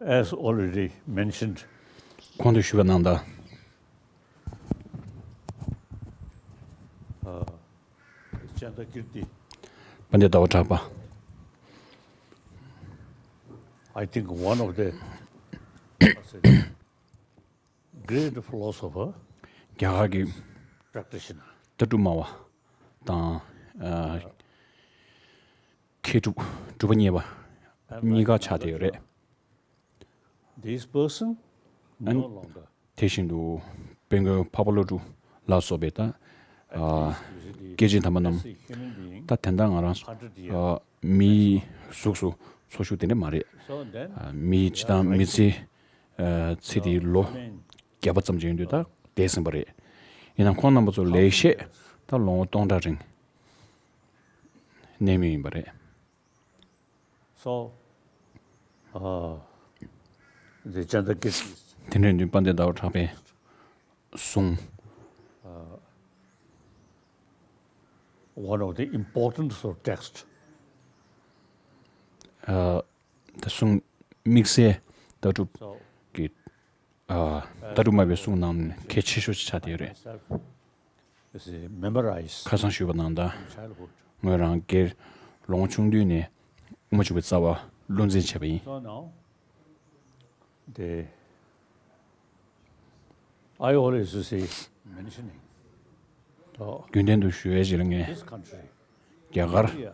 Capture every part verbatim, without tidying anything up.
As already mentioned, གོང་དུ་ཞུས་པ་ནང་ལྟར། Chandrakirti, དཔལ་ལྡན་ཟླ་བ་གྲགས་པ། I think one of the great philosopher, རྒྱ་གར་གྱི་practitioner, ལྟ་གྲུབ་སྨྲ་བ་དང་། ཨ། མཁས་གྲུབ་གྲུབ་པ་བརྙེས་པ་གཉིས་ཀ་ཆགས་བསྡད་ཡོད་རེད། This person no longer དེ་བཞིན་དུ་དཔལ་མགོན་འཕགས་པ་ཀླུ་སྒྲུབ་ལ་སོགས་པའི་ད། ཨ། སྐྱེས་ཆེན་དམ་པ་རྣམས་ད་དེ་འདྲ་ང་རང་ཚོ། ཨ། མིའི་གཟུགས་སུ་འཚོ་བཞུགས་དེ་འདྲ་མ་རེད། ཨ། མིའི་སྤྱི་བཏང་མི་ཚེ། ཨ། ཚེ་འདིའི་ལོ་བརྒྱ་པ་ཙམ་ཅིག་ཡོད་དུས་ད་འདས་ཟིན་པ་རེད། ཡིན་ནའང་ཁོང་རྣམ་པ་ཚོ་ལེགས་བཤད་ད་ལོ་ངོ་སྟོང་ཕྲག་རིང་གནས་མུས་ཡིན་པ་རེད། So, uh, the Chandrakirti is དེ་འདྲ་ཡིན་དུས་དཔལ་ལྡན་ཟླ་བ་གྲགས་པའི་གསུང་one of the important sort of text. ཨ། ད་གསུང་དམིགས་བསལ་ལྟ་གྲུབ་ཀྱི། ཨ། ལྟ་གྲུབ་སྨྲ་བའི་གསུང་ནང་ནས་གལ་ཆེ་ཤོས་ཤིག་ཆགས་བསྡད་ཡོད་རེད། Myself, you see, memorized ཁ་སང་ཞུས་པ་ནང་ལྟར། Childhood. ངོས་རང་སྒེར་ལོ་ངོ་ཆུང་དུས་ནས་དབུ་མ་འཇུག་པའི་རྩ་བ་བློ་འཛིན་བྱས་པ་ཡིན། So now, the, I always, you see, mentioning, uh, རྒྱུན་ལྡན་དུ་ཞུ་ཡས་ཅིག་ལ་ངས། This country, རྒྱ་གར། India,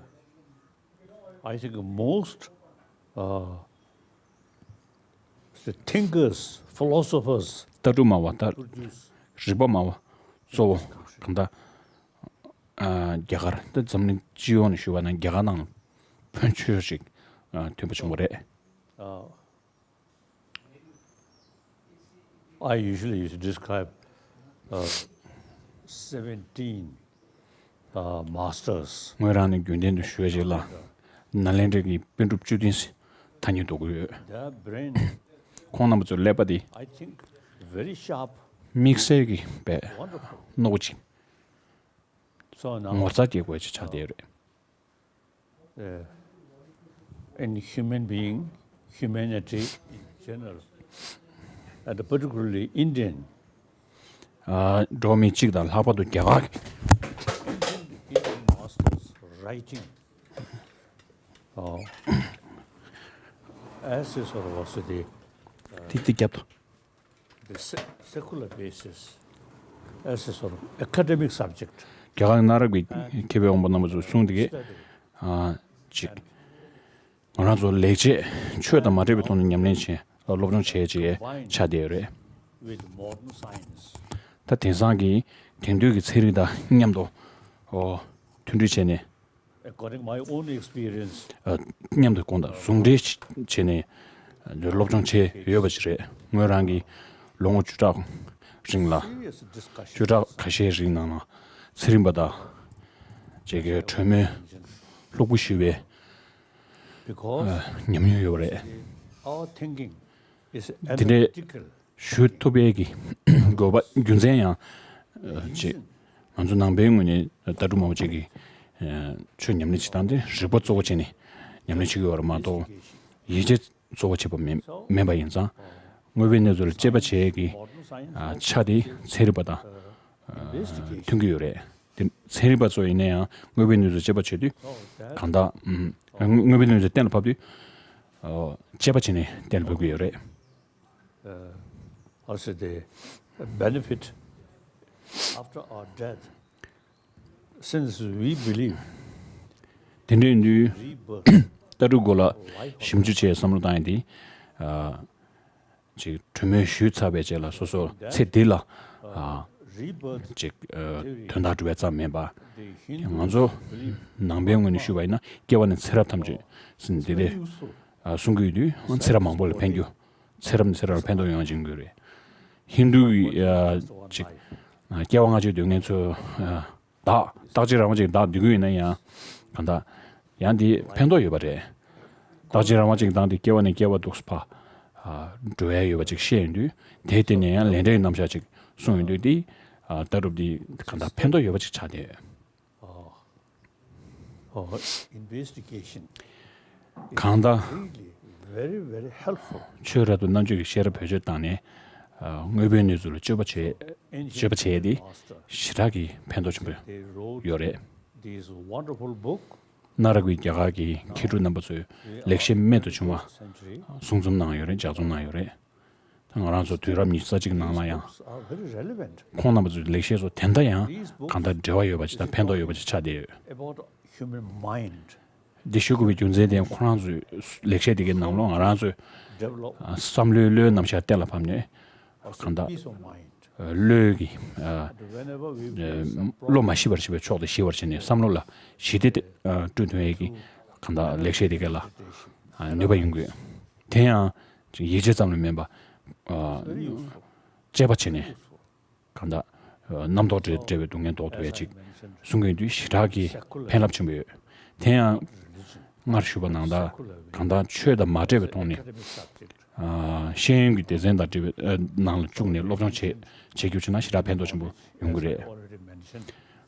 I think most, uh, the thinkers, philosophers ལྟ་གྲུབ་སྨྲ་བ་ད། Produce རིག་པ་སྨྲ་བ་གཙོ་བོ་གང་ལྟར། ཨ། རྒྱ་གར་ད་འཛམ་གླིང་སྤྱི་ཡོངས་ནས་ཞུས་པ་ན་རྒྱ་གར་ནང་ཕོན་ཆེ་ཤོས་ཤིག་ཨ། ཐོན་པ་བྱུང་བ་རེད། Uh, I usually used to describe, uh, seventeen, uh, masters. ངོས་རང་ནས་རྒྱུན་ལྡན་དུ་ཞུ་བ་ཞིག་ལ། ནཱ་ལེནྡྲ་གི་པཎ་གྲུབ་བཅུ་བདུན་ཟེར་ཐ་སྙད་འདོགས་ཀྱི་ཡོད། Their brain, ཁོང་རྣམ་པ་ཚོའི་ཀླད་པ་དེ། I think, very sharp, དམིགས་བསལ་གྱི་དཔེ་རྣོ་པོ་ཅིག So now, ངོ་མཚར་སྐྱེ་དགོས་ཅིག་ཆགས་བསྡད་ཡོད་རེད། Uh, in human being, humanity in general, and particularly Indian, ཨ། འགྲོ་བ་མི་གཅིག་དང་ལྷག་པར་དུ་རྒྱ་གར། Indian masters writing, uh, as a sort of a city, དེ་དེ་རྒྱབ་ཏུ། The se- secular basis as a sort of academic subject. རྒྱ་གར་གྱི་གནའ་རབས་ཀྱི་མཁས་པའི་དབང་པོ་རྣམ་པ་ཚོས་གསུངས་དེ་གས། ཨ། ཅིག་ང་རང་ཚོ་ལེགས་བྱས་ཆོས་དང་མ་འདྲེས་པའི་ཐོག་ནས་ཉམས་ལེན་བྱས། སློབ་སྦྱོང་བྱས་བྱས་ཆགས་བསྡད་ཡོད་རེད། With modern science. ད་དེང་སང་གི་དེང་དུས་ཀྱི་ཚན་རིག་དང་མཉམ་དུ། ཨོ། མཐུན་སྒྲིལ་བྱས་ནས། According my own experience, ཨ། མཉམ་དུ་གོང་དང་ཟུང་འབྲེལ་བྱས་ནས་སློབ་སྦྱོང་བྱས་ཡོད་པ་ཞིག་རེད། ངོས་རང་གིས་ལོ་ངོ་བཅུ་ཕྲག་རིང་ལ། serious discussion བཅུ་ཕྲག་ཁ་ཤས་རིང་ནང་ལ་ཚན་རིག་པ་དང་། བཅས་ཀྱི་གྲོས་མོལ་ལྷུག་པོ་ཞུས་པའི། Because ཨ། ཉམས་མྱོང་ཡོད་པ་རེད། Our thinking is དེ་འདྲའི analytical. ཞུ་ཐུབ་པའི་གི་དགོས་པ་རྒྱུ་མཚན་ཡང་ཅིག་ང་ཚོ་ནང་པའི་ངོས་ནས་ལྟ་གྲུབ་སྨྲ་བ་ཅིག་གིས་ཆོས་ཉམས་ལེན་བྱེད་སྟངས་དེ་རིག་པ་གཙོ་བོ་བྱས་ནས་ཉམས་ལེན་བྱེད་ཀྱི་ཡོད་རེད་མ་གཏོགས། ཡིད་བྱེད་གཙོ་བོ་བྱེད་པ་མིན་མིན་པ་ཡིན་ཙང་། དངོས་པོའི་གནས་ཚུལ་ལ་དཔྱད་པ་བྱེད་ཀྱི་ཆ་དེ་ཚན་རིག་པ་དང་མཐུན་གྱི་ཡོད་རེད། དེ་ཚན་རིག་པ་ཚོ་ཡིན་ན་ཡང་དངོས་པོའི་གནས་ཚུལ་དཔྱད་པ་བྱེད་དུས་གང་དག་དངོས་པོའི་གནས་ཚུལ་གཏན་ལ་ཕབ་དུས་དཔྱད་པ་བྱས་ནས་གཏན་ལ་ཕབ་ཀྱི་ཡོད་རེད། Uh, also the benefit after our death, since we believe དེ་འདྲ་ཡིན་དུས་ལྟ་གྲུབ་སྐོར་ལ་ཞིབ་འཇུག་བྱས་བསམ་བློ་བཏང་ཡིན་དེ། ཨ། ཅིག་གྲོས་མོལ་ཞུས་ཚར་བའི་རྗེས་ལ་སོ་སོ་ཚེ་འདི་ལ། ཨ། ཅིག་ཨ། དོན་དག་སྒྲུབ་པའི་རྩ་མེད་པ། ང་ཚོ་ནང་པའི་ངོས་ནས་ཞུས་པ་ཡིན་ན་སྐྱེ་བ་ནས་ཚེ་རབས་ཐམས་ཅད་ཟིན་འདི་རེད། ཨ། གསུང་གི་ཡོད་དུས་ཚེ་རབས་མང་པོ་ལ་ཕན་རྒྱུ། ཚེ་རབས་ནས་ཚེ་རབས་ལ་ཕན་ཐོགས་ཡོང་བ་བྱེད་དགོས་རེད། ཧིན་རྡུ་གི་ཨ། ཅིག་ཨ། སྐྱེ་བ་སྔ་ཕྱི་སྡུག་བསྔལ་ཚོ། ཨ། བདག་རྟག་གཅིག་རང་དབང་ཅན་བདག་འདོད་ཀྱི་ཡོད་ན་ཡང་། གང་ལྟར་ཡང་འདི་ཕན་ཐོགས་ཡོད་པ་རེད། རྟག་གཅིག་རང་དབང་ཅན་བདག་འདི་སྐྱེ་བ་ནས་སྐྱེ་བ་འདུག་སེ་ཕར། ཨ། འགྲོ་ཡ་ཡོད་པ་ཅིག་བཤད་ཡོང་དུས་དེའི་སྟེང་ནས་ཡང་ལས་འབྲས་ཀྱི་རྣམ་གཞག་ཅིག་གསུངས་ཡོང་དུས་འདི། ཨ། ལྟ་གྲུབ་འདི་གང་ལྟར་ཕན་ཐོགས་ཡོད་པ་ཅིག་ཆགས་བསྡད་ཡོད། Oh, investigation. གང་ལྟར། Really very, very helpful. ཆོས་རབ་ཏུ་རྣམ་དཔྱོད་ཀྱི་ཤེས་རབ་བེད་སྤྱོད་བཏང་ནས། ཨ། དངོས་པོའི་གནས་ཚུལ་ལ་དཔྱོད་པ་བྱེད་དཔྱོད་པ་བྱེད་ཡས་དེ་ཞེ་དྲག་གི་ཕན་ཐོགས་ཆེན་པོ་ཡོད་རེད། གནའ་རབས་ཀྱི་རྒྱ་གར་གྱི་མཁས་གྲུབ་རྣམ་པ་ཚོས་ལེགས་བཤད་རྨད་དུ་བྱུང་བ་གསུང་རྩོམ་གནང་ཡོད་རེད། ལྗགས་རྩོམ་གནང་ཡོད་རེད། ད་ང་རང་ཚོ་དུས་རབས་ཉི་ཤུ་རྩ་གཅིག་ནང་ལ་ཡང་ཁོང་རྣམ་པ་ཚོའི་ལེགས་བཤད་ཚོ་དེ་འདྲ་ཡང་གང་ལྟར་འབྲེལ་བ་ཡོད་པ་ཅིག་དང་ཕན་ཐོགས་ཡོད་པ་ཅིག་ཆགས་བསྡད་ཡོད། འདི་ཞུ་དགོས་པའི་རྒྱུ་མཚན་དེ་ཁོ་རང་ཚོའི་ལེགས་བཤད་དེ་གའི་ནང་ལོགས་ང་རང་ཚོའི་བསམ་བློའི་བློའི་རྣམ་གཞག་གཏན་ལ་ཕབ་ནས་གང་ལྟར་བློའི་གི་བློ་མ་ཞི་བར་བྱེད་པའི་ཕྱོགས་དེ་ཞི་བར་བྱས་ནས་བསམ་བློ་ལ་ཞི་བདེ་དེ་བསྐྲུན་ཐུབ་ཡས་ཀྱི་གང་ལྟར་ལེགས་བཤད་དེ་གའི་ལ་ནུས་པ་ཡོང་དགོས། དེ་ཡང་ཡིད་ཆེས་ཙམ་ལ་མིན་པ་དཔྱད་པ་བྱས་ནས། གང་ལྟར་རྣམ་རྟོག་བྲལ་བྲལ་བའི་སྡུག་བསྔལ་ཟློག་ཐུབ་ཡ་ཅིག་གསུང་གི་ཡོད་དུས་ཞེ་དྲག་གི་ཕན་རླབས་ཆེན་པོ་ཡོད། དེ་ཡང་སྔར་ཞུས་པ་ནང་ལྟར་གང་ལྟར་ཆོས་དང་མ་འབྲེལ་བའི་ཐོག་ནས་ཤེས་ཡོན་གྱི་སྡེ་ཚན་དང་འབྲེལ་བའི་ནང་ལ་བཅུག་ནས་སློབ་སྦྱོང་བྱེད་བྱེད་རྒྱུ་བྱས་ན་ཞེ་དྲག་ཕན་ཐོགས་ཆེན་པོ་ཡོང་གི་རེད།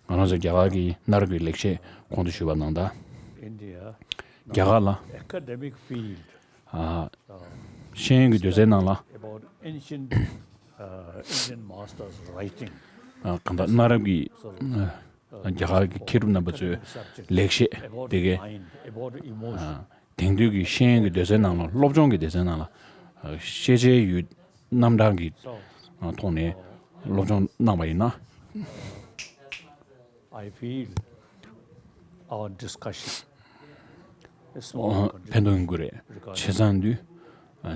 ང་རང་ཚོ་རྒྱ་གར་གྱི་གནའ་རབས་ཀྱི་ལེགས་བཤད་གོང་དུ་ཞུས་པ་ནང་ལྟར་རྒྱ་གར་ལ་ཤེས་ཡོན་གྱི་སྡེ་ཚན་ནང་ལ་གང་ལྟར་གནའ་རབས་ཀྱི་རྒྱ་གར་གྱི་མཁས་གྲུབ་རྣམ་པ་ཚོའི་ལེགས་བཤད་དེ་གའི་དེང་དུས་ཀྱི་ཤེས་ཡོན་གྱི་སྡེ་ཚན་ནང་ལ་སློབ་སྦྱོང་གི་སྡེ་ཚན་ནང་ལ་ཤེས་བྱའི་ཡུལ་རྣམ་གྲངས་ཀྱི་ཐོག་ནས་སློབ་སྦྱོང་གནང་བ་ཡིན་ན། I feel our discussion is more ཕན་ཐོགས་ཡོང་གི་རེད། བྱས་ཙང་དུས་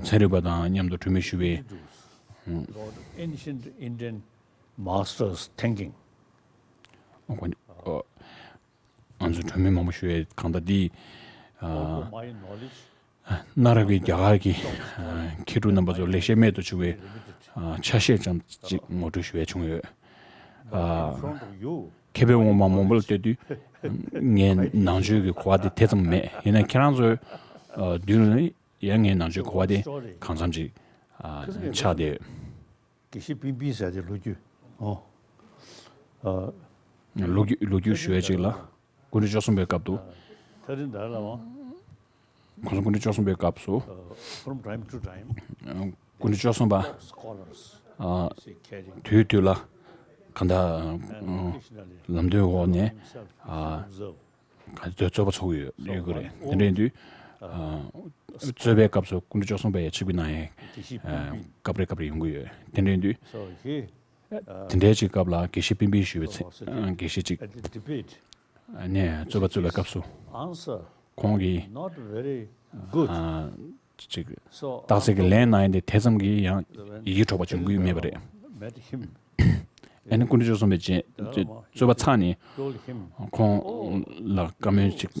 ཚན་རིག་པ་དང་མཉམ་དུ་གྲོས་མོལ་ཞུ་བའི་about ancient Indian masters' thinking. ང་ཚོ་གྲོས་མོལ་མང་པོ་ཞུ་བའི་གང་ལྟར་འདི་Although my knowledge གནའ་རབས་ཀྱི་རྒྱ་གར་གྱི་མཁས་གྲུབ་རྣམ་པ་ཚོ་ལེགས་བཤད་རྨད་དུ་བྱུང་བའི་ཆ་ཤས་ཙམ་ཅིག་ངོ་སྤྲོད་ཞུ་ཡས་བྱུང་ཡོད། མཁས་པའི་དབང་མང་མང་པོ་ལ་ལྟོས་དུས་ངའི་ནང་ཆོས་ཀྱི་གོ་བ་དེ་དེ་ཙམ་མེད། ཡིན་ནའི་ཁྱེད་རང་ཚོའི་མདུན་ལ་ཡང་ངའི་ནང་ཆོས་གོ་བ་དེ་གང་འཚམ་ཅིག་ཆགས་བསྡད་ཡོད། དགེ་བཤེས་པིན་པིན་ཟེར་དེ་ལོ་རྒྱུས། ཨོ། ཨ། ལོ་རྒྱུས་ལོ་རྒྱུས་ཞུ་ཡས་ཅིག་ལ། སྐུ་ཕྲེང་བཅུ་གསུམ་པའི་སྐབས་དུ། ཐ་རི་འདྲ་ལ་མ། ཁོང་ཚོ་སྐུ་ཕྲེང་བཅུ་གསུམ་པའི་སྐབས་སུ། From time to time, སྐུ་ཕྲེང་བཅུ་གསུམ་པ། scholars, ཨ། དུས་དུས་ལ། ག་འདྲ། ཨ། ལམ་སྟོན་འོག་ནས། ཨ། ག་ཚོད་རྩོད་པ་ཚོགས་ཡོད་ཡོད་ཀྱི་རེད། དེ་འདྲ་ཡིན་དུས། ཨ། རྩོད་པའི་སྐབས་སུ་སྐུ་ཕྲེང་བཅུ་གསུམ་པས་ཡ་ཆིབས་ཀྱི་གནང་ཡས། ཨ། སྐབས་རེ་སྐབས་རེ་ཡོང་གི་ཡོད། དེ་འདྲ་ཡིན་དུས། དེ་འདྲའི་ཅིག་སྐབས་ལ་དགེ་བཤེས་པིན་པིན་ཞུ་བའི་ཚེ། ཨ། དགེ་བཤེས་ཅིག་ནས་རྩོད་པ་རྩོད་པའི་སྐབས་སུ། ཁོང་གིས། ཨ། ཅིག་རྟགས་གསལ་གྱི་ལན་གནང་ཡས་དེ་དེ་ཙམ་གྱིས་ཡང་ཡིད་འཕྲོག་པ་བྱུང་གི་མེད་པ་རེད། ཨ་ནི་སྐུ་ཕྲེང་བཅུ་གསུམ་པའི་རྗེས་རྩོད་པ་ཚར་ནས་ཁོང་ལ་བཀའ་མོལ་ཅིག་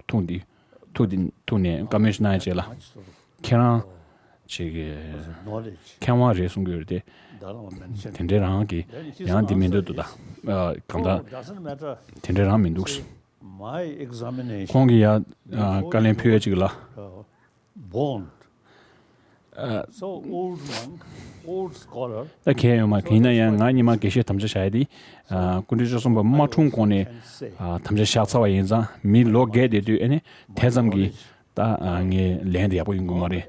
ཐུག་འདི་ཐུག་འདི་ཐུག་ནས་བཀའ་མོལ་ཞིག་གནང་ཡས་རྗེས་ལ་ཁྱེད་རང་ཅིག་མཁས་དབང་རེད་གསུང་གི་ཡོད་རེད་དེ། དེ་འདྲའི་རང་གི་ཡང་འདི་མི་འདོད་འདུག་ད། གང་ལྟར་དེ་འདྲའི་རང་མི་འདུག་ཁོང་གིས་ཡང་བཀའ་ལན་ཕུལ་ཡས་ཅིག་ལ། ད་གལ་ཡོད་མ་རེད། ཡིན་ན་ཡང་ང་ཉི་མ་དགེ་བཤེས་དམ་བཅའ་བཞག་ཡས་དེ། སྐུ་ཕྲེང་བཅུ་གསུམ་པ་མ་འཁྲུངས་གོང་ནས་དམ་བཅའ་བཞག་ཚར་བ་ཡིན་ཙང་མི་ལོ་རྒས་བསྡད་དུས་ཨ་ནི་དེ་ཙམ་གྱིས་ད་ངའི་ལན་དེ་ཡག་པོ་ཡོང་གི་མ་རེད།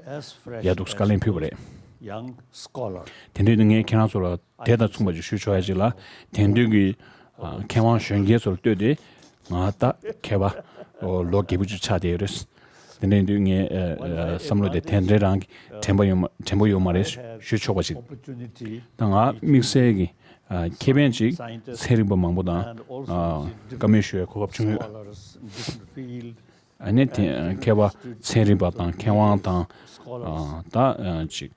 ཡ་འདུག་བཀའ་ལན་ཕུལ་བ་རེད། དེ་འདྲ་ཡིན་དུས་ངས་ཁྱེད་རང་ཚོ་ལ་དེ་དང་མཚུངས་པ་ཅིག་ཞུ་ཆོག་ཡ་ཅིག་ལ། དེང་དུས་ཀྱི་མཁས་དབང་གཞོན་སྐྱེས་ཚོར་ལྟོས་ཏེ་ང་ད་མཁས་པ་ལོ་རྒས་པོ་ཅིག་ཆགས་བསྡད་ཡོད་རེད། དེ་འདྲ་ཡིན་དུས་ངས་བསམ་བློ་དེ་དེ་འདྲའི་རང་གི་དྲན་པ་ཡོད་མ་དྲན་པ་ཡོད་མ་རེད་ཞུ་ཆོག་པ་ཅིག་ད་ང་དམིགས་བསལ་གྱི་ཁེ་ཕན་ཅིག་ཚན་རིག་པ་མང་པོ་དང་བཀའ་མོལ་ཞུ་ཡའི་གོ་སྐབས་བྱུང་ཡོད། ཨ་ནི་དེ་མཁས་པ་ཚན་རིག་པ་དང་མཁས་དབང་དང་ད་ཅིག་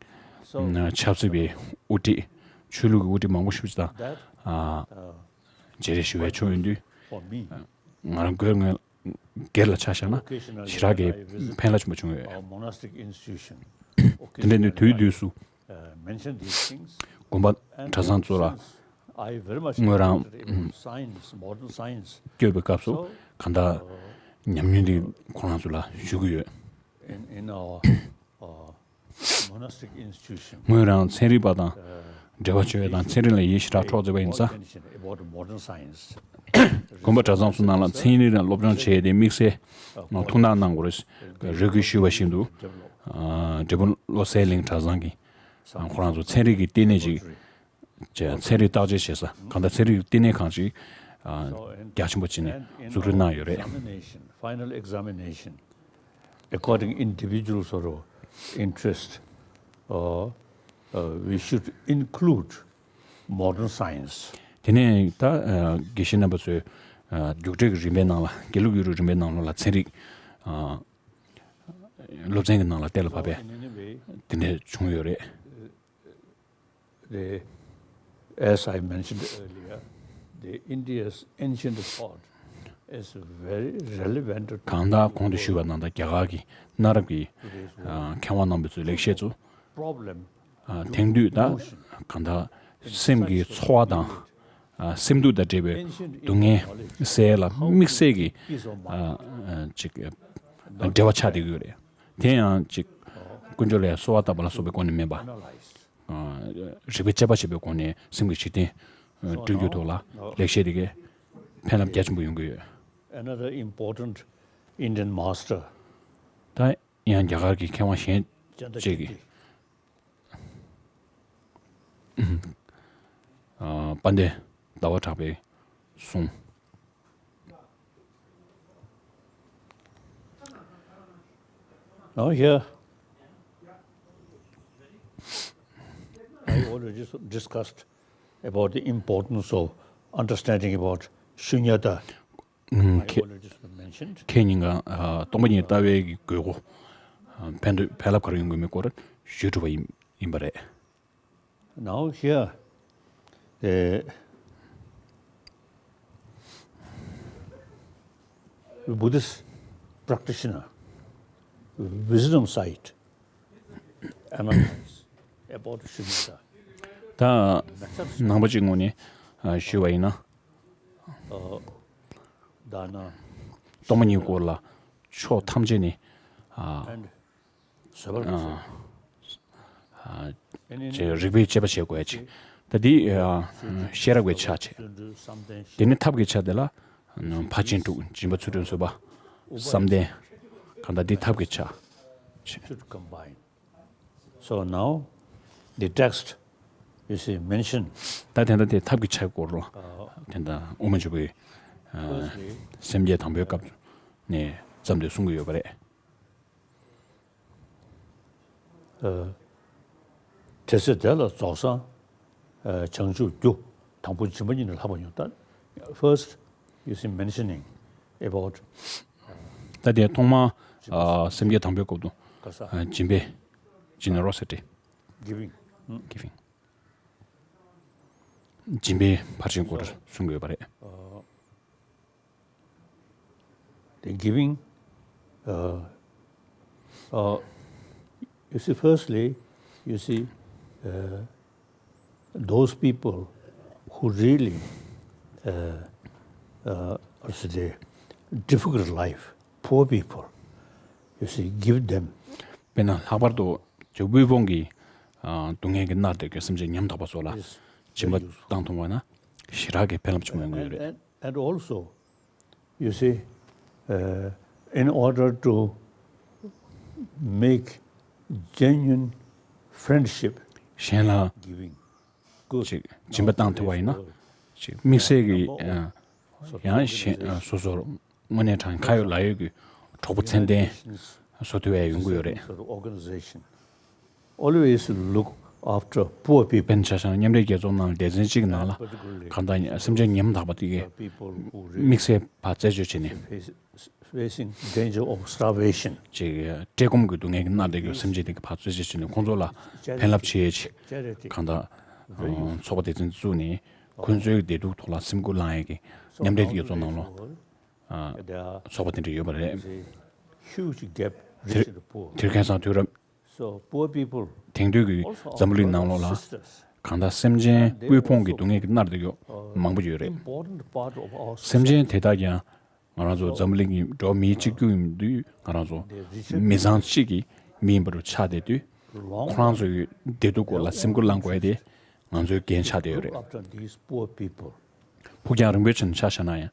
ཆབ་སྲིད་པའི་དབུ་ཁྲིད་ཆོས་ལུགས་ཀྱི་དབུ་ཁྲིད་མང་པོ་ཞིག་དང་། མཇལ་རེས་ཞུ་བའི་ཆོག་ཡོང་དུས། ང་རང་སྒེར་ངོས་སྒེར་ལ་ཆ་བཞག་ན་ཞེ་དྲག་གི་ཕན་རླབས་ཆེན་པོ་བྱུང་ཡོད། དེ་འདྲ་ནི་དུས་དུས་སུ་དགོན་པ་གྲྭ་ཚང་ཚོ་ལ་དངོས་རང་སྐྱོད་པའི་སྐབས་སུ་གང་ལྟར་ཉམས་མྱོང་འདི་ཁོ་རང་ཚོ་ལ་ཞུ་གི་ཡོད། དངོས་རང་ཚན་རིག་པ་དང་འབྲེལ་བ་བྱེད་པ་དང་ཚན་རིག་ལ་ཡིད་ཞེ་དྲག་འཕྲོག་བྱེད་པ་ཡིན་ཙང་། དགོན་པ་གྲྭ་ཚང་ཚོའི་ནང་ལ་ཚན་རིག་ལ་སློབ་སྦྱོང་བྱས་ཏེ་དམིགས་བསལ་ཐུགས་སྣང་གནང་དགོས་རེད། རེ་སྐུལ་ཞུས་པ་བཞིན་དུ། འབྲས་སྤུངས་བློ་གསལ་གླིང་གྲྭ་ཚང་གི་ཁོ་རང་ཚོ་ཚན་རིག་གི་ལྟེ་གནས་ཅིག་ཚན་རིག་བརྟག་དཔྱད་བྱེད་ས་གང་ལྟར་ཚན་རིག་ལྟེ་གནས་ཁང་ཅིག་རྒྱ་ཆེན་པོ་བྱས་ནས་བཙུགས་རེས་གནང་ཡོད་རེད། Examination, final examination, according individual sort of interest, uh, uh, we should include modern science. དེ་ནས་ད་དགེ་བཤེས་རྣམ་པ་ཚོས་རྒྱུགས་སྤྲོད་ཀྱི་རིམ་པའི་ནང་ལ་དགེ་ལུགས་ཡིག་རུས་རིམ་པའི་ནང་ལོགས་ལ་ཚན་རིག་སློབ་ཚན་གྱི་ནང་ལ་གཏན་ལ་ཕབ་པའི་དེ་འདྲ་བྱུང་ཡོད་རེད། The, as I mentioned earlier, the India's ancient thought is very relevant to གང་ལྟར་གོང་དུ་ཞུས་པ་ནང་ལྟར་རྒྱ་གར་གྱི་གནའ་རབས་ཀྱི་མཁས་དབང་རྣམ་པ་ཚོའི་ལེགས་བཤད་ཚོ་དེང་དུས་ད་གང་ལྟར་སེམས་ཀྱི་ཚོར་བ་དང་སེམས་སྡུག་དང་འབྲེལ་བའི་སྡུག་བསྔལ་སེལ་ལ་དམིགས་བསལ་གྱི་ཅིག་འབྲེལ་བ་ཆགས་བསྡད་ཀྱི་ཡོད་རེད། དེ་ཡང་ཅིག་དཀོན་མཆོག་ལ་གསོལ་བ་བཏབ་པ་ལ་སོགས་པའི་སྒོ་ནས་མིན་པ། རིག་པའི་དཔྱད་པ་བྱེད་པའི་སྒོ་ནས་སེམས་ཀྱི་འཇིག་རྟེན་བསྐྲུན་རྒྱུའི་ཐོག་ལ་ལེགས་བཤད་དེ་གས་ཕན་རླབས་རྒྱ་ཆེན་པོ་ཡོང་གི་ཡོད། Another important Indian master. ད་ཡང་རྒྱ་གར་གྱི་མཁས་དབང་གཞན་གཅིག་གིས་དཔལ་ལྡན་ཟླ་བ་གྲགས་པའི་གསུང་། Now here, I already discussed about the importance of understanding about shunyata. ཁྱེད་ཉིད་ཀྱིས་སྟོང་པ་ཉིད་ལྟ་བའི་དགོས་མཁོ་ཕན་ཐོགས་ཕན་རླབས་ག་རེ་ཡོང་གི་མེད་སྐོར་ཞུས་གྲུབ་པ་ཡིན་པ་རེད། Now here, the Buddhist practitioner, wisdom side, analyze about shunyata. ད་ནང་པ་ཅིག་ངོས་ནས་ཞུས་པ་ཡིན་ན། སྟོང་པ་ཉིད་སྐོར་ལ་ཕྱོགས་ཐམས་ཅད་ནས། ཅེས་རིགས་པས་དཔྱད་པ་བྱེད་དགོས་ཅིང་། ད་འདི་ཤེས་རབ་ཀྱི་ཆ་བྱས། དེ་ནི་ཐབས་ཀྱི་ཆ་དེ་ལ་ཕར་ཕྱིན་དྲུག་སྦྱིན་པ་ཚུལ་ཁྲིམས་བཟོད་པ་བསམ་གཏན་གང་ལྟར་འདི་ཐབས་ཀྱི་ཆ་བྱས། So now the text, you see, mention. ད་དེ་འདྲ་དེ་ཐབས་ཀྱི་ཆ་སྐོར་རོ། དེ་འདྲ་དབུ་མ་འཇུག་པའི་སེམས་བསྐྱེད་དང་པོའི་སྐབས་ནས་བརྩམས་ཏེ་གསུང་གི་ཡོད་པ་རེད། དེ་ཚེ་དེ་ལ་རྫོགས་སངས་བྱང་ཆུབ་རྒྱུ་དང་པོ་སྦྱིན་པ་ཉིད་ནི་ལྷག་པར་མྱུར། ད་first, you see, mentioning about ད་དེ་ཐོག་མ་སེམས་བསྐྱེད་དང་པོའི་སྐབས་སུ་སྦྱིན་པའི་generosity, giving, giving, སྦྱིན་པའི་ཕར་ཕྱིན་སྐོར་གསུང་གི་ཡོད་པ་རེད། The giving, uh, uh, you see, firstly, you see, uh, those people who really, uh, uh, what's the difficult life, poor people, you see, give them. དཔེར་ན་ལྷག་པར་དུ་ཇོ་དབུལ་ཕོངས་ཀྱི་སྡུག་བསྔལ་གྱིས་མནར་བསྡད་པའི་སེམས་ཅན་ཉམ་ཐག་པ་ཚོ་ལ་སྦྱིན་པ་བཏང་ཐུབ་པ་ན་ཞེ་དྲག་གི་ཕན་རླབས་ཆེན་པོ་ཡོང་གི་ཡོད་རེད། And, and also, you see, uh, in order to make genuine friendship, གཞན་ལ་giving, good, ཅིག་སྦྱིན་པ་བཏང་ཐུབ་པ་ཡིན་ན་ཅིག་དམིགས་བསལ་གྱི་ཡང་གཞན་སོ་སོར་དངོས་གནས་དྲང་ཁ་ཡོད་ལག་ཡོད་ཀྱི་གྲོགས་པོ་ཚད་ལྡན་བཟོ་ཐུབ་པ་ཡོང་གི་ཡོད་རེད། Organization always look after poor people. དཔེར་ན་ཆ་བཞག་ན་མཉམ་འབྲེལ་རྒྱལ་ཚོགས་ནང་ལ་སྡེ་ཚན་གཅིག་ནང་ལ་གང་ལྟར་སེམས་ཅན་ཉམ་ཐག་པ་དེ་གའི་དམིགས་བསལ་ཕར་རྩད་གཅོད་བྱས་ནས། Facing danger of starvation. ཅིག་བཀྲེས་སྐོམ་གྱི་སྡུག་བསྔལ་གྱིས་མནར་བསྡད་ཀྱི་སེམས་ཅན་དེ་ག་ཕར་རྩད་གཅོད་བྱས་ནས་ཁོང་ཚོ་ལ་ཕན་རླབས་ཆེ་ཆེ་གང་ལྟར་ཚོགས་པ་སྡེ་ཚན་བཙུགས་ནས་ཁོང་ཚོའི་བདེ་སྡུག་ཐོག་ལ་སེམས་ཁུར་བླངས་ཡས་ཀྱི་མཉམ་འབྲེལ་རྒྱལ་ཚོགས་ནང་ལོགས་ཚོགས་པ་དེ་འདྲ་ཡོད་པ་རེད། Huge gap དེར་reached the poor. དེར་ཁ་སང་དུས་རབས། So poor people དེང་དུས་ཀྱི་འཛམ་བུ་གླིང་ནང་ལོགས་ལ་གང་ལྟར་སེམས་ཅན་དབུལ་ཕོངས་ཀྱི་སྡུག་བསྔལ་གྱིས་མནར་བསྡད་ཡོད་མང་པོ་ཡོད་རེད། Important part of our སེམས་ཅན་དེ་དག་ཀྱང་ང་རང་ཚོ་འཛམ་བུ་གླིང་གི་འགྲོ་བ་མིའི་གཅིག་གྱུར་ཡིན་དུས་ང་རང་ཚོ་མི་ཚང་གཅིག་གི་མི་ཡིན་པ་རུ་ཆགས་བསྡད་དུས་ཁོ་རང་ཚོའི་བདེ་སྡུག་སྐོར་ལ་སེམས་ཁུར་བླང་དགོས་ཡ་དེ་ང་ཚོའི་འགན་ཆགས་བསྡད་ཡོད་རེད། After these poor people. ཕུགས་རྒྱང་རིང་པོའི་ཆ་ནས་ཆ་བཞག་ན་ཡང་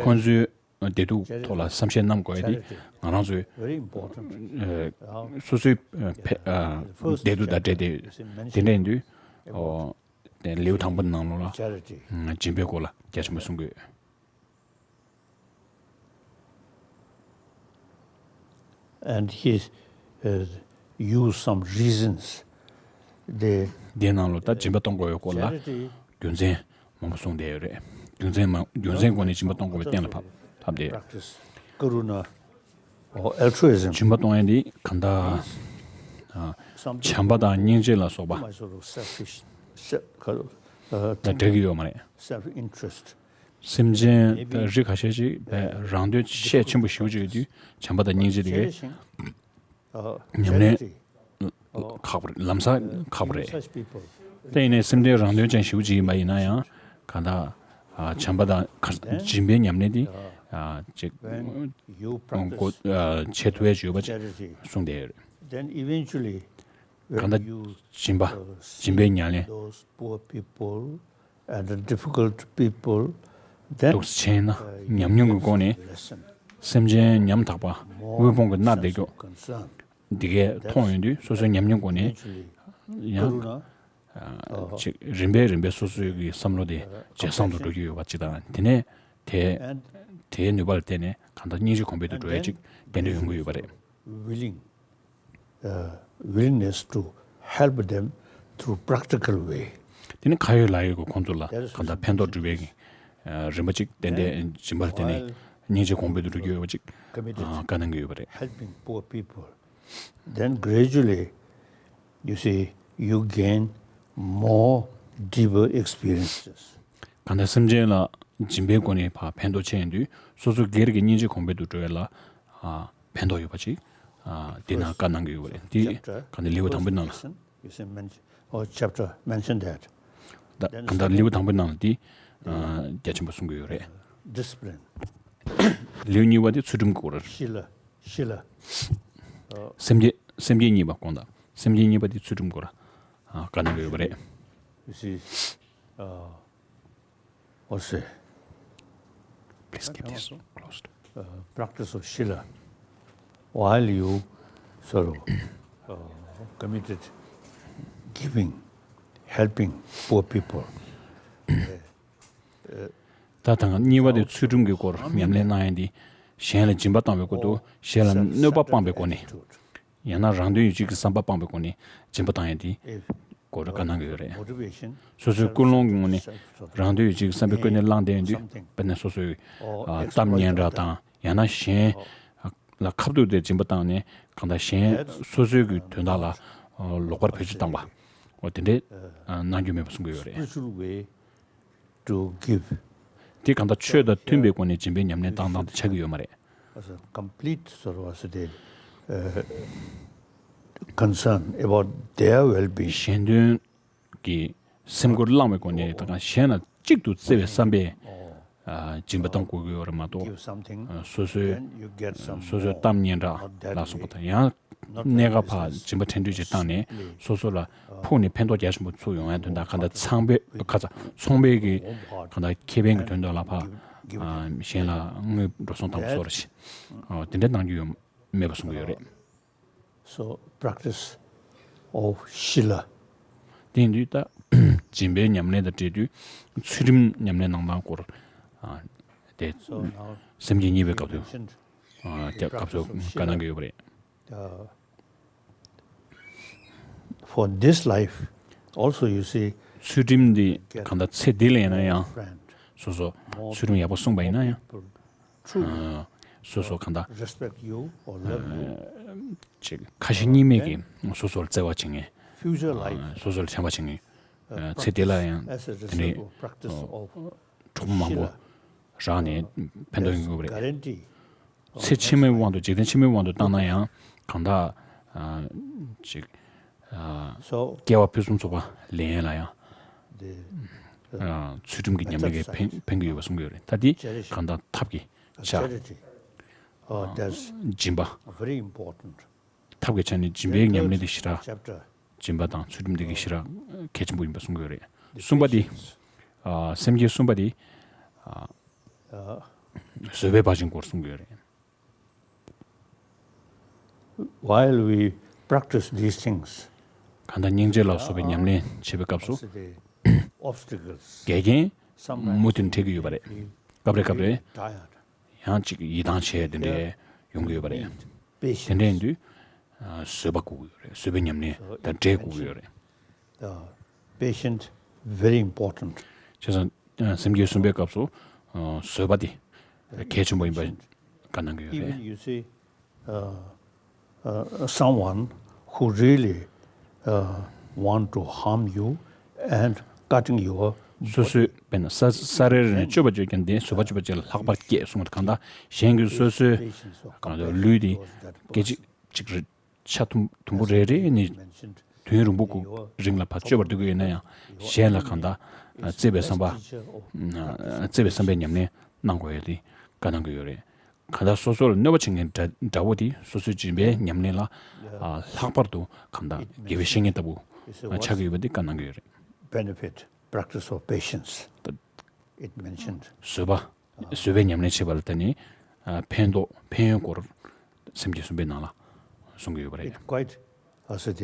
ཁོང་ཚོའི་ བདེ་སྡུག་ཐོག་ལ་བསམ་ཤེས་གནང་དགོས་ཡ་དེ་ང་རང་ཚོའི་སོ་སོའི་བདེ་སྡུག་དང་འབྲེལ་ཏེ་དེ་འདྲ་ཡིན་དུས་ལེའུ་དང་པོ་ནང་ལོགས་ལ་སྦྱིན་པའི་སྐོར་ལ་རྒྱ་ཆེན་པོ་གསུང་གི་ཡོད། And he uh, used some reasons. They, འདིའི་ནང་ལ་ད་སྦྱིན་པ་གཏོང་དགོས་པའི་སྐོར་ལ་རྒྱུ་མཚན་མང་པོ་གསུངས་བསྡད་ཡོད་རེད། རྒྱུ་མཚན་མང་རྒྱུ་མཚན་སྒོ་ནས་སྦྱིན་པ་གཏོང་དགོས་པ་གཏན་ལ་ཕབ་ཕབ་བསྡད་ཡོད། Practice karuna or altruism. སྦྱིན་པ་གཏོང་ཡ་འདི་གང་ལྟར་བྱམས་པ་དང་སྙིང་རྗེ་ལ་སོགས་པ། My sort of selfish, ད་འགྲིག་གི་ཡོད་མ་རེད། Self-interest. སེམས་ཅན་རིགས་ཁ་ཤས་ཤིག་རང་དོན་ཤས་ཆེན་པོ་ཞེ་པོ་ཅིག་ཡོད་དུས་བྱམས་པ་དང་སྙིང་རྗེ་དེ་གས་ཉམས་ལེན་ཁག་པོ་རེད། ལམ་སང་ཁག་པོ་རེད། དེ་ཡིན་ནའི་སེམས་ཅན་རང་དོན་ཅན་ཞེ་པོ་ཅིག་ཡིན་པ་ཡིན་ན་ཡང་གང་ལྟར་བྱམས་པ་དང་སྦྱིན་པའི་ཉམས་ལེན་དེ་ཅིག་འགོ་བྱེད་ཐུབ་ཡ་ཅིག་ཡོད་པ་ཅིག་གསུངས་བསྡད་ཡོད་རེད། Then eventually, གང་ལྟར་སྦྱིན་པ་སྦྱིན་པའི་ཉམས་ལེན། Those poor people and the difficult people, then འདུག་སེ་བྱས་ན་ཉམས་མྱོང་གི་སྒོ་ནས་lesson. སེམས་ཅན་ཉམ་ཐག་པ་དབུལ་ཕོངས་ཀྱི་མནར་བསྡད་རྒྱུ་Concern. འདི་གས་མཐོང་ཡོང་དུས་སོ་སོའི་ཉམས་མྱོང་སྒོ་ནས་Eventually, ཡང་Karuna, ཅིག་རིམ་པས་རིམ་པས་སོ་སོའི་གི་བསམ་བློ་དེ་ཇེ་བཟང་དུ་འགྲོ་གི་ཡོད་པ་ཅིག་དང་དེ་ནས་དེ་དེའི་ནུས་པ་ལ་བརྟེན་ནས་གང་ལྟར་སྙིང་རྗེ་གོང་འཕེལ་དུ་འགྲོ་ཡ་ཅིག་ཏན་ཏན་ཡོང་གི་ཡོད་པ་རེད། Willing, uh, willingness to help them through practical way. དེ་ནི་ཁ་ཡོད་ལག་ཡོད་ཀྱི་ཁོང་ཚོ་ལ་གང་ལྟར་ཕན་ཐོགས་སྒྲུབ་པའི་གི་རིམ་པ་ཅིག་ཏན་ཏན་སྦྱིན་པ་ལ་བརྟེན་ནས་སྙིང་རྗེ་གོང་འཕེལ་དུ་འགྲོ་གི་ཡོད་པ་ཅིག་བཀའ་གནང་གི་ཡོད་པ་རེད། Helping poor people. Then gradually, you see, you gain more deeper experiences. གང་ལྟར་སེམས་ཅན་ལ་སྦྱིན་པའི་སྒོ་ནས་ཕར་ཕན་ཐོགས་ཆེ་ཡོང་དུས་སོ་སོ་སྒེར་གྱི་སྙིང་རྗེ་གོང་འཕེལ་དུ་འགྲོ་ཡ་ལ་ཕན་ཐོགས་ཡོད་པ་ཅིག་དེ་ནང་བཀའ་གནང་གི་ཡོད་པ་རེད། དེ་གང་ལྟར་ལེའུ་དང་པོའི་ནང་ལ། Listen, you see, mention, or chapter mention that. ད་གང་ལྟར་ལེའུ་དང་པོའི་ནང་ལ་དེ་རྒྱ་ཆེན་པོ་གསུང་གི་ཡོད་རེད། Discipline. ལེའུ་གཉིས་པ་དེ་ཚུལ་ཁྲིམས་སྐོར། Shila, Shila. སེམས་བསྐྱེད་སེམས་བསྐྱེད་གཉིས་པ་དགོངས་དག་སེམས་བསྐྱེད་གཉིས་པ་དེ་ཚུལ་ཁྲིམས་སྐོར་བཀའ་གནང་གི་ཡོད་པ་རེད། You see, uh, what's it? Please keep this closed. Uh, practice of Shila. While you sort of uh, committed giving, helping poor people, ད་དང་གཉིས་པ་དེ་ཚུལ་ཁྲིམས་ཀྱི་སྐོར་ཉམས་ལེན་གནང་ཡ་འདི་གཞན་ལ་སྦྱིན་པ་བཏང་བའི་སྐོར་དུ་གཞན་ལ་གནོད་པ་སྤངས་པའི་སྒོ་ནས་ཡང་ན་རང་དོན་ཡིད་བྱེད་ཀྱི་བསམ་པ་སྤངས་པའི་སྒོ་ནས་སྦྱིན་པ་བཏང་ཡ་འདི་སྐོར་བཀའ་གནང་གི་ཡོད་རེད། སོ་སོའི་ཀུན་སློང་གི་ངོས་ནས་རང་དོན་ཡིད་བྱེད་ཀྱི་བསམ་པའི་ཀུན་ནས་བསླངས་བསྡད་ཡོང་དུས་དཔེར་ན་སོ་སོའི་གཏམ་སྙན་གྲགས་དང་ཡང་ན་གཞན་ལ་ཁ་ཐུག་དེ་སྦྱིན་པ་བཏང་ནས་གང་ལྟར་གཞན་སོ་སོའི་གི་དོན་དག་ལ་ལོག་པར་བེད་སྤྱོད་བཏང་པ་འོ་དེ་འདྲས་གནང་རྒྱུ་མེད་པ་གསུང་གི་ཡོད་རེད། Spiritual way to give. དེ་གང་ལྟར་ཆོས་དང་མཐུན་པའི་སྒོ་ནས་སྦྱིན་པའི་ཉམས་ལེན་བཏང་སྟངས་དེ་ཆགས་ཀྱི་ཡོད་མ་རེད། As a complete sort of as the uh, concern about their well-being. གཞན་དོན་གྱི་སེམས་ཁུར་བླངས་པའི་སྒོ་ནས་ད་གང་གཞན་ལ་གཅིག་ཏུ་བརྩེ་བའི་བསམ་པས་སྦྱིན་པ་བཏང་དགོས་ཀྱི་ཡོད་རེད་མ་གཏོགས་སོ་སོའི་སོ་སོའི་གཏམ་སྙན་གྲགས་ལ་སོགས་པ་དང་ཡང་གནས་སྐབས་ཕར་སྦྱིན་པ་ཕྲན་སྤྲོད་ཅིག་བཏང་ནས་སོ་སོ་ལ་ཕུགས་ནས་ཕན་ཐོགས་རྒྱ་ཆེན་པོ་ཚུར་ཡོང་ཡ་དོན་དག་གང་ལྟར་ཚངས་པའི་ཁ་ཚ་ཚོང་པའི་གི་གང་ལྟར་ཁེ་ཕན་གྱི་དོན་དག་ལ་ཕར་གཞན་ལ་དངུལ་འགྲོ་སོང་བཏང་བ་སོགས་རེད། དེ་འདྲ་གནང་རྒྱུ་ཡོད་མེད་པ་གསུང་གི་ཡོད་རེད། So practice of Shila. དེ་ཡིན་དུས་ད་སྦྱིན་པའི་ཉམས་ལེན་དང་འབྲེལ་དུས་ཚུལ་ཁྲིམས་ཉམས་ལེན་གནང་སྟངས་སྐོར་དེ་སེམས་བསྐྱེད་གཉིས་པའི་སྐབས་དུ་སྐབས་སུ་བཀའ་གནང་གི་ཡོད་པ་རེད། For this life, also you see, ཚུལ་ཁྲིམས་འདི་གང་ལྟར་ཚེ་འདི་ལ་ཡིན་ན་ཡང་སོ་སོ་ཚུལ་ཁྲིམས་ཡག་པོ་སྲུང་པ་ཡིན་ན་ཡང་སོ་སོ་གང་ལྟར་ཅིག་ཁ་ཞེ་གཉིས་མེད་ཀྱིས་སོ་སོར་བརྩེ་བ་བྱེད་མཁན་སོ་སོར་བྱམས་པ་བྱེད་མཁན་ཚེ་འདི་ལ་ཡང་དེ་འདྲའི་གྲོགས་པོ་མང་པོ་རག་ནས་ཕན་ཐོགས་ཡོང་གི་ཡོད་པ་རེད། ཚེ་ཕྱི་མའི་དབང་དུ་འཇིག་རྟེན་ཕྱི་མའི་དབང་དུ་བཏང་ན་ཡང་གང་ལྟར་ཅིག་སྐྱེ་བ་ཕུན་སུམ་ཚོགས་པ་ལེན་ཡས་ལ་ཡང་ཚུལ་ཁྲིམས་ཀྱི་ཉམས་ལེན་གྱིས་ཕན་ཕན་གྱི་ཡོད་པ་གསུང་གི་ཡོད་རེད། ད་འདི་གང་ལྟར་ཐབས་ཀྱི་ཆ་སྦྱིན་པ་ཐབས་ཀྱི་ཆ་ནས་སྦྱིན་པའི་ཉམས་ལེན་དེ་ཞེ་དྲག་སྦྱིན་པ་དང་ཚུལ་ཁྲིམས་དེ་གི་ཞེ་དྲག་གལ་ཆེན་པོ་ཡིན་པ་གསུང་གི་ཡོད་རེད། གསུམ་པ་དེ་སེམས་བསྐྱེད་གསུམ་པ་དེ་བཟོད་པའི་བར་ཆད་སྐོར་གསུང་གི་ཡོད་རེད། While we practice these things, གང་ལྟར་སྙིང་རྗེ་ལ་སོགས་པའི་ཉམས་ལེན་བྱེད་པའི་སྐབས་སུ། Obstacles. འགལ་རྐྱེན་མུ་མཐུད་འཕྲད་ཀྱི་ཡོད་པ་རེད། སྐབས་རེ་སྐབས་རེ། Tired. ཡང་ཅིག་ཡིད་ཐང་ཆད་དེ་འདྲའི་ཡོང་གི་ཡོད་པ་རེད། Patience. དེ་འདྲ་ཡིན་དུས། བཟོད་པ་དགོས་ཀྱི་ཡོད་རེད། བཟོད་པའི་ཉམས་ལེན་དང་འབྲེལ་དགོས་ཀྱི་ཡོད་རེད། Patience very important. བྱས་ཙང་སེམས་བསྐྱེད་གསུམ་པའི་སྐབས་སུ་བཟོད་པ་དེ་གལ་ཆེན་པོ་ཡིན་པ་བཀའ་གནང་གི་ཡོད་རེད། Even you see, uh, uh, someone who really, uh, want to harm you and cutting your soi soi དཔེར་ན་ས་ས་རེ་རེ་ནས་གཅོད་པ་གཅོད་མཁན་དེ་བཟོད་པ་གཅོད་པ་བཅས་ལ་ལྷག་པར་སྐྱེ་གསུངས་པ་དེ། གང་ལྟར་གཞན་གྱི་སོ་སོའི་གང་ལྟར་ལུས་དེ་སྐད་ཅིག་ཅིག་རེ་ཆ་དུམ་དུམ་བུ་རེ་རེ་ནས་དུས་རིང་པོ་གི་རིང་ལ་ཕར་གཅོད་པར་འདོད་ཀྱི་ཡོད་ན་ཡང་། གཞན་ལ་གང་ལྟར་བརྩེ་བའི་བསམ་པ། བརྩེ་བའི་བསམ་པའི་ཉམས་ལེན་གནང་དགོས་ཡ་དེ་བཀའ་གནང་གི་ཡོད་རེད། གང་ལྟར་སོ་སོ་ལ་གནོད་པ་བྱེད་མཁན་དགྲ་དགྲ་བོ་དེ་སོ་སོའི་སྦྱིན་པའི་ཉམས་ལེན་ལ་ལྷག་པར་དུ་གང་ལྟར་དགེ་བའི་བཤེས་གཉེན་ལྟ་བུ་ཆགས་ཀྱི་ཡོད་པ་དེ་བཀའ་གནང་གི་ཡོད་རེད། Benefit, practice of patience. It mentioned. བཟོད་པ། བཟོད་པའི་ཉམས་ལེན་བྱེད་པ་ལ་ད་ནི་ཕན་ཐོགས་ཕན་ཡོན་སྐོར་སེམས་བསྐྱེད་གསུམ་པའི་ནང་ལ་གསུང་གི་ཡོད་པ་རེད། It quite, I said,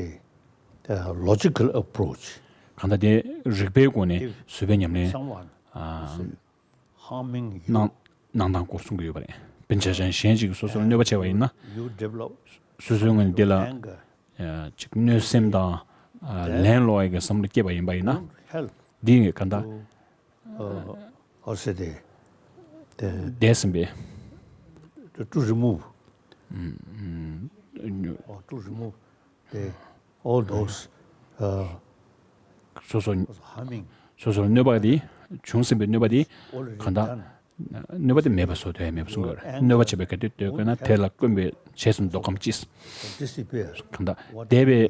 a logical approach. གང་ལྟར་དེ་རིགས་པའི་སྒོ་ནས་བཟོད་པའི་ཉམས་ལེན་Someone is harming you. གནང་གནང་སྟངས་སྐོར་གསུང་གི་ཡོད་པ་རེད། དཔེར་ན་ཆ་བཞག་གཞན་གཅིག་གིས་སོ་སོར་གནོད་པ་བྱས་པ་ཡིན་ན། You develop སོ་སོའི་ངོས་ནས་དེ་ལ་anger. ཅིག་གནོད་སེམས་དང་ལན་སློག་ཡག་གི་བསམ་བློ་སྐྱེས་པ་ཡིན་པ་ཡིན་ན། Don't help འདི་གང་ལྟར to, uh, how should I say, the, འདས་ཟིན་པའི to, to remove or to remove the, all those, uh, སོ་སོ་harming. སོ་སོར་གནོད་པ་དེ། བྱུང་ཟིན་པའི་གནོད་པ་དེ་already གང་ལྟར done. གནོད་པ་དེ་མེད་པ་བཟོ་ཐུབ་ཡ་མེད་པ་གསུང་གི་ཡོད་རེད། གནོད་པ་བྱེད་པའི་གལ་ཏེ་འདོད་དགོས་ན། དེ་ལ་བསྐུལ་བའི་རྗེས་སུ་ལྡོག་གམ་ཅི། Disappear. གང་ལྟར་འདས་པའི་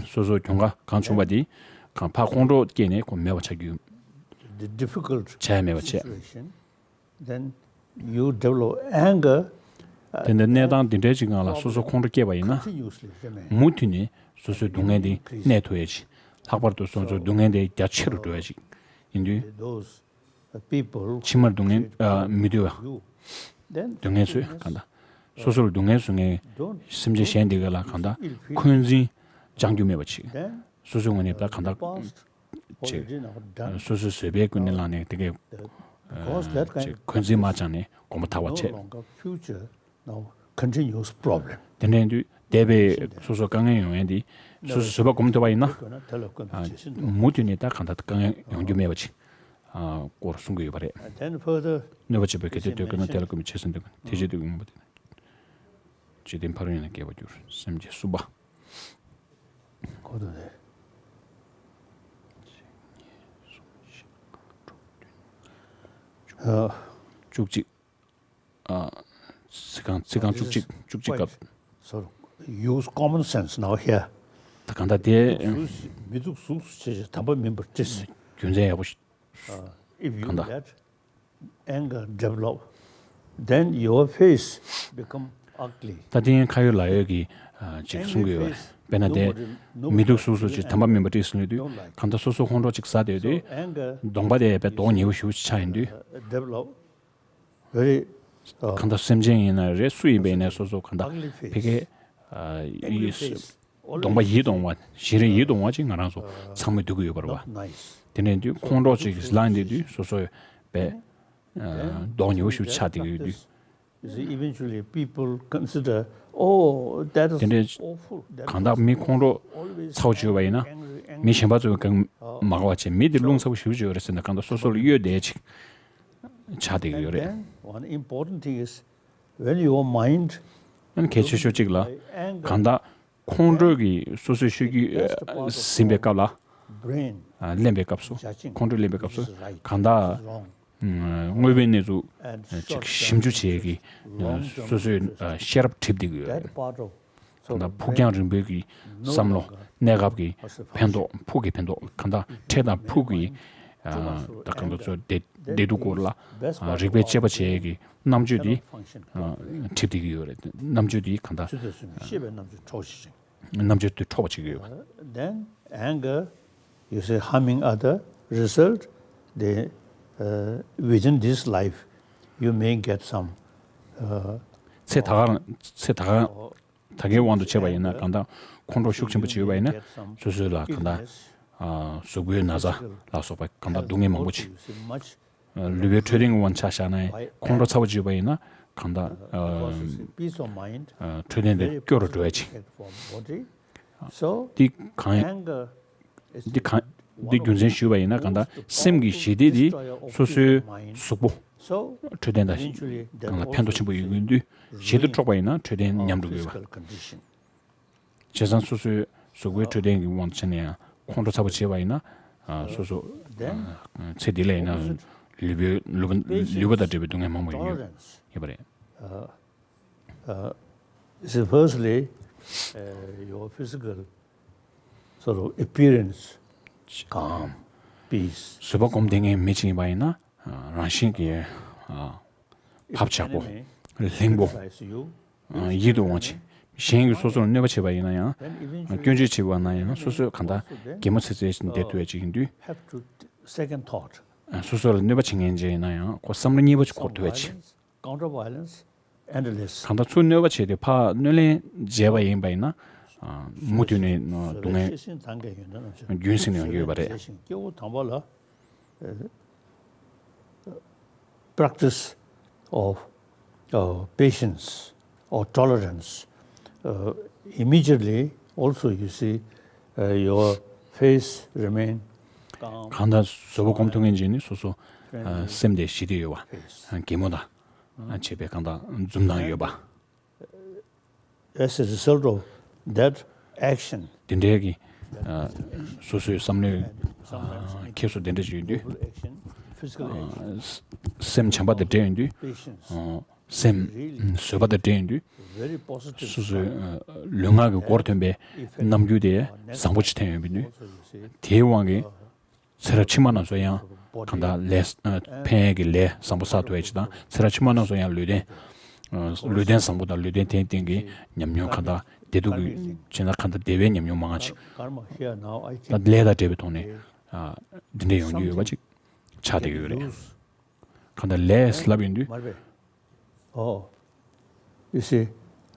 སོ་སོའི་གྱོང་ཁ་གང་བྱུང་བ་དེ་གང་ཕར་ཁོང་ཁྲོ་སྐྱེས་ནས་ཁོ་མེད་པ་ཆགས་རྒྱུ། The difficult བྱ་ཡ་མེད་པ་བྱས། Situation, then you develop anger དེ་འདྲའི་གནས་སྟངས་འདི་འདྲའི་ཅིག་ནང་ལ་སོ་སོ་ཁོང་ཁྲོ་སྐྱེས་པ་ཡིན་ན། continuously remain. མུ་མཐུད་ནས་སོ་སོའི་སྡུག་བསྔལ་དེ་གནས་ཐུབ་ཡ་ཅིག་ལྷག་པར་དུ་སོ་སོའི་སྡུག་བསྔལ་དེ་རྒྱ་ཆེ་རུ་འགྲོ་ཡ་ཅིག་ཡིན་དུས། Those people ཕྱི་མར་སྡུག་བསྔལ་ཨ་མི་འདོད་པ། you, then སྡུག་བསྔལ་བཟོས་གང་ལྟར། སོ་སོར་སྡུག་བསྔལ་བཟོ་མཁན་སེམས་ཅན་གཞན་དེ་ག་ལ་གང་ལྟར་འཁོན་འཛིན་བཅང་རྒྱུ་མེད་པ་བྱེད། Then སོ་སོའི་ངོས་ནས་ད་གང་ལྟར་past བྱེད། Already now done. སོ་སོའི་བཟོད་པའི་ཀུན་ནས་བསླངས་ནས་དེ་གའི་Because that kind བྱེད། འཁོན་འཛིན་མ་བཅངས་ནས་དགོངས་པ་དག་པ་བྱེད། No longer future, now continuous problem. དེ་འདྲ་ཡིན་དུས་འདས་པའི་སོ་སོ་དཀའ་ངལ་ཡོང་ཡ་འདི་སོ་སོ་བཟོད་པ་སྒོམ་ཐུབ་པ་ཡིན་ན། མུ་མཐུད་ནས་ད་གང་ལྟར་དཀའ་ངལ་ཡོང་རྒྱུ་མེད་པ་ཅིག་སྐོར་གསུང་གི་ཡོད་པ་རེད། And then further གནོད་པ་བྱེད་པའི་གལ་ཏེ་འདོད་དགོས་ན། དེ་ལ་བསྐུལ་བའི་རྗེས་སུ་འདོད་དགོས་ན། དེ་བཞིན་དུ་ཡོང་བ་དེ། འཇིག་རྟེན་ཕ་རོལ་ཡུལ་ན་སྐྱེ་བར་འགྱུར། སེམས་བསྐྱེད་གསུམ་པ། གོ་དོ་རེད། བཅུ་གཅིག་ཨ། ཚིག་རྐང་ཚིག་རྐང་བཅུ་གཅིག་བཅུ་གཅིག་སྐབས། Sort of use common sense now here. ད་གང་ལྟར་དེ། མི་སྡུག་གཟུགས་སུ་བྱས་ཤིང་དམ་པ་མིན་པར་བཀྲི། རྒྱུ་མཚན་ཡག་པོ་ཞིག If you གང་ལྟར། Let anger develop, then your face become ugly. ད་དེ་ཡང་ཁ་ཡོད་ལག་ཡོད་ཀྱི་ཨ་ཅིག་གསུང་གི་ཡོད་པ་རེད། དཔེར་ན་དེ། མི་སྡུག་གཟུགས་སུ་བྱས་དམ་པ་མིན་པར་བཀྲི་གསུང་ཡོད་དུས། གང་ལྟར་སོ་སོ་ཁོང་ཁྲོ་ཅིག་ཟ་བསྡད་དུས། གདོང་པ་དེ་དཔེ་མདོག་ཉེས་པོ་ཞེ་པོ་ཅིག་ཆགས་ཡོང་དུས། Very གང་ལྟར་སེམས་ཅན་ཡིན་ན་རེད། སུ་ཡིན་པ་ཡིན་ན་སོ་སོ་གང་ལྟར་ཕ་གི་ཨ་ཡིད་གདོང་པ་ཡིད་གདོང་བ། ཞེ་རེ་ཡིད་གདོང་བ་ཅིག་ང་རང་ཚོ་ཚང་མས་སྡོད་ཀྱི་ཡོད་པ་རེད་བ། དེ་འདྲ་ཡིན་དུས་ཁོང་ཁྲོ་ཅིག་ལངས་བསྡད་དུས་སོ་སོ་དཔེ་མདོག་ཉེས་པོ་ཞིག་ཆགས་བསྡད་ཀྱི་ཡོད་དུས། You see, eventually people consider, oh, that is དེ་འདྲའི་awful. That གང་ལྟར་མི་ཁོང་ཁྲོ་ཚ་བོ་བྱེད་པ་ཡིན་ན། མི་གཞན་པ་ཚོས་གང་མ་དགའ་བ་བྱས། མི་དེ་རླུང་ཚ་བོ་ཞེ་པོ་ཅིག་ཡོད་རེད་ཟེར་ན། གང་ལྟར་སོ་སོ་ལ་གཡོལ་བསྡད་ཅིག་ཆགས་བསྡད་ཀྱི་ཡོད་རེད། Then one important thing is, when your mind ཨ་ནི་གལ་ཆེ་ཤོས་གཅིག་ལ། གང་ལྟར་ཁོང་ཁྲོ་གི་སོ་སོའི་ཤོད་རྒྱུ་ཨ་ཟིན་པའི་སྐབས་ལ། Brain ཨ་གླེན་པའི་སྐབས་སུ། judging ཁོང་ཁྲོ་གླེན་པའི་སྐབས་སུ། this is right, གང་ལྟར། this is wrong. དངོས་པོའི་གནས་ཚུལ་ཅིག་ཞིབ་འཇུག་བྱེད་ཀྱི་སོ་སོའི་ཤེས་རབ་གྲིབ་བསྡད་ཀྱི་ཡོད་རེད། གང་ལྟར་ཕུགས་རྒྱང་རིང་པོའི་གི་བསམ་བློ། གནས་སྐབས་ཀྱི་ཕན་ཐོགས། ཕུགས་ཀྱི་ཕན་ཐོགས། གང་ལྟར་འཕྲལ་དང་ཕུགས་ཀྱི་ད་གང་ལྟར་ཚོ་བདེ་བདེ་སྡུག་སྐོར་ལ་རིགས་པས་དཔྱད་པ་བྱེད་ཀྱི་རྣམ་དཔྱོད་དེ་གྲིབ་བསྡད་ཀྱི་ཡོད་རེད། རྣམ་དཔྱོད་དེ་གང་ལྟར། ཤེས་པའི་རྣམ་དཔྱོད་འཕྲོག་བྱེད་ཅིང་། རྣམ་དཔྱོད་དེ་འཕྲོག་པ་བྱེད་ཀྱི་ཡོད་པ། Then anger, you say, harming other, result, the, uh, within this life. you may get some, uh, ཚེ་ད་ག་རང་ཚེ་ད་ག་ད་གའི་དབང་དུ་བྱས་པ་ཡིན་ན། གང་ལྟར་ཁོང་ཁྲོ་ཤུགས་ཆེན་པོ་བྱེད་པ་ཡིན་ན། སོ་སོའི་ལ་གང་ལྟར་ཨ་གཟུགས་པོའི་ན་ཚ་ལ་སོགས་པ་གང་ལྟར་སྡུག་བསྔལ་མང་པོ་ཅིག་ལུས་པོའི་འཕྲོད་བསྟེན་གྱི་དབང་ཆ་བཞག་ན་ཡང་། ཁོང་ཁྲོ་ཚ་པོ་བྱེད་པ་ཡིན་ན། གང་ལྟར་ཨ་འཕྲོད་བསྟེན་དེ་སྐྱོ་རུ་འགྲོ་ཡ་ཅིག་འདི་གང་འདི་གང་འདི་རྒྱུ་མཚན་ཞུས་པ་ཡིན་ན། གང་ལྟར་སེམས་ཀྱི་ཞི་བདེ་འདི་སོ་སོའི་གཟུགས་པོ་འཕྲོད་བསྟེན་དང་གང་ལ་ཕན་ཐོགས་ཆེན་པོ་ཡོད་ཀྱི་འདུག་ཞི་བདེ་འཕྲོག་པ་ཡིན་ན་འཕྲོད་བསྟེན་ཉམས་འགྲོ་གི་ཡོད་པ། བྱས་ཙང་སོ་སོའི་གཟུགས་པོའི་འཕྲོད་བསྟེན་གྱི་དབང་དུ་བྱས་ནས་ཡང་ཁོང་ཁྲོ་ཚ་པོ་བྱས་པ་ཡིན་ན། ཨ་སོ་སོ་ཨ་ཚེ་འདི་ལ་ཡིན་ན་ལུས་པོའི་ལུས་པོ་ལུས་པོ་དང་འབྲེལ་བའི་སྡུག་བསྔལ་མང་པོ་ཡོད་ཡོད་པ་རེད། Uh, see, firstly, uh, your physical sort of appearance, calm, peace. བཟོད་པ་སྒོམ་བསྡད་མཁན་མི་གཅིག་ཡིན་པ་ཡིན་ན། ཨ་རང་བཞིན་གྱིས་ཨ་བག་ཆགས་པོ། ལྷིང་པོ། ཨ་ཡིད་དུ་འོང་ཆེ། གཞན་གྱིས་སོ་སོར་གནོད་པ་བྱས་པ་ཡིན་ན་ཡང་། སྐྱོན་བརྗོད་བྱས་པ་ན་ཡང་། སོ་སོས་གང་ལྟར་གད་མོ་ཚིག་ཚིག་བྱས་བསྡད་ཐུབ་ཡ་ཅིག་ཡིན་དུས། Have to second thought. ཨ་སོ་སོ་ལ་གནོད་པ་བྱེད་མཁན་ཅིག་ཡིན་ན་ཡང་། ཁོ་བསམ་བློ་གཉིས་པ་ཅིག་འཁོར་ཐུབ་ཡ་ཅིག Counter violence, endless. གང་ལྟར་ཚུར་གནོད་པ་བྱས་ཏེ་ཕར་གནོད་ལན་འཇལ་བ་ཡིན་པ་ཡིན་ན། ཨ་མུ་མཐུད་ནས་སྡུག་བསྔལ་རྒྱུན་བསྲིངས་ནས་ཡོང་གི་ཡོད་པ་རེད། སྐྱེ་བོ་དམ་པ་ལ། Practice of, uh, patience or tolerance, uh, immediately also you see, uh, your face remain calm. གང་ལྟར་བཟོད་པ་སྒོམ་ཐུབ་མཁན་ཅིག་ནི་སོ་སོ་ཨ་སེམས་དེ་ཞི་བདེ་ཡོད་པ། ཨ་གད་མོ་དང་ཨ་བྱས་པའི་གང་ལྟར་འཛུམ་མདངས་ཡོད་པ། As a result of that action, དེ་འདྲའི་གི་ཨ་སོ་སོའི་བསམ་བློའི་ཨ་ཁྱེར་སོ་དེ་འདྲ་ཞིག་ཡོད་དུས། Physical action, ཨ་སེམས་བྱམས་པ་དང་འབྲེལ་ཡོང་དུས། Patience, ཨ་སེམས་བཟོད་པ་དང་འབྲེལ་ཡོང་དུས། Very positive. སོ་སོའི་ཨ་ལུས་ངག་གི་སྒོར་ཐོན་པའི་རྣམ་འགྱུར་དེ་བཟང་པོ་ཅིག་ཐོན་ཡོང་གི་འདུག་དེའི་དབང་གིས་ཚེ་རབས་ཕྱི་མ་རྣམས་སུ་ཡང་གང་ལྟར་ལས་ཨ་ཕན་ཡས་ཀྱི་ལས་བཟང་པོ་བསགས་ཐུབ་ཡས་ཅིག་དང་། ཚེ་རབས་ཕྱི་མ་རྣམས་སུ་ཡང་ལུས་རྟེན་ཨ་ལུས་རྟེན་བཟང་པོ་དང་ལུས་རྟེན་དེའི་སྟེང་གི་ཉམས་མྱོང་གང་ལྟར་བདེ་སྡུག་གི་བྱས་ན་གང་ལྟར་བདེ་བའི་ཉམས་མྱོང་མང་ང་ཅིག་ད་ལས་དང་འབྲེལ་བའི་ཐོག་ནས་ཨ་འདི་འདྲ་ཡོང་རྒྱུ་ཡོད་པ་ཅིག་ཆགས་བསྡད་ཀྱི་ཡོད་རེད། གང་ལྟར་ལས་ལབ་ཡོང་དུས། Oh, you see,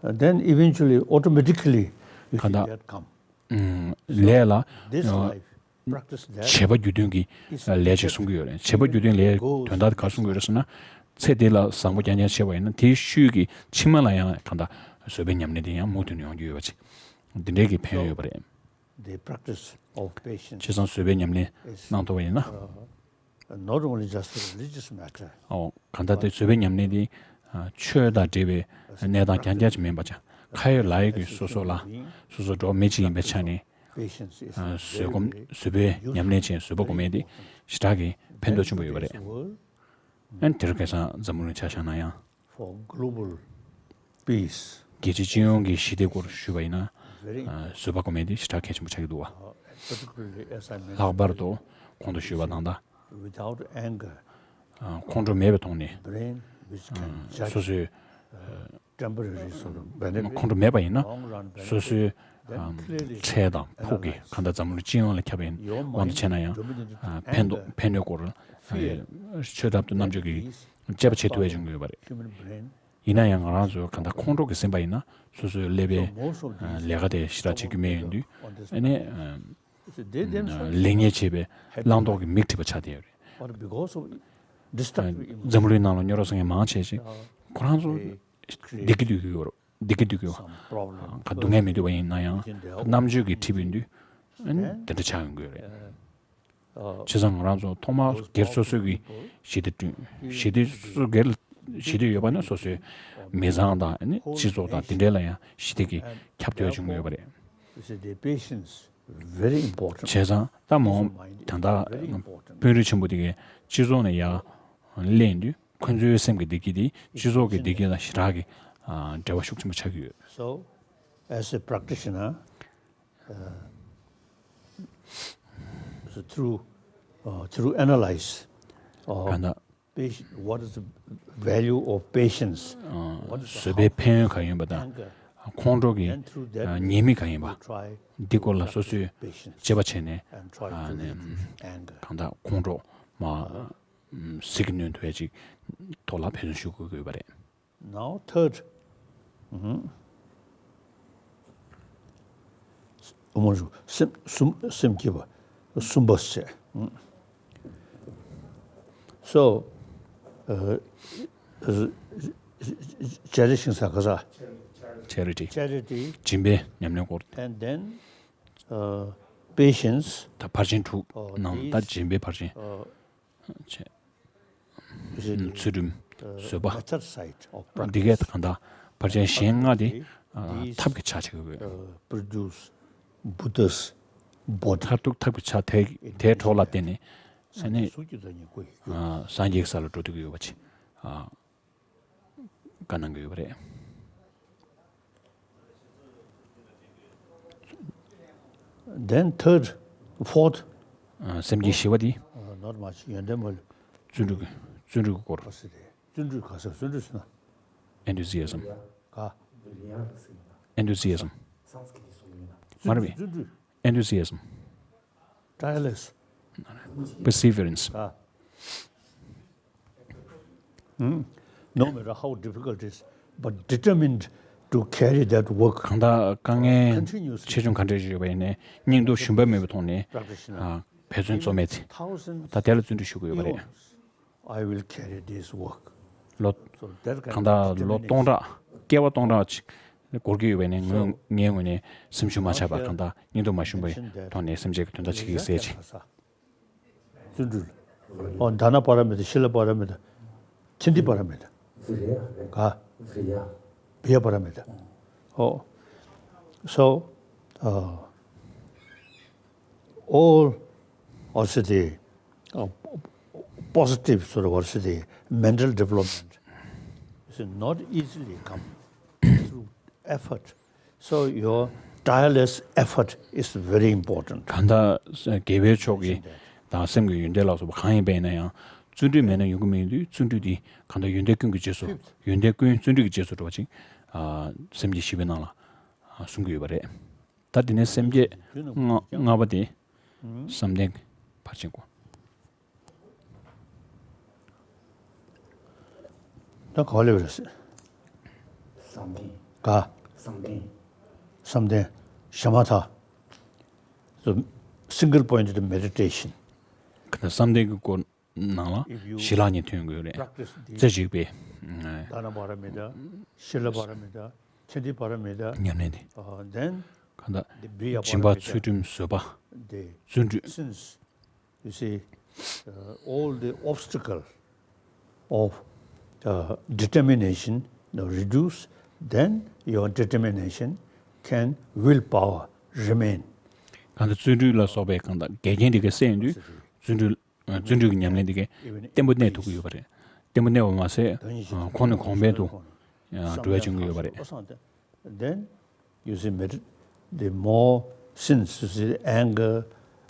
and then eventually, automatically, you see གང་ལྟར་that come. ཨུམ་ལས་ལ་This ཨ་life, practice that བྱས་པ་རྒྱུ་མཐུན་གྱི་ལས་ཅིག་གསུང་གི་ཡོད་རེད། བྱས་པ་རྒྱུ་མཐུན་ལས་དོན་དག་དེ་ག་གསུང་གི་ཡོད་རེད་ཟེར་ན། ཚེ་འདི་ལ་བཟང་པོ་རྐྱང་རྐྱང་བྱས་པ་ཡིན་ན། དེའི་ཤུལ་གྱི་ཕྱི་མ་ལ་ཡང་གང་ལྟར་བཟོད་པའི་ཉམས་ལེན་དེ་ཡང་མུ་མཐུད་ནས་ཡོང་རྒྱུ་ཡོད་པ་ཅིག་འདི་འདྲའི་གི་ཕན་ཡོན་ཡོད་པ་རེད། The practice of patience བྱས་ཙང་བཟོད་པའི་ཉམས་ལེན་གནང་ཐུབ་པ་ཡིན་ན། Not only just a religious matter. ཨོ་གང་ལྟར་དེ་བཟོད་པའི་ཉམས་ལེན་དེ་ཨ་ཆོས་དང་འབྲེལ་བའི་གནས་སྟངས་རྐྱང་རྐྱང་ཅིག་མིན་པ་ཅིག་ཁ་ཡོད་ལག་ཡོད་ཀྱི་སོ་སོ་ལ། སོ་སོ་འགྲོ་བ་མི་གཅིག་ཡིན་པའི་ཆ་ནས། Patience is ཨ་བཟོད་སྒོམ་very བཟོད་པའི་ཉམས་ལེན་བྱས་བཟོད་པ་སྒོམ་ཡས་དེ་ཞེ་དྲག་གི་ཕན་ཐོགས་ཆེན་པོ་ཡོད་པ་རེད། ཨན་དེར་ཁ་སང་འཛམ་བུ་གླིང་ཆ་བཞག་ན་ཡང་། For global peace. རྒྱལ་སྤྱི་སྤྱི་ཡོངས་ཀྱི་ཞི་བདེ་སྐོར་ཞུས་པ་ཡིན་ན། Very ཨ་བཟོད་པ་སྒོམ་ཡས་དེ་ཞེ་དྲག་གལ་ཆེན་པོ་ཆགས་ཀྱི་འདུག་བ། Particularly, as I mentioned, ལྷག་པར་དུ་གོང་དུ་ཞུས་པ་དང་ད། Without anger, ཨ་ཁོང་ཁྲོ་མེད་པའི་ཐོག་ནས། Brain, which can ཨ་judge སོ་སོའི་temporary sort of benefit, ཁོང་ཁྲོ་མེད་པ་ཡིན་ན། long run benefit, སོ་སོའི་ཨ་འཕྲལ་དང་ཕུགས་ཀྱི་གང་ལྟར་འཛམ་བུ་གླིང་སྤྱི་ཡོངས་ལ་ཁྱབ་པའི་དབང་དུ་བྱས་ན་ཡང་། ཨ་ཕན་ཐོགས་ཕན་གནོད་སྐོར་ལ་ཆོས་ཐབས་དང་རྣམ་དཔྱོད་ཀྱིས་དཔྱད་པ་བྱེད་ཐུབ་པ་བྱུང་གི་ཡོད་པ་རེད། Human brain ཡིན་ན་ཡང་ང་རང་ཚོ་གང་ལྟར་ཁོང་ཁྲོ་གིས་ཟིན་པ་ཡིན་ན། སོ་སོའི་ཀླད་པའི་ལས་ཀ་དེ་ཞེ་དྲག་བྱེད་རྒྱུ་མེད་ཡོང་དུས། ཨ་ནི་ལེགས་ཉེས་འབྱེད་པའི་བླང་དོར་གྱི་མིག་ཁྲིད་པ་ཆགས་བསྡད་ཡོད་རེད། འཛམ་བུ་གླིང་ནང་ལ་རྙོག་དྲ་བཟོ་མཁན་མང་ཆེ་ཞིག་ཁོ་རང་ཚོ་བདེ་སྐྱིད་སྡུག་གི་ཡོད་རེད། བདེ་སྐྱིད་སྡུག་གི་ཡོད། གང་སྡུག་བསྔལ་མི་འདུག་པ་ཡིན་ན་ཡང་། རྣམ་དཔྱོད་ཀྱིས་ཁྲིད་པ་ཡིན་དུས། ཨ་ནི་དེ་འདྲ་ཆགས་ཡོང་གི་ཡོད་རེད། བྱས་ཙང་ང་རང་ཚོ་ཐོག་མར་སྒེར་སོ་སོ་གི་ཞི་བདེ་བསྐྲུན། ཞི་བདེ་སོ་སོ་སྒེར་ཞི་བདེ་ཡོད་པ་ན་སོ་སོའི་མི་ཚང་དང་ཨ་ནི་སྤྱི་ཚོགས་དང་དེ་འདྲའི་ལ་ཡང་ཞི་བདེ་གི་ཁྱབ་ཐུབ་ཡ་བྱུང་ཡོད་པ་རེད། Very important. བྱས་ཙང་ད་མོ་ད་ལྟ་དཔོན་རིགས་ཆེན་པོ་དེ་གའི་སྤྱི་ཚོགས་ནས་ཡར་གླེང་དུས། ཁོ་ཚོའི་སེམས་ཀྱི་བདེ་སྐྱིད་དེ་སྤྱི་ཚོགས་ཀྱི་བདེ་སྐྱིད་དང་ཞེ་དྲག་གི་ཨ་འབྲེལ་བ་ཤུགས་ཆེན་པོ་ཆགས་ཀྱི་ཡོད། So, as a practitioner, uh, so through, uh, through analyze of གང་ལྟར་patient, what is the value of patience? What is the བཟོད་པའི་ཕན་ཡོན་གང་ཡིན་པ་དང་། anger? ཁོང་ཁྲོ་གི་And through that ཉེས་དམིགས་གང་ཡིན་པ། we try འདི་སྐོར་ལ་སོ་སོས་patience དཔྱད་པ་བྱས་ནས། and try to ཨ་ནི་reduce anger. གང་ལྟར་ཁོང་ཁྲོ་མ་ ཨམ་ཟིལ་གྱིས་གནོན་ཐུབ་ཡ་ཅིག་ཐོག་ལ་འབད་བརྩོན་ཞུ་དགོས་ཀྱི་ཡོད་པ་རེད། Now third. ཨུ་མ་རུ་སེམས་སུམ་སེམས་བསྐྱེད་པ་གསུམ་པ་བྱས། So, uh, charity ཤིང་ས་ག་ས། Charity. Charity. སྦྱིན་པའི་ཉམས་ལེན་སྐོར། And then, uh, patience. ད་ཕར་ཕྱིན་དྲུག་ནང་ད་སྦྱིན་པའི་ཕར་ཕྱིན། བྱས། ཚུལ་ཁྲིམས། བཟོད་པ། འདི་གས་གང་ལྟར་ཕལ་ཆེར་གཞན་ལྔ་དེ་ཐབས་ཀྱི་ཆ་བྱེད་དགོས། Produce Buddha's body. མཐར་ཐུག་ཐབས་ཀྱི་ཆ་དེ་དེའི་གྲོགས་ལ་བརྟེན་ནས་ཨ་ནི་སངས་རྒྱས་ཀྱི་ས་ལ་འགྲོ་ཐུབ་ཀྱི་ཡོད་པ་ཅིག་བཀའ་གནང་གི་ཡོད་པ་རེད། Then third, fourth. ཨ། སེམས་བསྐྱེད་བཞི་པ་དེ། Uh, not much. ཡོན་ཏན་མ་ལ། བརྩོན་འགྲུས་ཀྱི་བརྩོན་འགྲུས་ཀྱི་སྐོར། བརྩོན་འགྲུས་ག་ས་བརྩོན་འགྲུས་ཟེར་ན། Enthusiasm. ག། Enthusiasm. Enthusiasm. མ་རེད་པས། བརྩོན་འགྲུས། Enthusiasm. Tireless. Perseverance. Ah. Hmm? No matter how difficult it is, but determined to carry that work. གང་ལྟར་དཀའ་ངལ་ཆེ་ཆུང་ག་འདྲ་ཞིག་ཡོད་པ་ཡིན་ནའི་སྙིང་སྟོབས་ཞུམ་པ་མེད་པའི་ཐོག་ནས་ཨ་འབད་བརྩོན་རྩོམ་མེད་ཚེ་ད་དེ་ལ་བརྩོན་འགྲུས་ཞུ་དགོས་ཡོད་པ་རེད། I will carry this work. ལོ། So that kind གང་ལྟར་ལོ་སྟོང་ཕྲག་བསྐལ་པ་སྟོང་ཕྲག་ཅིག་འགོར་གྱི་ཡོད་པ་ནས་ངོས་ངའི་ངོས་ནས་སེམས་ཤུགས་མ་ཆག་པར་གང་ལྟར་སྙིང་སྟོབས་མ་ཞུམ་པའི་ཐོག་ནས་སེམས་ཅན་གྱི་དོན་དག་བྱེད་ཀྱི་ཟེར་ཅིག་བརྩོན་འགྲུས། ཨོ། དྷ་ན་པ་ར་མི་ཏ། ཤི་ལ་པ་ར་མི་ཏ། ཁྱིན་ཏི་པ་ར་མི་ཏ། ག། བི་ཡ་པ་ར་མི་ཏ། ཨོ། So, uh, all, also the, uh, positive sort of, also the mental development is not easily come through effort. So your tireless effort is very important. གང་ལྟར་དགེ་བའི་ཕྱོགས་ཀྱི་དང་སེམས་ཀྱི་ཡོན་ཏན་ལ་སོགས་པ་གང་ཡིན་པ་ཡིན་ན་ཡང་བརྩོན་འགྲུས་མེད་ན་ཡོང་གི་མི་འདུག་བརྩོན་འགྲུས་དེ་གང་ལྟར་ཡོན་ཏན་ཀུན་གྱི་རྗེས་སུ། ཡོན་ཏན་ཀུན་བརྩོན་འགྲུས་ཀྱི་རྗེས་སུ་འགྲོ་བ་ཅིག་ཨ། སེམས་བསྐྱེད་བཞི་པའི་ནང་ལ་ཨ་གསུང་གི་ཡོད་པ་རེད། ད་དེ་ནས་སེམས་བསྐྱེད་ལྔ་ལྔ་པ་དེ་བསམ་གཏན་གྱི་ཕར་ཕྱིན་སྐོར། ད་ག་པར་སླེབས་རེད། བསམ་གཏན། ག། བསམ་གཏན། བསམ་གཏན། ཤ་མ་ཐག So, single pointed meditation. ག་ད་བསམ་གཏན་གྱི་སྐོར་ནང་ལ་ཞི་ལྷག་གཉིས་ཐོན་དགོས་རེད། རྩེ་གཅིག་པའི་དྷ་ན་པ་ར་མི་ཏ། ཤི་ལ་པ་ར་མི་ཏ། ཁྱིན་ཏི་པ་ར་མི་ཏ། ཉམས་ལེན་དེ། Uh, then གང་ལྟར་the སྦྱིན་པ་ཚུལ་ཁྲིམས་བཟོད་པ། The བརྩོན་འགྲུས། Since, you see, uh, all the obstacle of, uh, determination, you know, reduce, then your determination can, will power remain. གང་ལྟར་བརྩོན་འགྲུས་ལ་སོགས་པའི་གང་ལྟར་འགལ་རྐྱེན་དེ་ག་སེལ་ཡོང་དུས་བརྩོན་འགྲུས། བརྩོན་འགྲུས་ཀྱི་ཉམས་ལེན་དེ་གས་བརྟན་པོ་གནས་ཐུབ་ཀྱི་ཡོད་པ་རེད། བརྟན་པོ་གནས་པ་མ་ཟད་གོང་ནས་གོང་འཕེལ་དུ་འགྲོ་ཡ་བྱུང་གི་ཡོད་པ་རེད། Then you see, med- the more sins, you see, anger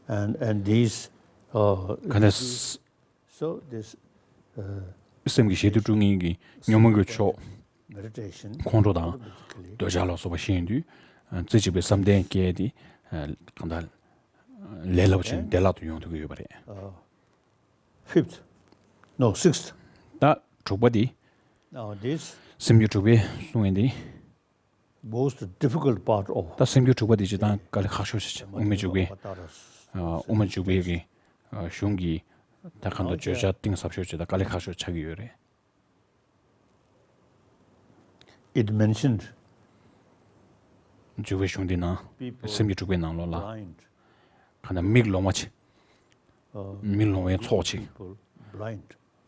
and, and these, uh, ག་ནས། So this, uh, སེམས་ཀྱི་ཞི་བདེ་དཀྲུག་མཁན་གྱི་ཉོན་མོངས་ཀྱི་ཕྱོགས། Meditation ཁོང་ཁྲོ་དང་འདོད་ཆགས་ལ་སོགས་པ་ཞི་ཡོང་དུས་རྩེ་གཅིག་པའི་བསམ་གཏན་སྐྱེས་ཏེ་གང་ལྟར། ལས་སླ་པོ་ཆེ་བདེ་བླག་ཏུ་ཡོང་ཐུབ་ཀྱི་ཡོད་པ་རེད། Uh, fifth, no, sixth. ད་དྲུག་པ་དེ། Now this སེམས་རྒྱུད་དྲུག་པའི་གསུང་ཡིན་ཏེ། Most difficult part of ད་སེམས་རྒྱུད་དྲུག་པ་དེ་སྤྱིར་བཏང་དཀའ་ལས་ཁག་ཤོས་ཤིག་དབུ་མའི་འཇུག་པའི། དབུ་མ་འཇུག་པའི་གི་གཞུང་གི་ད་གང་ལྟར་བརྗོད་བྱ་གཏིང་ཟབ་ཤོས་ཤིག་དང་དཀའ་ལས་ཁག་ཤོས་ཆགས་ཀྱི་ཡོད་རེད། It mentioned འཇུག་པའི་གཞུང་འདི་ནང་སེམས་ཀྱི་དྲུག་པའི་ནང་ལོགས་ལ། གང་ལྟར་མིག་ལོང་བ་ཅིག་མིག་ལོང་བའི་ཚོགས་ཅིག་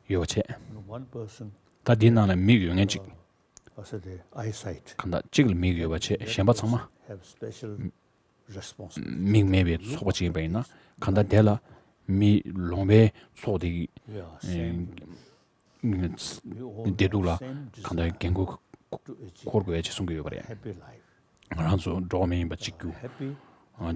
ཡོད་པ་བྱས། ད་འདིའི་ནང་ལ་མིག་ཡོད་མཁན་ཅིག་གང་ལྟར་གཅིག་ལ་མིག་ཡོད་པ་བྱས་གཞན་པ་ཚང་མ། མིག་མེད་པའི་ཚོགས་པ་ཅིག་ཡིན་པ་ཡིན་ན་གང་ལྟར་དེ་ལ་མིག་ལོང་བའི་ཚོགས་དེ་གི་བདེ་སྡུག་ལ་གང་ལྟར་འགན་ཁུར་འཁུར་དགོས་ཡ་ཅིག་གསུང་གི་ཡོད་པ་རེད། ང་རང་ཚོ་འགྲོ་བ་མི་ཡིན་པ་གཅིག་གྱུར།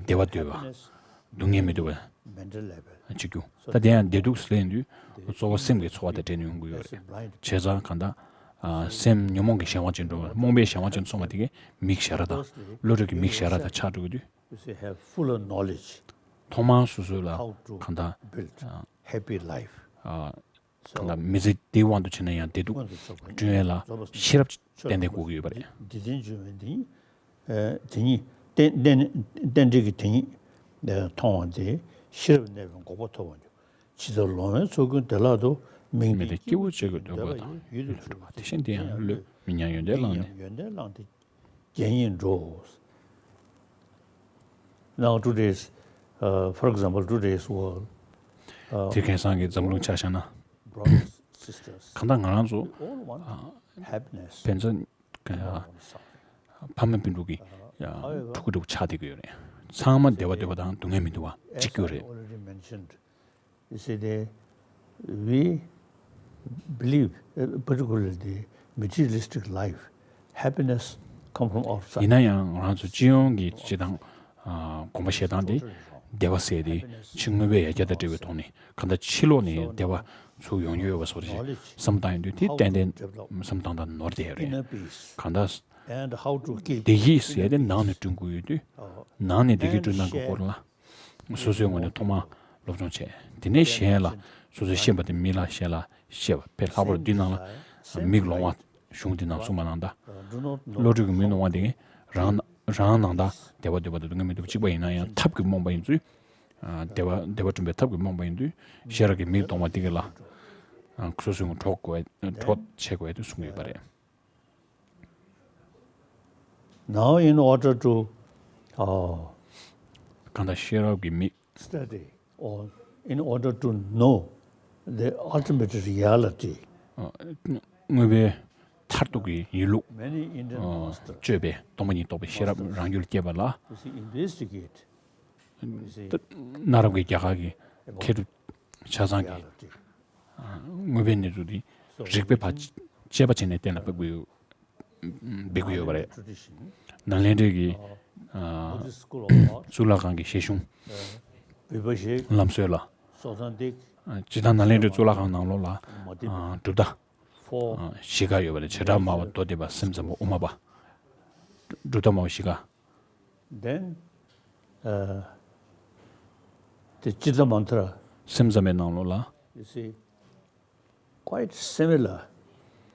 བདེ་བ་འདོད་པ། སྡུག་བསྔལ་མི་འདོད་པ་གཅིག་གྱུར། ད་དེ་ཡང་བདེ་སྡུག་ཟེར་དུས་གཙོ་བོ་སེམས་ཀྱི་ཚོར་བ་དང་འབྲེལ་ནས་ཡོང་གི་ཡོད་རེད། བྱས་ཙང་གང་ལྟར་སེམས་ཉོན་མོངས་ཀྱི་གཞན་དབང་ཅན་འགྲོ་བ་རྨོངས་པའི་གཞན་དབང་ཅན་སོང་བ་དེ་གའི་མིག་ཞར་ར་དང་བློ་གྲོས་ཀྱི་མིག་ཞར་ར་དང་ཆགས་འགྲོ་གི་དུས། You see, have fuller knowledge ཐོག་མར་སོ་སོ་ལ how to གང་ལྟར་build happy life. གང་ལྟར་མི་ཚེ་འདིའི་དབང་དུ་བྱས་ན་ཡང་བདེ་སྡུག་བསྐྲུན་ཡས་ལ་ཤེས་རབ་ཏན་ཏན་དགོས་ཀྱི་ཡོད་པ་རེད། འདི་ལྡན་འབྱུང་བའི་འདི་ཉིད། ཨ། དེ་ཉིད་རྟེན་རྟེན་རྟེན་འབྲེལ་གྱི་དེ་ཉིད་མཐོང་བ་དེ་ཤེས་རབ་གནས་པའི་འགོག་པ་ཐོབ་པར་འགྱུར། ཇི་ལྟར་ལོང་བའི་ཚོགས་ཀུན་བདེ་བླག་ཏུ། མིག་མི་ལྡན་སྐྱེ་བོ་གཅིག་གི་འདོད་པ་དང་། ཡུལ་དུ་གྲུབ་པ་དེ་བཞིན་དེ་ཡང་བློས་མི་ཉམས་ཡོན་ཏན་བླངས་ནས། ཡོན་ཏན་བླངས་ཏེ་རྒྱལ་ཉིད་འགྲོ། Now today's, uh, for example, today's world, uh, དེ་དེང་སང་གི་འཛམ་གླིང་ཆ་བཞག་ན། Brothers, sisters, གང་ལྟར་ང་རང་ཚོ། We all want happiness. ཕན་ཚུན་ཕ་མ་སྤུན་གྲོགས་ཀྱི་ཕྲུ་གུ་འདྲ་བོ་ཆགས་བསྡད་ཀྱི་ཡོད་རེད། ཚང་མ་བདེ་བ་འདོད་པ་དང་སྡུག་བསྔལ་མི་འདོད་པ་གཅིག་གྱུར་རེད། Already mentioned, you see, the, we believe, uh, particularly the materialistic life, happiness come from outside. ཡིན་ན་ཡང་ང་རང་ཚོ་སྤྱི་ཡོངས་ཀྱི་སྤྱི་དང་། ཨ། དགོངས་པ་བཞེས་སྟངས་དེ་བདེ་བ་ཟེར་དེ་ཕྱི་དངོས་པོའི་ཡ་གྱལ་དང་འབྲེལ་བའི་ཐོག་ནས་གང་ལྟར་ཕྱི་ལོགས་ནས་བདེ་བ་ཚུར་ཡོང་རྒྱུ་ཡོད་པ་བཟོ་འདྲ་ཞིག་བསམ་བཏང་ཡོང་དུས་དེ་ཏན་ཏན་བསམ་བཏང་སྟངས་ནོར་བསྡད་ཡོད་རེད། Inner peace. གང་ལྟར། And how to keep བདེ་སྐྱིད་ཟེར་དེ་ནང་ནས་བསྐྲུན་དགོས་ཡོད་དུས། ནང་ནས་བདེ་སྐྱིད་བསྐྲུན་སྟངས་ཀྱི་སྐོར་ལ། སོ་སོའི་ངོས་ནས་ཐོག་མར་སློབ་སྦྱོང་བྱས། དེ་ནས་གཞན་ལ། སོ་སོས་ཤེས་པ་དེ་མི་ལ་གཞན་ལ་བཤད་པ། དཔེ་ལྷག་པར་འདི་ནང་ལ་མིག་ལོང་བ་གཞུང་འདི་ནང་གསུངས་པ་ནང་ལྟར། བློ་གྲོས་ཀྱི་མིག་ལོང་བ་དེ་རང་རང་ནང་ལྟར་བདེ་བ་འདོད་པ་དང་སྡུག་བསྔལ་མི་འདོད་པ་གཅིག་པ་ཡིན་ན་ཡང་ཐབས་ཀྱིས་རྨོངས་པ་ཡིན་ཚུལ། ཨ། བདེ་བ་བདེ་བ་བསྐྲུན་པའི་ཐབས་ཀྱིས་རྨོངས་པ་ཡིན་དུས་ཤེས་རབ་ཀྱི་མིག་ལྡོག་མ་དེ་གི་ལ། ཨ། སོ་སོའི་ངོ་གྲོགས་དགོས། གྲོགས་བྱེད་དགོས་དེ་གསུངས་ཡོད་པ་རེད། Now, in order to, uh, གང་ལྟར་ཤེས་རབ་ཀྱི་མིག study, or in order to know the ultimate reality, ཨ། དངོས་པོའི་མཐར་ཐུག་གི་ཡིན་ལུགས། Many Indian ཨ། masters དཔྱོད་པའི་སྟོང་པ་ཉིད་རྟོགས་པའི་ཤེས་རབ་རང་རྒྱུད་ལ་སྐྱེས་པ་ལ། You see, investigate གནའ་རབས་ཀྱི་རྒྱ་གར་གྱི་མཁས་གྲུབ་ཆ་ཚང་གིས། དངོས་པོའི་གནས་ཚུལ་འདི་རིགས་པས་ཕར་དཔྱད་པ་བྱས་ནས་གཏན་ལ་ཕབ་ཀྱི་ཡོད། འབད་ཀྱི་ཡོད་པ་རེད། ནཱ་ལེནྡྲའི་གི། ཨ། གཙུག་ལག་ཁང་གི་བཞེད་གཞུང་ལམ་སྲོལ་ལ། ཨ། སྤྱིར་བཏང་ནཱ་ལེནྡྲའི་གཙུག་ལག་ཁང་ནང་ལོགས་ལ། ཨ། གྲུབ་མཐའ་བཞི་ཀ་ཡོད་པ་རེད། བྱེ་བྲག་སྨྲ་བ་མདོ་སྡེ་པ་སེམས་ཙམ་པ་དབུ་མ་པ། གྲུབ་མཐའ་སྨྲ་བ་བཞི་ཀ། Then, uh, the Chitta Mantra, སེམས་ཙམ་པའི་ནང་ལོགས་ལ། You see, quite similar,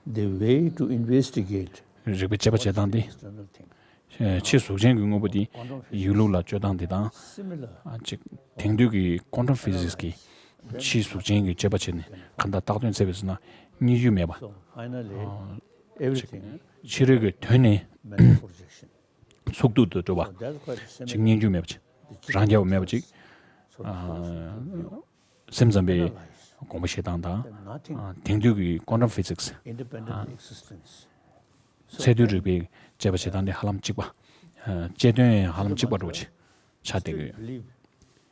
the way to investigate རིགས་པས་དཔྱད་པ་བྱེད་སྟངས་དེ། external thing. ཕྱི་གཟུགས་ཅན་གྱི་དངོས་པོ་དེ་ཡིན་ལུགས་ལ་དཔྱོད་སྟངས་དེ་དང་། Similar. ཨ། ཅིག་དེང་དུས་ཀྱི་quantum physics གི་ཕྱི་གཟུགས་ཅན་གྱི་དཔྱད་པ་བྱས་ནས་གང་ལྟར་བཏགས་དོན་བཙལ་བ་ཟེར་ན་རྙེད་རྒྱུ་མེད་པ། So finally, everything ཕྱི་རོལ་གྱི་དོན་ནི། Mental projection. ཚུགས་ཐུབ་ཏུ་འགྲོ་བ། ཅིག་རྙེད་རྒྱུ་མེད་པ་ཅིག་རང་རྐྱ་བ་མེད་པ་ཅིག་ཨ། སེམས་ཙམ་པའི་དགོངས་པ་བཞེས་སྟངས་དང་། ཨ། དེང་དུས་ཀྱི་quantum physics ཨ། ཚད་རྡུལ་རིག་པའི་དཔྱད་པ་བྱེད་སྟངས་དེ་ཧ་ལམ་གཅིག་པ། ཨ། དཔྱད་དོན་ཧ་ལམ་གཅིག་པ་འདྲ་བོ་ཅིག་ཆགས་བསྡད་ཀྱི་ཡོད། Believe,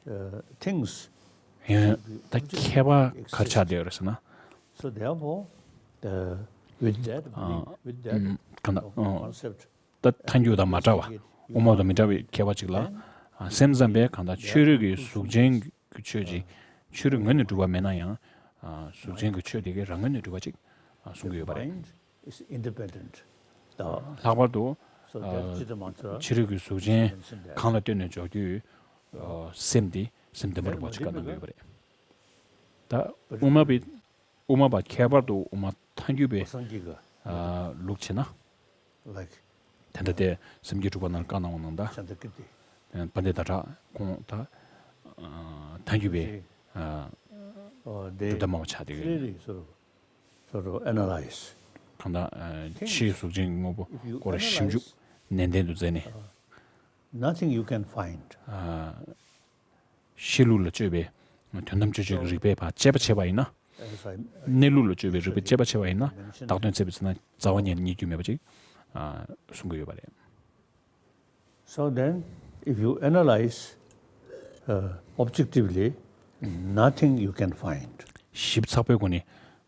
uh, things ཡང་ད་ཁྱད་པར་ག་རེ་ཆགས་བསྡད་ཡོད་རེད་ཟེར་ན། So therefore, the, with that, ཨ། with that གང་ལྟར། ཨ། Concept ད་ཐལ་འགྱུར་དང་མ་འདྲ་བ། དབུ་མ་དང་མི་འདྲ་བའི་ཁྱད་པར་ཅིག་ལ། ཨ། སེམས་ཙམ་པས་གང་ལྟར་ཕྱི་རོལ་གྱི་གཟུགས་ཅན་གྱི་ཆོས་ཅིག་ཕྱི་རོལ་ངོས་ནས་གྲུབ་པ་མེད་ན་ཡང་། ཨ། གཟུགས་ཅན་གྱི་ཆོས་དེ་གའི་རང་ངོས་ནས་གྲུབ་པ་ཅིག་ཨ། གསུང་གི་ཡོད་པ་རེད། Mind is independent. ལྷག་པར་དུ། So that ཨ། Chitta Mantra ཕྱི་རོལ་གྱི་གཟུགས་ཅན་གང་ལ་ལྟོས་ནས་འཇོག་རྒྱུ། ཨ། སེམས་དེ་སེམས་བདེན་པ་རིན་པོ་ཆེ་བཀའ་གནང་གི་ཡོད་པ་རེད། ད་དབུ་མ་པའི། དབུ་མ་པ་ཁྱད་པར་དུ་དབུ་མ་ཐལ་འགྱུར་པའི། Vasangika. ཨ། ལུགས་བྱས་ན། Like དེ་འདྲ་དེ་སེམས་རྒྱུད་དྲུག་པ་ནང་བཀའ་གནང་བ་ནང་ད། Chandrakirti. དཔལ་ལྡན་ཟླ་གྲགས་ཁོང་ད། ཨ། ཐལ་འགྱུར་པའི། ཨ། Oh, they གྲུབ་མཐའ་སྨྲ་བ་ཆགས་བསྡད་ཡོད། Clearly sort of, sort of analyze. གང་ལྟར། ཨ། ཕྱིའི་གཟུགས་ཅན་གྱི་དངོས་པོ་སྐོར་ཞིབ་འཇུག་ནན་ཏན་དུ་མཛད་ནས། Nothing you can find. ཨ། གཤིས་ལུགས་ལ་དཔྱོད་པའི་དོན་དམ་དཔྱོད་བརྗོད་ཀྱི་རིགས་པས་ཕར་དཔྱད་པ་བྱས་པ་ཡིན་ན། གནས་ལུགས་ལ་དཔྱོད་པའི་རིགས་པས་དཔྱད་པ་བྱས་པ་ཡིན་ན། བདག་དོན་བཙལ་བ་ཟེར་ན་རྩ་བ་ཉིད་ནས་རྙེད་རྒྱུ་མེད་པ་ཅིག་ཨ། གསུང་གི་ཡོད་པ་རེད། So then, if you analyze, uh, objectively, nothing you can find. ཞིབ་ཚགས་པོའི་སྒོ་ནས།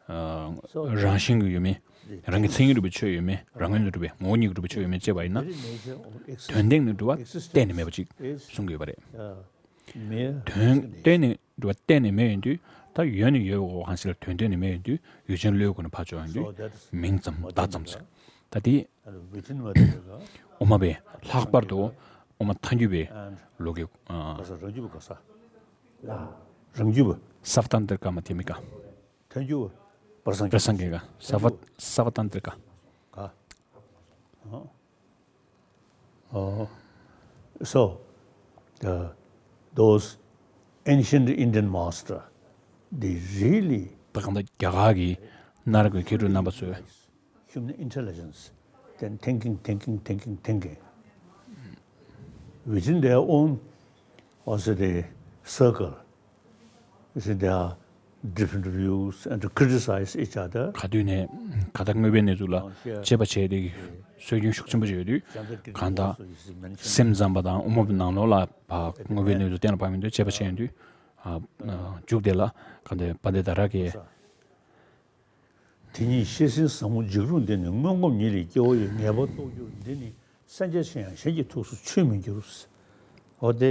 ཨ། རང་བཞིན་གྱིས་ཡོད་མེད། རང་གི་མཚན་ཉིད་རུ་པའི་ཆོས་ཡོད་མེད། རང་ངོས་ནས་གྲུབ་པའི་ངོ་བོ་ཉིད་ཀྱིས་གྲུབ་པའི་ཆོས་ཡོད་མེད་དཔྱད་པ་ཡིན་ན། དོན་སྟེང་ནས་གྲུབ་པ་གཏན་ནས་མེད་པ་ཅིག་གསུང་གི་ཡོད་པ་རེད། དོན་གཏན་ནས་གྲུབ་པ་གཏན་ནས་མེད་ཡོང་དུས། ད་ཡོད་ནི་ཡོད་འོ་གང་ཞིག་ལ་དོན་གཏན་ནས་མེད་ཡོང་དུས། ཡུལ་ཅན་བློའི་སྒོ་ནས་ཕར་ཕྱོགས་ཡོང་དུས། མིང་ཙམ་བརྡ་ཙམ་ཟེར། ད་དེ་དབུ་མ་པས་ལྷག་པར་དུ་དབུ་མ་ཐལ་འགྱུར་བའི་ལུགས་ཀྱི། ཨ། རང་རྒྱུད་པ། སབ་ཏན་ཏྲ་ཀ་མ་དྷྱ་མི་ཀ། ཐལ་འགྱུར་བ། པ་སངས་པ་སངས་རྒྱས་ཀ་ས་བ་ས་བ་ཏན་ཏིར་ཀ་ག་ཨོ། So, uh, those ancient Indian master, they really ད་གང་ལྟར་རྒྱ་གར་གྱི་ནཱ་རོ་པའི་མཁས་གྲུབ་རྣམ་པ་ཚོས། Human intelligence, then thinking, thinking, thinking, thinking. Within their own, also the circle, you see, there are different views and to criticize each other. ག་དུས་ནས་ག་ད་དངོས་པོའི་གནས་ཚུལ་ལ་དཔྱད་པ་བྱས་ཏེ་སྲོལ་རྒྱུན་ཤུགས་ཆེན་པོ་ཡོད་དུས། གང་ལྟར་སེམས་ཙམ་པ་དང་དབུ་མ་པའི་ནང་ལོགས་ལ་ཕར་དངོས་པོའི་གནས་ཚུལ་གཏན་ལ་ཕབ་མི་འདུག་དཔྱད་པ་བྱས་ཡོང་དུས། ཨ་མཇུག་དེ་ལ་གང་ལྟར་དཔལ་ལྡན་ཟླ་ར་གིས། དེ་ཉིད་ཤེས་ཟིན་ཟབ་མོ་འཇིགས་རུང་འདི་ནི། སྔོན་གོམས་ཉིད་ལས་སྐྱེ་བོ་ཡི། ངེས་པར་རྟོགས་འགྱུར་འདི་ནི། སེམས་ཅན་ཆེ་ཡང་གཞན་གྱི་ཐུགས་སུ་ཆུད་མི་འགྱུར། འོ་དེ།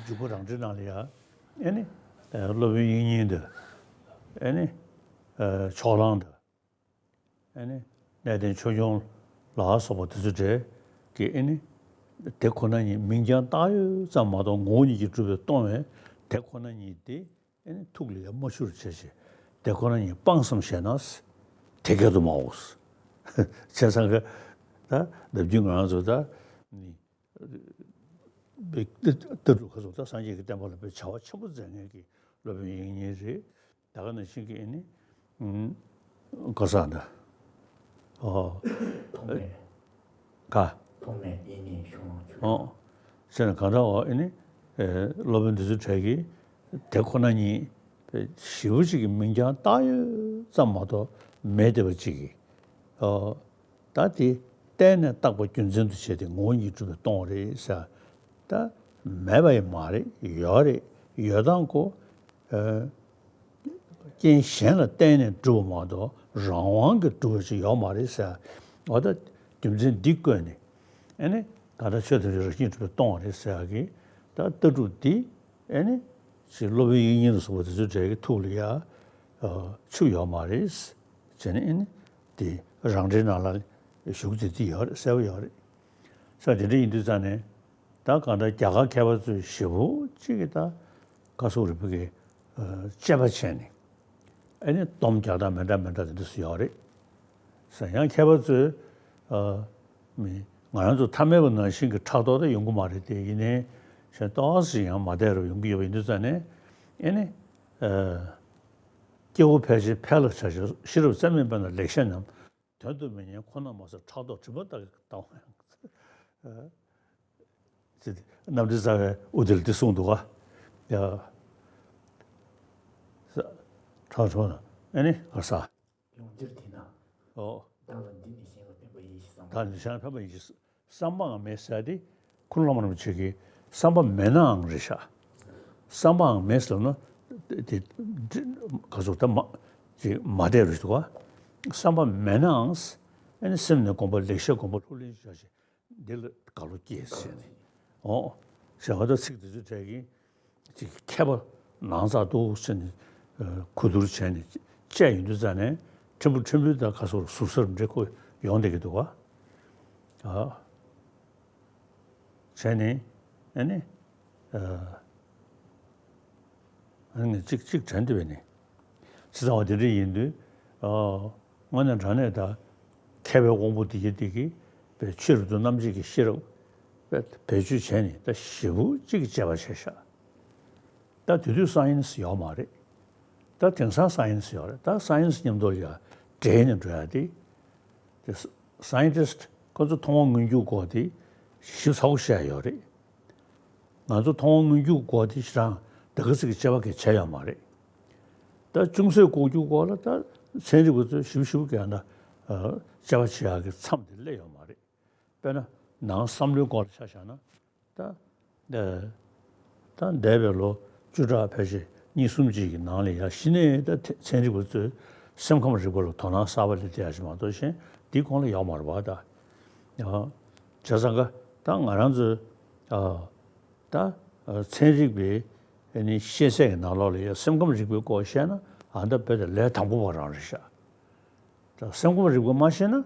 འཇུག་པ་རང་འགྲེལ་ནང་ལ་ཡ། ཨེ་ནི། སློབ་དཔོན་དབྱིག་གཉེན་དང་། ཨེ་ནི། ཕྱོགས་གླང་དང་། ཨེ་ནི། གནས་བརྟན་ཆོས་སྐྱོང་ལ་སོགས་པ་དེ་ཚོ་གྲས་ཀྱིས་ཨེ་ནི། དེ་ཁོ་ན་ཉིད་མིང་རྐྱང་བཏགས་ཡོད་ཙམ་མ་གཏོགས་ངོ་བོ་ཉིད་ཀྱིས་གྲུབ་པའི་སྟོང་བས་དེ་ཁོ་ན་ཉིད་དེ། ཨེ་ནི་ཐུགས་ལ་ཡང་མ་ཆུད་བྱས་ཤིང་དེ་ཁོ་ན་ཉིད་སྤངས་སམ་ཞེ་ན། དེ་སྐད་དུ་སྨྲའོ། བྱས་ཙང་གི་ད་ལྟ་བརྒྱུད་ང་རང་ཚོ་ད་ནི་ལྟ་གྲུབ་ཁ་སོགས་ད་སངས་རྒྱས་ཀྱི་བསྟན་པ་ལ་དཔེ་བྱ་བ་ཆེན་པོ་མཛད་མཁན་གྱི་སློབ་དཔོན་དབྱིག་གཉེན་རེད། ད་ག་ནང་བཞིན་གྱི་ཨེ་ནི། ག་ས་འདི། ཨོ། ཐོགས་མེད། ག་ཐོགས་མེད་དབྱིག་གཉེན་ཤོག་ལོང་ཆོས། ཨོ། ཟེར་ན་གང་ལྟར་ཨོ་ཨེ་ནི། སློབ་དཔོན་འདི་ཚོའི་གྲས་ཀྱིས་དེ་ཁོ་ན་ཉིད་ཞེ་པོ་ཅིག་གི་མིང་རྐྱང་བཏགས་ཡོད་ཙམ་མ་གཏོགས་མེད་བསྡད་པ་ཅིག་གིས། ཨོ། ད་དེ་བརྟེན་ནས་བཏགས་པ་རྒྱུ་མཚན་དུ་བྱས་ཏེ་ངོ་བོ་ཉིད་གྲུབ་པའི་སྟོང་རེད་ཟེར། ད་མེད་པ་ཡང་མ་རེད། ཡོད་རེད། ཡོད་སྟངས་ཁོ། ཨ། རྐྱེན་གཞན་ལ་བརྟེན་ནས་གྲུབ་པ་མ་གཏོགས་རང་དབང་གིས་གྲུབ་པ་ཞིག་ཡོད་མ་རེད་ཟེར། འོ་ད་རྒྱུ་མཚན་འདི་བཀོད་ནས་ཨེ་ནི་ད་ལྟ་ཆོས་ཐམས་ཅད་རང་བཞིན་གྲུབ་པའི་སྟོང་རེད་ཟེར་ཡག་གི་ད་ལྟ་གྲུབ་འདི་ཨེ་ནི་ཅིག་སློབ་དཔོན་དབྱིག་གཉེན་ལ་སོགས་པ་དེ་ཚོའི་གྲས་ཀྱི་ཐུགས་ལ་ཡ་ཆུད་ཡོད་མ་རེད་ཟེར་ནས། ཨེ་ནི་དེ་རང་འགྲེལ་ནང་ལ་བཞུགས་ཚུལ་དེ་ཡོད་རེད། གསལ་པོ་ཡོད་རེད། ས་དེ་འདྲ་ཡིན་དུས་ཙང་ནས་ད་གང་ལྟར་རྒྱ་གར་མཁས་པ་ཚོས་ཞེ་པོ་ཅིག་གིས་ད་བཀའ་ཟུར་རིན་པོ་ཆེ་གི་དཔྱད་པ་བྱས་ནས་ཨེ་ནི་སྡོམ་རྒྱག་སྟངས་མི་འདྲ་མི་འདྲ་དེ་འདྲ་སུ་ཡོད་རེད་ཟེར། ཡང་མཁས་པ་ཚོས་མི་ང་རང་ཚོ་ཐ་མལ་པ་ནང་བཞིན་གྱི་ཕྲག་དོག་ད་ཡོང་གི་མ་རེད་དེ། ཡིན་ནའི་གཞན་ཏོག་ཙམ་ཡང་མ་བསྡད་རུ་ཡོང་གི་ཡོད་པ་ཡིན་དུས་ཙང་ནས་ཨེ་ནི་སྐྱེ་བོ་ཕལ་ཆེར་ཕལ་ལ་བྱ་ཕྱིར་རབ་བརྩམས་མིན་པས་ན་ལེགས་བཤད་རྣམས། དོན་དུ་མི་ཉན་ཁོ་ན་མ་ཟད་ཕྲག་དོག་དྲི་མ་ལྟ་བུ་ལྟ་བུ་ཡང་། ཅེས་རྣམ་འདྲེན་རྩ་བའི་དབུ་དེ་ལ་འདི་གསུངས་འདུག་ག་ཡ། ཕྲག་དོག་ན་ཨེ་ནི་ག་ས། ཡང་སྤྱིར་དེས་ན། ཨོ། བདག་ལ་འདི་ནི་གཞན་ལ་ཕན་པ་ཡིན་ཞེས་བསམ་པ། བདག་ནི་གཞན་ལ་ཕན་པ་ཡིན་ཞེས་བསམ་པའང་མེད་ཟེར་ཏེ། ཁུ་ནུ་བླ་མ་རིན་པོ་ཆེ་གིས་བསམ་པ་མེད་ནའང་རེད་ཤག་བསམ་པའང་མེད་ཟེར་ན་དེ་ག་ཚོད་ད་མ་ཅིག་མ་བསྡད་རུ་འདུག་ག་བསམ་པ་མེད་ནའང་ཨ་ནི་སེམས་ནས་སྒོམ་པ་ལེགས་བཤད་སྒོམ་པ་ལྷུར་ལེན་བྱ་ཞིང་འདི་ལ་དགའ་བློ་སྐྱེས་ཟེར་ནས། འོ། ཟེར་བ་ད་ཚིག་དེ་ཚོའི་གྲས་ཀྱིས་ཅིག་མཁས་པ་ནང་ཚགས་འདུག་ཟེར་ནས་གོ་བསྡུར་བྱས་ནས་དཔྱད་ཡོང་དུས་ཙང་ནས་ཕྲན་བུ་ཕྲན་བུ་ད་ག་ཚོད་ཟུར་ཟུར་འདྲ་ཁོ་ཡོང་བསྡད་ཀྱི་འདུག་ག་ཨ། བྱས་ནས་ཨ་ནི། ཨ་ནི་གཅིག་གཅིག་དྲན་དུ་བས་ནི། ཅི་ཙང་བ་དེ་འདྲ་ཡིན་དུས། ཨ། དངོས་གནས་དྲང་གནས་ད་མཁས་པའི་དབང་པོ་དེ་གྱིས་དེ་གིས་པའི་ཆོས་རབ་ཏུ་རྣམ་འབྱེད་ཀྱི་ཤེས་རབ་པའི་བེད་སྤྱོད་བྱས་ནས་ད་ཞེ་པོ་གཅིག་གི་དཔྱད་པ་བྱས་ཤག་ད་དེ་དུས་སའེན་སི་ཡོད་མ་རེད། ད་དེང་སང་སའེན་སི་ཡོད་རེད། ད་སའེན་སི་མཉམ་དུ་ཡ་འདྲེས་ནས་འགྲོ་ཡ་དེ། དེ་སའེན་ཊིསི་ཊི་ཁོ་ཚོ་མཐོང་བ་མངོན་འགྱུར་སྐོར་དེ་ཞིབ་ཚགས་པོ་བཤད་ཡོད་རེད། ང་ཚོ་མཐོང་བ་མངོན་འགྱུར་སྐོར་དེ་ཞེ་དྲག་ད་ག་ཚོད་ཀྱི་དཔྱད་པ་གང་བྱས་ཡོད་མ་རེད། ད་ཅུང་ཟད་ལྐོག་གྱུར་སྐོར་ལ་ད་ཚན་རིག་པ་ཚོས་ཞིབ་ཞིབ་གང་ད་དཔྱད་པ་བྱེད་ཡག་གི་མཚམས་དེ་སླེབས་ཡོད་མ་རེད། དཔེར་ན་ནང་བསམ་བློའི་སྐོར་ལ་ཆ་བཞག་ན། ད། ད་འདས་པའི་ལོ་བཅུ་ཕྲག་ཕལ་ཆེར་གཉིས་གསུམ་ཅིག་གི་ནང་ལ་ཡ་གཞི་ནས་ད་ཚན་རིག་པ་ཚོས་སེམས་ཁམས་རིག་པ་ལ་དོ་སྣང་གསར་པ་སླེབས་བསྡད་ཡ་ཞིག་མ་གཏོགས་གཞན་འདིའི་གོང་ལ་ཡོད་མ་རེད་པ་ད། ཡང་། བྱས་ཙང་ཀ་ད་ང་རང་ཚོའི་ཨ། ད། ཚན་རིག་པའི་ཨ་ནི་ཤེས་ཚད་ཀྱི་ནང་ལོགས་ལ་ཡ་སེམས་ཁམས་རིག་པའི་སྐོར་བཤད་ན་ཨ་ད་རྦད་དེ་ལས་དང་པོ་བ་རང་རེད་ཤག་ད་སེམས་ཁམས་རིག་པ་མ་ཤེས་ན།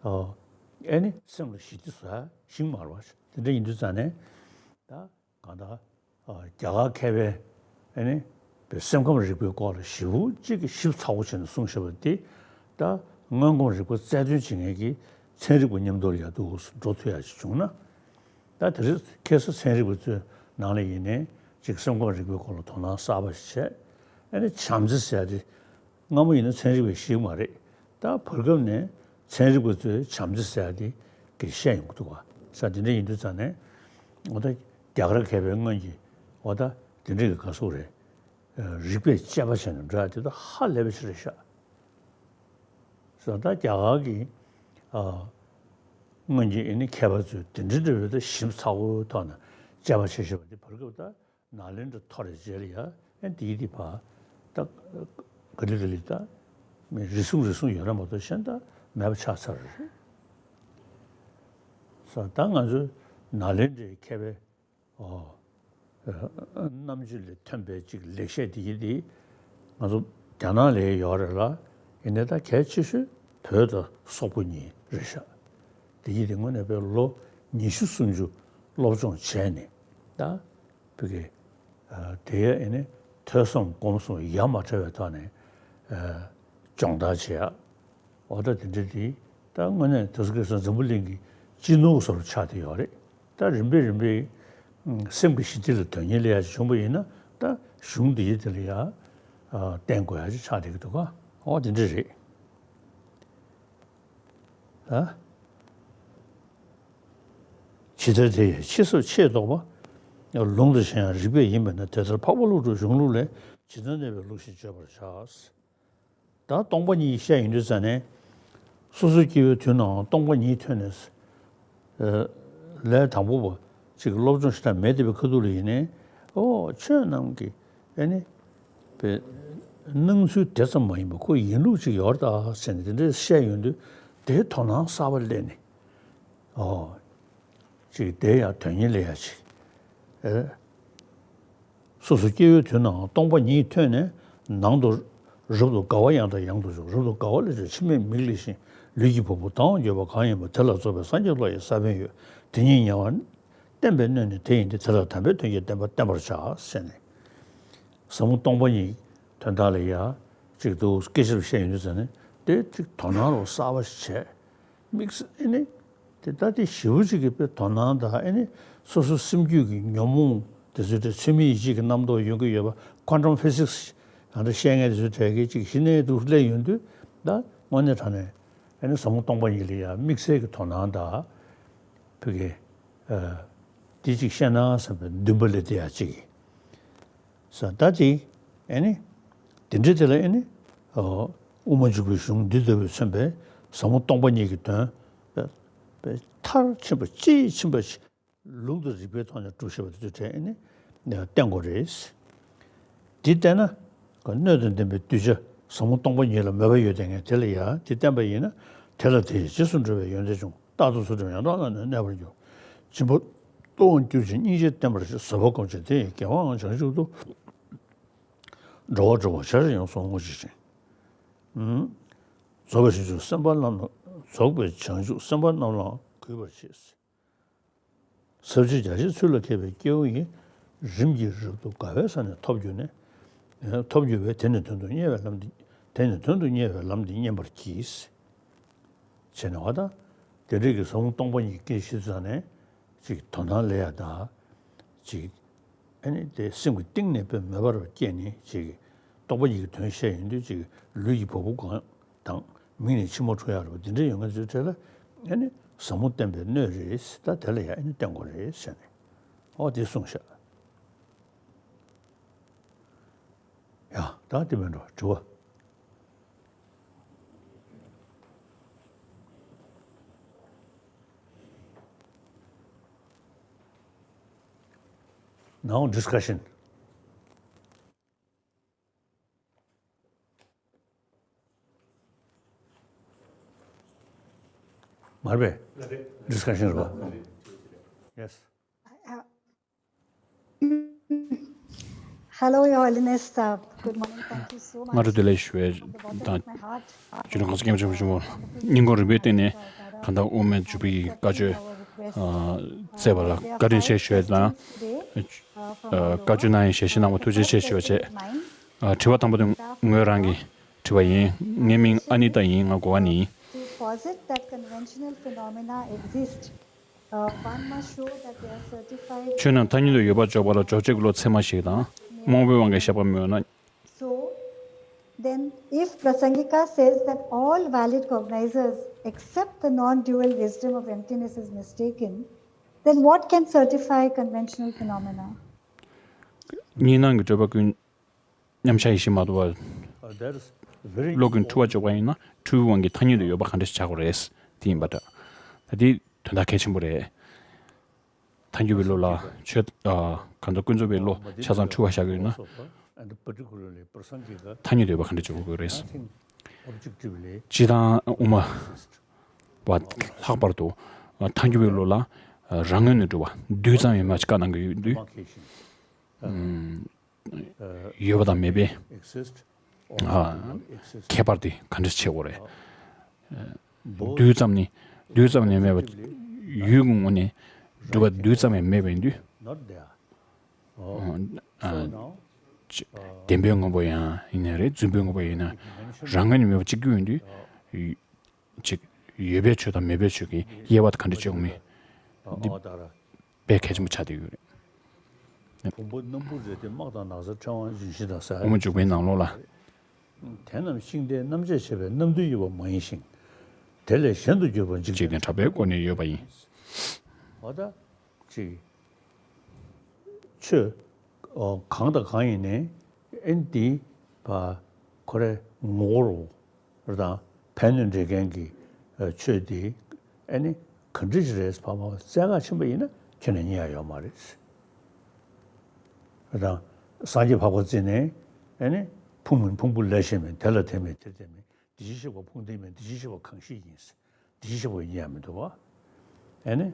ཨ་ནི་སེམས་ལ་ཞི་བདེ་བཟོ་ཡ་ཞིག་མ་རེད་པ། དེ་འདྲ་ཡིན་དུས་ཙང་ནས་ད་གང་ལྟར་ཨ་རྒྱ་གར་མཁས་པའི་ཨ་ནི་ པའི་སེམས་ཁམས་རིག་པའི་སྐོར་ལ་ཞེ་པོ་ཅིག་གི་ཞིབ་ཚགས་པོ་བྱས་ནས་གསུངས་བཞག་པ་འདི། ད་སྔོན་གོམས་རིག་པ་རྩལ་འདོན་བྱེད་མཁན་གྱི་ཚན་རིག་པ་མཉམ་དུ་ལ་ཡ་འདུག་འགྲོ་ཐུབ་ཡ་ཅིག་བྱུང་ན། ད་དེ་རིང་ཁ་སང་ཚན་རིག་པ་ཚོའི་ནང་ལ་ཡིན་ནའི་ཅིག་སེམས་ཁམས་རིག་པའི་སྐོར་ལ་དོ་སྣང་གསར་པ་ཞིག་བྱས། ཨ་ནི་བྱམས་བརྩེ་ཟེར་ཡ་དེ་སྔ་མོ་ཡིན་ན་ཚན་རིག་པས་ཤེས་ཀྱི་མ་རེད། ད་བར་སྐབས་ནས་ཚན་རིག་པ་ཚོས་བྱམས་བརྩེ་ཟེར་ཡ་དེ་གི་བཤད་ཡོང་གི་འདུག་ག་ས་དེ་འདྲ་ཡིན་དུས་ཙང་ནས། འོ་ད་རྒྱ་གར་མཁས་པའི་སྔོན་གྱི་འོ་ད་དེ་འདྲ་གི་ག་སོག་རེད། རིག་པས་དཔྱད་པ་བྱས་ནས་འགྲོ་ཡ་དེ་ད་ཧ་ལས་པ་ཞིག་རེད་ཤག་ས་ད་རྒྱ་གར་གྱི་ཨ་སྔོན་གྱི་ཨ་ནི་མཁས་པ་ཚོས་དེ་འདྲ་འདྲ་བའི་ད་ཞིབ་ཚགས་པོའི་ཐོག་ནས་དཔྱད་པ་བྱས་བཞག་པ་དེ་བར་སྐབས་ད་ནཱ་ལེནྡྲ་མཐོ་རིས་རྗེས་ལ་ཡ་ཨ་འདིའི་དེ་བ་ད་ག་ལེ་ག་ལེ་ད་མི་རེ་ཟུང་རེ་ཟུང་ཡོད་ར་མ་གཏོགས་གཞན་ད་མེད་པ་ཆགས་ཚར་རེད། ས་ད་ང་ཚོའི་ནཱ་ལེནྡྲའི་མཁས་པའི་ཨོ། རྣམ་དཔྱོད་ལས་ཐོན་པའི་ཅིག་ལེགས་བཤད་འདི་ཡི་འདི་ང་ཚོ་རྒྱ་ནག་ལ་ཡོད་རེད་ལ། ཡིན་ནའི་ད་གལ་ཆེ་ཤོས་བོད་དང་སོག་པོ་གཉིས་རེད་ཤག་འདི་ཡི་འདི་དངོས་གནས་པའི་ལོ་ཉི་ཤུ་སུམ་ཅུ་སློབ་སྦྱོང་བྱས་ནས་ད་བོད་ཀྱི་དེ་ཡ་ཨེ་ནི་ཐོས་བསམ་སྒོམ་གསུམ་ཡ་མ་བྲལ་བའི་ཐོག་ནས་སྦྱོང་བརྡར་བྱེད་ཡ། འོ་ད་དེ་འདྲ་དེ་ད་དངོས་གནས་དེ་ཚོ་ཁ་སང་འཛམ་བུ་གླིང་གི་སྤྱི་ནོར་བཟོ་འདྲ་ཆགས་བསྡད་ཡོད་རེད། ད་རིམ་པས་རིམ་པས་སེམས་ཀྱི་ཞི་བདེ་ལ་དོན་གཉེར་སླེབས་ཡ་ཞིག་བྱུང་བ་ཡིན་ན། ད་གཞུང་འདི་ཡི་དེ་ལ་ཡ་བརྟེན་དགོས་ཡ་ཅིག་ཆགས་བསྡད་ཀྱི་འདུག་ག་འོ་དེ་འདྲ་རེད། ད་ཇི་ལྟར་དེ་ཡི་ཕྱིས་སུ་ཆེས་རྟོགས་པ། ལུང་དང་མཆན་ཡང་རིགས་པས་ཡིན་པས་ན། དེ་ལྟར་འཕགས་པ་ཀླུ་སྒྲུབ་གཞུང་ལུགས་ལས། ཇི་ལྟར་གནས་པའི་ལུགས་ཤིག་བརྗོད་པར་བྱ། ད་སྟོང་པ་ཉིད་བཤད་ཡོང་དུས་ཙ་ནས། སོ་སོ་སྐྱེ་བོའི་དུས་ནའང་སྟོང་པ་ཉིད་ཐོས་ནས། ལས་དང་པོ་བ་ཅིག་སློབ་སྦྱོང་ཞེ་དྲག་མེད་བསྡད་པའི་ཁ་ཐུག་ལ་ཡིན་ནའི། ཨོ་ཆོས་རྣམས་ཀྱི་ཨེ་ནི་པའི་སྣང་ཚུལ་དེ་ཙམ་མ་ཡིན་པ་ཁོ་ཡིན་ལུགས་ཅིག་ཡོད་རེད་ད་ཟེར་ནས་དེ་འདྲ་བཤད་ཡོང་དུས་དེའི་དོ་སྣང་གསར་པ་སླེབས་ནས། ཨོ། ཅིག་དེ་ཡང་དོན་གཉེར་ལས་ཡ་ཅིག་ཨེ། སོ་སོ་སྐྱེ་བོའི་དུས་ནའང་སྟོང་པ་ཉིད་ཐོས་ནས། ནང་དུ་རབ་ཏུ་དགའ་བ་ཡང་དང་ཡང་དུ་འཇུག་རབ་ཏུ་དགའ་བ་ལས་བྱུང་ཕྱི་མའི་མིག་ལེགས་ཤིང་། ལུས་ཀྱི་བ་སྤུ་དྭངས་བརྗོད་པ་གང་ཡིན་པ། དེ་ལ་རྫོགས་པའི་སངས་རྒྱས་བློ་ཡི་ས་བོན་ཡོད། དེ་ཉིད་ཉེ་བར་བསྟན་པའི་སྣོད་ནི་དེ་ཡིན་ཏེ། དེ་ལ་དམ་པའི་དོན་གྱི་བསྟན་པ་བསྟན་པར་བྱ་ཟེར་ནས། ཟབ་མོ་སྟོང་པ་ཉིད་དོན་དག་ལ་ཡ་ཅིག་ཏུ་སྐད་ཆ་བཤད་ཡོང་དུས་ཙ་ནས་དེ་ཅིག་དོ་སྣང་རོགས་གསར་པ་ཞིག་བྱས། དམིགས་བསལ་ཨེ་ནི། དེ་ལྟ་སྟེ་ཞེ་པོ་ཅིག་གི་དཔེ་དོ་སྣང་དང་ཨེ་ནི། སོ་སོ་སེམས་རྒྱུད་ཀྱི་ཉོན་མོངས་དེ་ཚོའི་གྲས་ཚུལ་མིན་ཡིད་བྱེད་ཀྱི་རྣམ་རྟོག་ཡོང་གི་ཡོད་པ། ཁོན་ཊམ་ཕི་སིག་སི་ཡང་འདྲ་བཤད་མཁན་དེ་ཚོའི་གྲས་ཀྱི་ཅིག་གཞི་ནས་འདུག་སླེབས་ཡོང་དུས། ད་དངོས་གནས་དྲང་གནས་ཨེ་ནི་ཟབ་མོ་སྟོང་པ་ཉིད་ལ་ཡང་དམིགས་བསལ་གྱི་དོ་སྣང་དང་། བོད་ཀྱི་ཨ་དེ་ཅིག་བཤད་ན་བསམ་པའི་འདུན་པ་སླེབས་བསྡད་ཡ་ཅིག་ས་ད་དེ་ཨེ་ནི། དེ་འདྲའི་དེ་ལ་ཨེ་ནི། ཨོ། དབུ་མ་འཇུག་པའི་གཞུང་འདི་ལྟ་བུས་མཚོན་པའི་ཟབ་མོ་སྟོང་པ་ཉིད་ཀྱི་དོན། པའི་མཐར་ཕྱིན་པ་དཔྱིས་ཕྱིན་པ་ཞིག་ལུགས་དང་རིགས་པའི་ཐོག་ནས་སྒྲུབ་ཤེས་པ་དེ་ཚོའི་གྲས་ཨེ་ནི། བསྟེན་དགོས་རེད། འདི་བསྟེན་ན། སྣོད་དང་ལྡན་པའི་གདུལ་བྱ་ཟབ་མོ་སྟོང་པ་ཉིད་ལ་མོས་པ་ཡོད་བསྡད་མཁན་དེ་ལ་ཡང་འདི་བསྟེན་པ་ཡིན་ན། དེ་ལ་དེ་ཡི་རྗེས་སུ་འགྲོ་བའི་ཡོན་ཏན་འབྱུང་། རྟག་ཏུ་ཚུལ་ཁྲིམས་ཡང་དག་བླངས་ནས་གནས་པར་འགྱུར། སྦྱིན་པ་གཏོང་བར་གྱུར་ཅིག་སྙིང་རྗེ་བསྟེན་པར་བྱ། བཟོད་པ་སྒོམ་ཞིང་དེ་ཡི་དགེ་བའང་བྱང་ཆུབ་ཏུ། འགྲོ་བ་སྒྲོལ་བར་བྱ་ཕྱིར་ཡོངས་སུ་བསྔོ་བྱེད་ཅིང་། རྫོགས་པའི་བྱང་ཆུབ་སེམས་དཔའ་རྣམས་ལ། རྫོགས་པའི་བྱང་ཆུབ་སེམས་དཔའ་རྣམས་ལའང་གུས་པར་བྱེད། ཟབ་ཆོས་རྒྱ་ཆེར་ཚུལ་ལ་མཁས་པའི་སྐྱེ་བོ་ཡིས། རིམ་གྱིས་རབ་ཏུ་དགའ་བའི་ས་ནས་ཐོབ་གྱུར་ནས། ཐོབ་གྱུར་པས་དེ་ནི་དོན་དུ་གཉེར་བའི་ལམ་འདི། དེ་ནི་དོན་དུ་གཉེར་བའི་ལམ་འདི་བསྙེན་པར་གྱིས། བྱས་ནས་བ་དང་། དེ་འདྲའི་གི་ཟབ་མོ་སྟོང་པ་ཉིད་སྐད་ཆ་ཙམ་ནས་ཅིག་དོ་སྣང་སླེབས་ཡ་དང་། ཅིག་ཨ་ནི་དེ་སེམས་ཀྱི་གཏིང་ནས་དཔེ་མོས་པ་རུ་སྐྱེས་ནས་ཅིག་སྟོང་པ་ཉིད་ཀྱི་དོན་བཤད་ཡོང་དུས་ཅིག་ལུས་ཀྱི་བ་སྤུ་གང་དང་མིག་ནས་མཆི་མ་འཁྲུ་ཡག་རེད་པ། འདི་འདྲ་ཡོང་མཁན་ཚོའི་གྲས་ལ་ཨ་ནི་ཟབ་མོ་བསྟན་པའི་སྣོད་རེད། ད་དེ་ལ་ཡང་ཨ་ནི་བསྟེན་དགོས་རེད་ཟེར་ནས། ཨོ་དེ་གསུངས་ཤག་ཡ་ད་དེ་མིན་འགྲོ་དྲི་བ། Now discussion. མ་རེད་པས། ཌི་སི་ཀ་ཤན་རེད་པ། ཡེ་སི། Hello, Your Holiness. Uh, good morning. Thank you so much. སྔ་དྲོ་བདེ་ལེགས་ཞུ་བའི་དང་། ཇུ་ལུ་གང་ཚ་སྐྱབས་མཆོག་ཆེན་པོ་སྙིང་ཁོང་རུས་པའི་གཏིང་ནས་གང་ལྟར་དབུ་མའི་འཇུག་པའི་བཀའ་ཆོས་སྩལ་བ་ལ་བཀའ་དྲིན་ཆེ་ཞུ་བའི་དང་། བཀའ་ཆོས་གནང་ཡང་ཞལ་བཞེས་གནང་བ་ཐུགས་རྗེ་ཆེ་ཞུ་བ་བྱས། ཨ། དྲི་བ་དང་པོ་དེ་ངོས་རང་གི་དྲི་བ་ཡིན། ངའི་མིང་ཨ་ནི་ཏཱ་ཡིན། ང་གོ་བ་ནས་ཡིན། To posit that conventional phenomena exist, uh, one must show that they are certified. ཆོས་རྣམས་ཐ་སྙད་དུ་ཡོད་པར་འཇོག་པ་ལ་འཇོག་བྱེད་ཀྱི་བློ་ཚད་མ་ཞིག་དང་། རྨོངས་པའི་དབང་གིས་བཞག་པ་མིན་ན། So, then, if Prasangika says that all valid cognizers accept the non-dual wisdom of emptiness is mistaken, then what can certify conventional phenomena? གཉིས་སྣང་གི་སྤྲོས་པ་ཀུན་མཉམ་བཞག་ཡེ་ཤེས་མ་གཏོགས་པ། བློ་ཀུན་འཁྲུལ་བར་འཇོག་པ་ཡིན་ན་འཁྲུལ་བའི་དབང་གིས་ཐ་སྙད་དུ་ཡོད་པ་གང་འདྲ་ཞིག་བྱ་དགོས་རེད། དེ་ཡིན་པ་འདྲ། ད་དེ་དོན་དག་གལ་ཆེན་པོ་རེད། ཐལ་འགྱུར་བའི་བློ་ལ་ཆོས། ཨ། གང་ལྟར་ཀུན་རྫོབ་པའི་བློ་ཆ་ཚང་འཁྲུལ་བར་བཞག་ཡོད་ན། ཐ་སྙད་དུ་ཡོད་པ་གང་འདྲ་བྱེད་དགོས་རེད། སྤྱིར་བཏང་དབུ་མ་བ་ལྷག་པར་དུ་ཐལ་འགྱུར་བའི་བློ་ལ་རང་ངོས་ནས་གྲུབ་པ་རྡུལ་ཙམ་ཡང་མེད་པ་ཞིག་བཀའ་གནང་གི་ཡོད་དུས། ཡོད་པ་དང་མེད་པའི་ཨ། ཁྱད་པར་དེ་ག་འདྲ་ཕྱེ་དགོས་རེད། རྡུལ་ཙམ་ནི་རྡུལ་ཙམ་ནི་མེད་པ། ཡུལ་གྱི་ངོས་ནས་གྲུབ་པ་རྡུལ་ཙམ་ཡང་མེད་པ་ཡིན་དུས། ཨ། ཅི། བདེན་པའི་དངོས་པོ་ཡང་ཡིན་ན་རེད། རྫུན་པའི་དངོས་པོ་ཡིན་ན། རང་ངོས་ནས་མེད་པ་གཅིག་གྱུར་ཡིན་དུས། ཅིག། ཡོད་པའི་ཆོས་དང་མེད་པའི་ཆོས་ཀྱི་དབྱེ་བ་དེ་ག་འདྲ་བྱེད་དགོས་མིན། འདི་དཔེ་གལ་ཆེན་པོ་ཆགས་བསྡད་ཡོད་རེད། བུམ་པ་སྣམ་བུ་རེ་སྟེ། སྨག་དང་ན་བཟའ་ཕྲེང་བ་ལྗོན་ཤིང་དང་ཟེར། དབུ་མ་འཇུག་པའི་ནང་ལོགས་ལ། དེ་རྣམས་ཤིང་རྟའི་རྣམ་བཅད་བྱས་པའི་རྣམ་འདུལ་ཡོད་པ་མ་ཡིན་ཞིང་། དེ་ལས་གཞན་དུ་གྱུར་པ་འཇིག་རྟེན་གྲགས་པའི་སྒོ་ནས་ཡོད་པ་ཡིན། འོ་ད་ཅིག། ཆོས་གང་དང་གང་ཡིན་ནའི་ཨེ་འདི་བ་ཁོ་རའི་ངོ་བོ་རུ་རེད་དང་། ཕན་གནོད་འདྲེན་མཁན་གྱི་ཆོས་འདི་ཨེ་ནི་ག་འདྲ་ཞིག་རེད་ཕ་མ་བཙལ་ག་ཕྱིན་པ་ཡིན་ན་ཁྱོན་ནས་རྙེད་ཡ་ཡོད་མ་རེད། རེད་དང་། སངས་རྒྱས་འཕགས་པ་བརྩིས་ནས་ཨེ་ནི་ཕུང་མིན་ཕུང་པོ་ལས་གཞན་མིན། དེ་ལ་དེ་མེད་དེར་དེ་མེད། འདི་ཕྱི་ཤེས་པ་ཕུང་འདི་མིན། འདི་ཕྱི་ཤེས་པ་གང་ཞིག་ཡིན། འདི་ཕྱི་ཤེས་པ་རྙེད་ཡ་མི་འདུག་བ། ཨེ་ནི་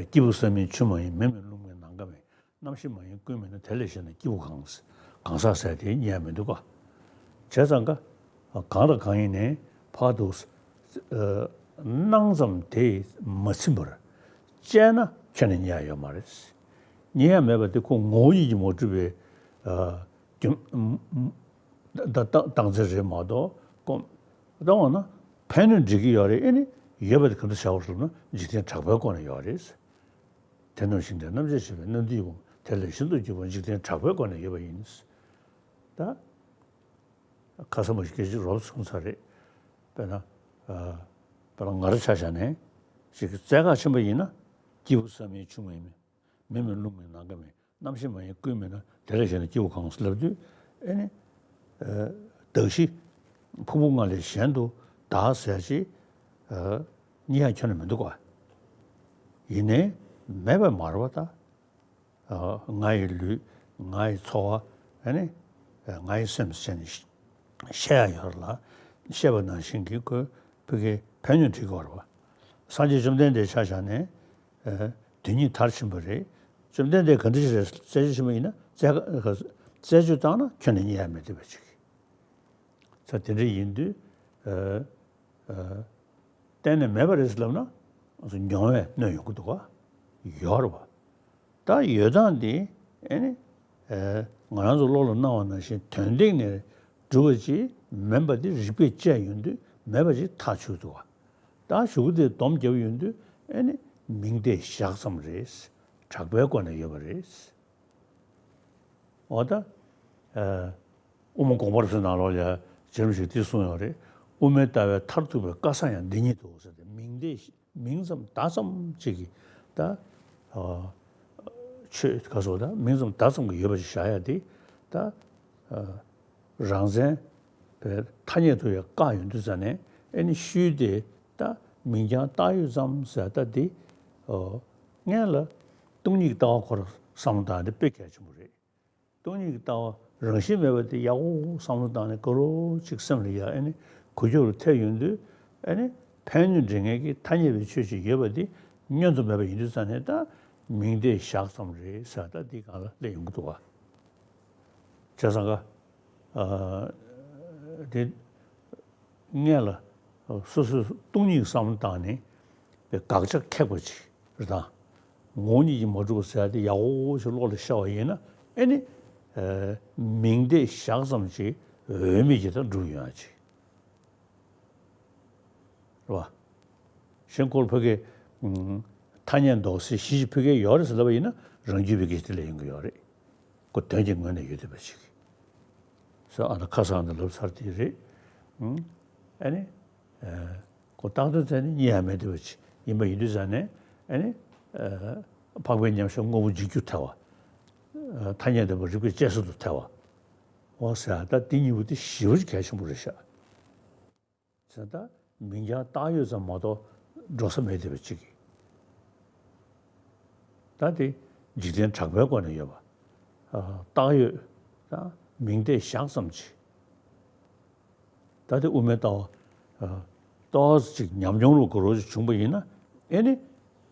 སྐྱེས་བུ་བསམ་ཡས་ཆུ་མ་ཡིན། མེ་མིན་རླུང་མིན་ནམ་མཁའ་མིན། རྣམ་ཤེས་མ་ཡིན་ཀུན་མིན་ན། དེ་ལས་གཞན་ན་སྐྱེས་བུ་གང་། གང་ཟག་ཟེར་དེ་རྙེད་མི་འདུག་ག། བྱས་ཙང་ཀ། གང་དང་གང་ཡིན་ནའི་ཕར་དུ་སྣང་ཙམ་དེས་མ་ཚིམ་པར་དཔྱད་ན་ཁྱོན་ནས་རྙེད་ཡ་ཡོད་མ་རེད། རྙེད་ཡ་མེད་པ་དེ་ཁོ་ངོ་བོ་ཉིད་ཀྱིས་མ་གྲུབ་པའི་རྒྱུ། ད་ད་རྟགས་མཚན་རེད་མ་གཏོགས་ཀོ། ད་འོ་ན་ཕན་གནོད་འདྲེན་གྱི་ཡོད་རེད། ཨེ་ནི་ཡོད་པ་དེ་ག་འདྲ་བྱ་བ་ཟེར་ན་འཇིག་རྟེན་གྲགས་པའི་སྒོ་ནས་ཡོད་རེད། དེ་རྣམས་ཤིང་རྟའི་རྣམ་བཅད་བྱས་པའི་རྣམ་འདུལ་ཡོད་པ། དེ་ལས་གཞན་དུ་གྱུར་པ་འཇིག་རྟེན་གྲགས་པའི་སྒོ་ནས་ཡོད་པ་ཡིན། ད་ཁ་ས་མ་ཞིག་སྐད་ཅིག་རོབ་གསུངས་ཚར་རེད། དཔེར་ན། དཔེར་ན་ང་རང་ཆ་བཞག་ནས་ཞིག་བཙལ་ག་ཕྱིན་པ་ཡིན་ན། སྐྱེས་བུ་བསམ་ཡས་ཆུ་མ་ཡིན་མིན། མེ་མིན་རླུང་མིན་ནམ་མཁའ་མིན། རྣམ་ཤེས་མ་ཡིན་ཀུན་མིན་ན། དེ་ལས་གཞན་ན་སྐྱེས་བུ་གང་ཟེར་ལབ་དུས་ཨེ་ནི། གདགས་གཞི་ཕུང་པོ་ལྔ་ལས་གཞན་དུ་བདག་ཟེར་ཅིག་རྙེད་ཡ་ཁྱོན་ནས་མི་འདུག་ག། ཡིན་ནའི་མེད་པ་མ་རེད་པ་ད། ང་ཡི་ལུས། ང་ཡི་ཚོར་བ། ཨེ་ནི། ང་ཡི་སེམས་ཟེར་ནས་བཤད་ཡ་ཡོད་རེད་ལ། བཤད་པ་ནང་བཞིན་གྱི་ཁོས་ཕ་གིའི་ཕན་གནོད་འདྲེན་གྱི་ཡོད་རེད་པ། སངས་རྒྱས་བཅོམ་ལྡན་འདས་ཆ་བཞག་ནས། དོན་གཉིས་མཐར་ཕྱིན་པ་རེད། བཅོམ་ལྡན་འདས་ག་འདྲ་ཞིག་རེད། རྩད་གཅོད་བྱེད་པ་ཡིན་ན་རྩད་རྩད་གཅོད་བཏང་ན་ཁྱོན་ནས་རྙེད་ཡ་མེད་བསྡད་པ་ཅིག། ས་དེ་འདྲ་ཡིན་དུས། གཏན་ནས་མེད་པ་རེད་ཟེར་ལབ་ན་མྱོང་བས་གནོད་ཡོང་གི་འདུག་ག། ཡོད་རེད་པ། ད་ཡོད་སྟངས་འདི་ཨེ་ནི། ང་རང་ཚོ་བློ་ལ་སྣང་བ་ནང་བཞིན་དོན་སྟེང་ནས་གྲུབ་པ་ཅིག་མིན་པ་འདི་རིགས་པས་དཔྱད་ཡོང་དུས་མེད་པ་ཅིག་ཐག་ཆོད་འདུག་ག། ད་གཞུག་གུ་དེ་སྡོམ་བརྒྱབ་ཡོང་དུས་ཨེ་ནི་མིང་དེ་བཞག་ཙམ་རེད། གྲགས་པའི་སྒོ་ནས་ཡོད་པ་རེད། འོ་ད། དབུ་མ་དགོངས་པ་རབ་གསལ་ནང་ལོགས་ལ་ཡང་རྗེ་རིན་པོ་ཆེས་འདི་གསུངས་ཡོད་རེད། དབུ་མའི་ལྟ་བའི་མཐར་ཐུག་པའི་བཀའ་གསང་ཡང་འདི་ཉིད་དོ་ཟེར་ཏེ། མིང་དེ་མིང་ཙམ་བརྡ་ཙམ་ཅིག་གིས་ད། ཆོས་ག་སོགས་ད་མིང་ཙམ་བརྡ་ཙམ་གྱི་ཡོད་པ་ཞིག་བཞག་ཡ་དེ་ད། རང་མཚན་པའི་ཐ་སྙད་དུ་ཡང་བཀག་ཡོང་དུས་ཙ་ནས་ཨེ་ནི་ཤུལ་དེ་ད་མིང་རྐྱང་བཏགས་ཡོད་ཙམ་ཟེར་ད་དེ། སྔོན་ལ་སྟོང་ཉིད་ཀྱི་ལྟ་བ་ཁོ་རང་བསམ་བློ་བཏང་དེ་དཔེ་གལ་ཆེན་པོ་རེད། སྟོང་ཉིད་ཀྱི་ལྟ་བ་རང་བཞིན་མེད་པ་དེ་ཡག་པོ་བསམ་བློ་བཏང་ནས་ག་རོ་ཅིག་སེམས་ལ་ཡ་ཨེ་ནི་གུ་ཁྱུག་རུ་ཐེབས་ཡོང་དུས་ཨེ་ནི་ཕན་གནོད་འདྲེན་མཁན་གྱི་ཐ་སྙད་པའི་ཆོས་ཅིག་ཡོད་པ་དེ་བསྙོན་དུ་མེད་པ་ཡིན་དུས་ཙ་ནས་ད་མིང་དེ་བཞག་ཙམ་རེད་ཟེར་ད་འདི་སྒང་ལ་སླེབས་ཡོང་གི་འདུག་ག། བྱས་ཙང་ཀ། དེ། སྔོན་ལ་སོ་སོའི་སྟོང་ཉིད་ཀྱི་བསམ་བློ་བཏང་ནས་དགག་བྱ་ཁེགས་པ་ཅིག་རེད་དང་། ངོ་བོ་ཉིད་ཀྱིས་མ་གྲུབ་པ་ཟེར་ཡ་དེ་ཡག་པོ་ཞིག་བློ་ལ་ཤར་བ་ཡིན་ན་ཨེ་ནི། ཨ་མིང་བརྡས་བཞག་ཙམ་གྱིས་འོས་མེད་ཀྱི་ད་འགྲུབ་ཡོང་ཡ་ཅིག་རེད་བ། གཞན་ཁོ་ལ་ཕ་གི་ཨ་ཐ་སྙད་འདོགས་སའི་གཞི་ཞིག་ཕ་གི་ཡོད་རེད་ཟེར་ལབ་པ་ཡིན་ན། རང་རྒྱུད་པའི་སྐད་ཆ་དེ་ལ་ཡོང་གི་ཡོད་རེད། ཁོ་དོན་གྱི་ངོས་ནས་ཡོད་བསྡད་པ་ཅིག་ཟེར། ཨ་ན་ཁ་སང་ནས་ལབ་ཚར་དེ་རེད། ཨ་ནི། ཨ་ཁོ་བཏགས་དོན་ཚད་ནི་གཉིས་ཡང་མེད་བསྡད་པ་ཅིག་ཡིན་པ་ཡིན་དུས་ཙང་ནས། ཨ་ནི། ཨ་འཕགས་པའི་མཉམ་གཞག་དངོས་པོ་འཇིག་རྒྱུ་ཐལ་བ། ཨ་ཐ་སྙད་བདེན་པ་རིགས་པས་དཔྱད་བཟོད་དུ་ཐལ་བ། འོ་ཟེར་ཡ་ད་དེ་གཉིས་པོ་དེ་ཞེ་པོ་ཅིག་གལ་ཆེན་པོ་རེད་ཤག་ཟེར། ད་མིང་རྐྱང་བཏགས་ཡོད་ཙམ་མ་གཏོགས་འགྲོ་ས་མེད་བསྡད་པ་ཅིག་གིས། ད་དེ་འཇིག་རྟེན་གྲགས་པའི་སྒོ་ནས་ཡོད་པ། ཨ་བཏགས་ཡོད་ད་མིང་བརྡས་བཞག་ཙམ་གྱིས། ད་དེ་དབུ་མའི་ལྟ་བ། ཨ་ཏོག་ཙམ་ཅིག་ཉམས་མྱོང་རུ་གོ་རོ་ཅིག་བྱུང་པ་ཡིན་ན། ཨེ་ནི།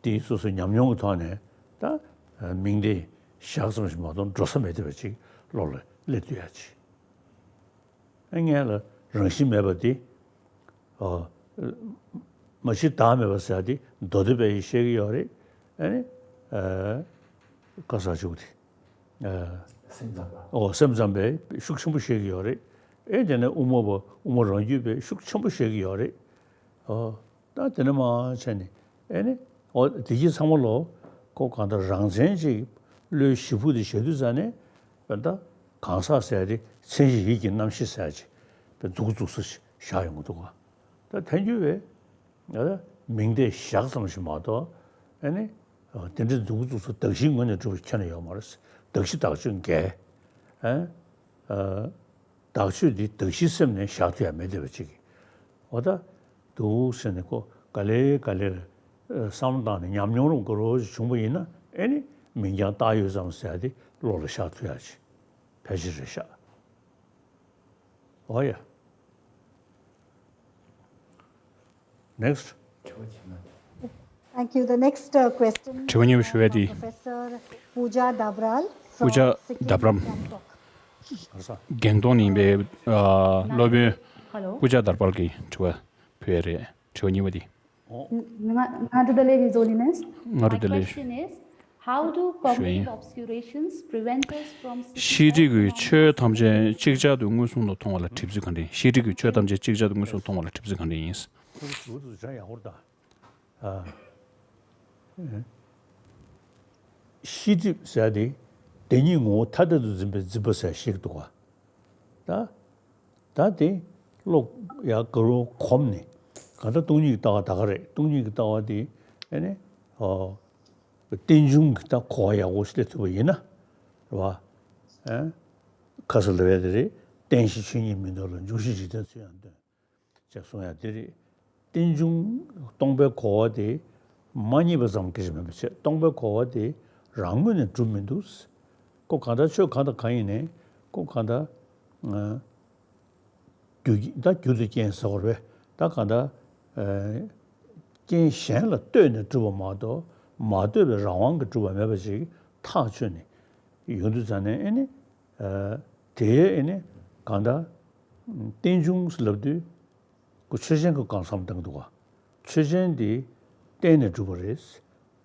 དེ་སོ་སོའི་ཉམས་མྱོང་གི་ཐོག་ནས་ད་ཨ་མིང་བརྡས་བཞག་ཙམ་ཞིག་མ་གཏོགས་འགྲོ་ས་མེད་བསྡད་པ་ཅིག་བློ་ལ་སླེབས་སྡོད་ཡ་ཅིག་ཨ་ངས་ལ་རང་བཞིན་མེད་པ་དེ། ཨ་མ་གཞི་བདག་མེད་པ་ཟེར་ཡ་དེ་མདོ་སྡེ་པས་ཡང་བཤད་ཀྱི་ཡོད་རེད། ཨ་ནི། ཨ་ཁ་སང་ཞུགས་དེ། ཨ་སེམས་ཙམ་པ། ཨོ་སེམས་ཙམ་པས་ཤུགས་ཆེན་པོ་བཤད་ཀྱི་ཡོད་རེད། ཨེ་དེ་ནས་དབུ་མ་པ་དབུ་མ་རང་རྒྱུད་པས་ཤུགས་ཆེན་པོ་བཤད་ཀྱི་ཡོད་རེད། ཨོ། ད་དེ་ནས་མར་བྱས་ནས་ཨེ་ནི། ཨོ་དེ་གྱིས་ཚང་མ་ལོ། ཁོ་གང་ལྟར་རང་མཚན་ཅིག་བློའི་གཞི་ཕུག་དེ་བྱེད་དུས་ཙང་ནས། ད་གང་ཟག་ཟེར་ཡ་དེ་མཚན་གཞི་ཡིད་ཀྱི་རྣམ་ཤེས་ཟེར་ཡ་ཅིག་པའི་མཛུབ་གུ་བཙུགས་ས་ཞིག་བཞག་ཡོང་གི་འདུག་ག་ད་ཐལ་འགྱུར་བས་ད་མིང་བརྡས་བཞག་ཙམ་ཞིག་མ་གཏོགས། ཨེ་ནི། ཨ་དེ་འདྲའི་མཛུབ་གུ་བཙུགས་ས་གདགས་གཞིའི་ངོས་ནས་གྲུབ་པ་ཁྱོན་ནས་ཡོད་མ་རེད། གདགས་གཞི་དག་ཆོས་འགལ། ཨེ། ཨ། དག་ཆོས་འདི་གདགས་གཞིའི་སེམས་ནས་བཞག་ཐུབ་ཡ་མེད་བསྡད་པ་ཅིག་གིས། འོ་ད་འདུག་ཟེར་ནས་ཁོ་ག་ལེ་ག་ལེར་བསམ་བློ་བཏང་ནས་ཉམས་མྱོང་རུ་འགོར་རོ་ཞིག་བྱུང་པ་ཡིན་ན། ཨེ་ནི་མིང་རྐྱང་བཏགས་ཡོད་ཙམ་ཟེར་ཡ་དེ་བློ་ལ་བཞག་ཐུབ་ཡ་ཅིག་ཕལ་ཆེར་རེད་ཤག་འོ་ཡ། Next. Thank you. The next uh, question དྲི་བ་གཉིས་པ་ཞུ་བ་དེ། Professor Pooja Dabral from པུ་ཇ་Sikkim, དབ་རམ། Gangtok. གེང་ཏོག་ནས་ཡིན་པའི་ཨ་སློབ་དཔོན། Hello. པུ་ཇ་དྷར་པལ་གྱིས་དྲི་བ་ཕུལ་ཡ་རེད། དྲི་བ་གཉིས་པ་དེ། ང་ང་དྲི་བ་ལས་ཀྱི་བཟོ་ནི་ནས། ང་དྲི་བ་ལས། My question is, how do cognitive obscurations prevent us from seeking ཤེས་རིག་གི་ཆོས་ཐམས་ཅད་ཅིག་ཅར་དུ་མངོན་སུམ་དུ་མཐོང་བ་ལ་གྲིབ་བརྫུས་གང་འདྲ་ཡིན། ཤེས་རིག་གི་ཆོས་ཐམས་ཅད་ཅིག་ཅར་དུ་མངོན་སུམ་དུ་མཐོང་བ་ལ་གྲིབ་བརྫུས་གང་འདྲ་ཡིན། ཁོ་ཚོ་དྲི་བ་དེ་ཚོ་ཅང་ཡག་པོ་རེད་ད། ཨ། ཤེས་སྒྲིབ་ཟེར་དེ་བདེན་གཉིས་ངོ་བོ་ཐ་དད་དུ་འཛིན་པའི་འཛིན་པ་ཟེར་ཞིག་འདུག་ག་ད། ད་དེ་བློ་ཡར་དགའ་རུ་གོམས་ནས། གང་ལྟར་སྟོང་ཉིད་ཀྱི་ལྟ་བ་ད་ག་རེད། སྟོང་ཉིད་ཀྱི་ལྟ་བ་དེ་ཨེ་ནི། ཨོ། རྟེན་འབྱུང་གི་ད་གོ་བ་ཡག་པོ་ཞིག་སླེབས་ཐུབ་པ་ཡིན་ན། རེད་བ། ཨེ། ཁ་སང་ལབ་ཡ་དེ་རེད། རྟེན་གཞི་ཆོས་ཉིད་མིན་འདུག་ལ། འབྱུང་གཞི་འཇིག་རྟེན་ཚུལ་ཡང་སྟོན། ཅེས་གསུང་ཡ་དེ་རེད། རྟེན་འབྱུང་སྟོང་པའི་གོ་བ་དེ་མ་རྙེད་པ་ཙམ་གྱིས་མིན་པ་བྱས། སྟོང་པའི་གོ་བ་དེ་རང་ངོས་ནས་གྲུབ་མི་འདུག་ཁོ་གང་ལྟར་ཆོས་གང་དང་གང་ཡིན་ནའི་ཁོ་གང་ལྟར། ཨ། རྒྱུ་ད་རྒྱུ་དང་རྐྱེན་ཟེར་བ་རེད་པས། ད་གང་ལྟར། ཨ། རྐྱེན་གཞན་ལ་ལྟོས་ནས་གྲུབ་པ་མ་གཏོགས། མ་ལྟོས་པའི་རང་དབང་གིས་གྲུབ་པ་མེད་པ་ཞིག་ཐག་ཆོད་ནས་ཡོང་དུས་ཙང་ནས། ཨེ་ནི། ཨ། དེའི་ཨེ་ནི་གང་ལྟར་རྟེན་འབྱུང་ལབ་དུས། ཁོ་ཆོས་ཅན་གྱི་སྒང་བསམ་བཏང་འདུག་ག་ཆོས་ཅན་དེ་བརྟེན་ནས་གྲུབ་པ་རེད།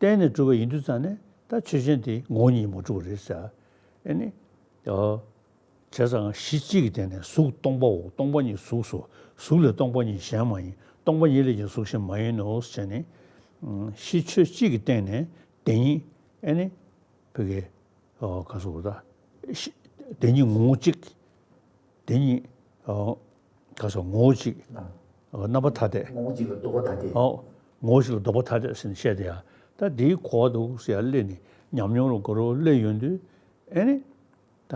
བརྟེན་ནས་གྲུབ་པ་ཡིན་དུས་ཙང་ནས་ད་ཆོས་ཅན་དེ་ངོ་བོ་ཉིད་མ་གྲུབ་པ་རེད་ཟེར། ཨེ་ནི། ཨོ། བྱས་ཙང་གཞི་གཅིག་གི་སྟེང་ནས་གཟུགས་སྟོང་པའོ། སྟོང་པ་ཉིད་གཟུགས་སོ། གཟུགས་ལས་སྟོང་པ་ཉིད་གཞན་མ་ཡིན། སྟོང་པ་ཉིད་ལས་ཀྱང་གཟུགས་གཞན་མ་ཡིན་ནོ་ཟེར་ནས། གཞི་ཆོས་གཅིག་གི་སྟེང་ནས་བདེན་གཉིས། ཨེ་ནི། བོད་ཀྱི། ཨོ། ག་སོགས་ད། ཤི། བདེན་གཉིས་ངོ་བོ་གཅིག་བདེན་གཉིས། ཨོ། ག་སོགས་ངོ་བོ་གཅིག་ཨོ། རྣམ་པ་ཐ་དད། ངོ་བོ་གཅིག་ལ་ལྡོག་པ་ཐ་དད། ཨོ། ངོ་བོ་གཅིག་ལ་ལྡོག་པ་ཐ་དད་ཟེར་ནས་བཤད་དེ་ཡ། ད་འདིའི་གོ་བ་འདུག་ཟེར་ཡ་སླེབས་ནས་ཉམས་མྱོང་རུ་གོ་རུ་སླེབས་ཡོང་དུས། ཨེ་ནི། ད།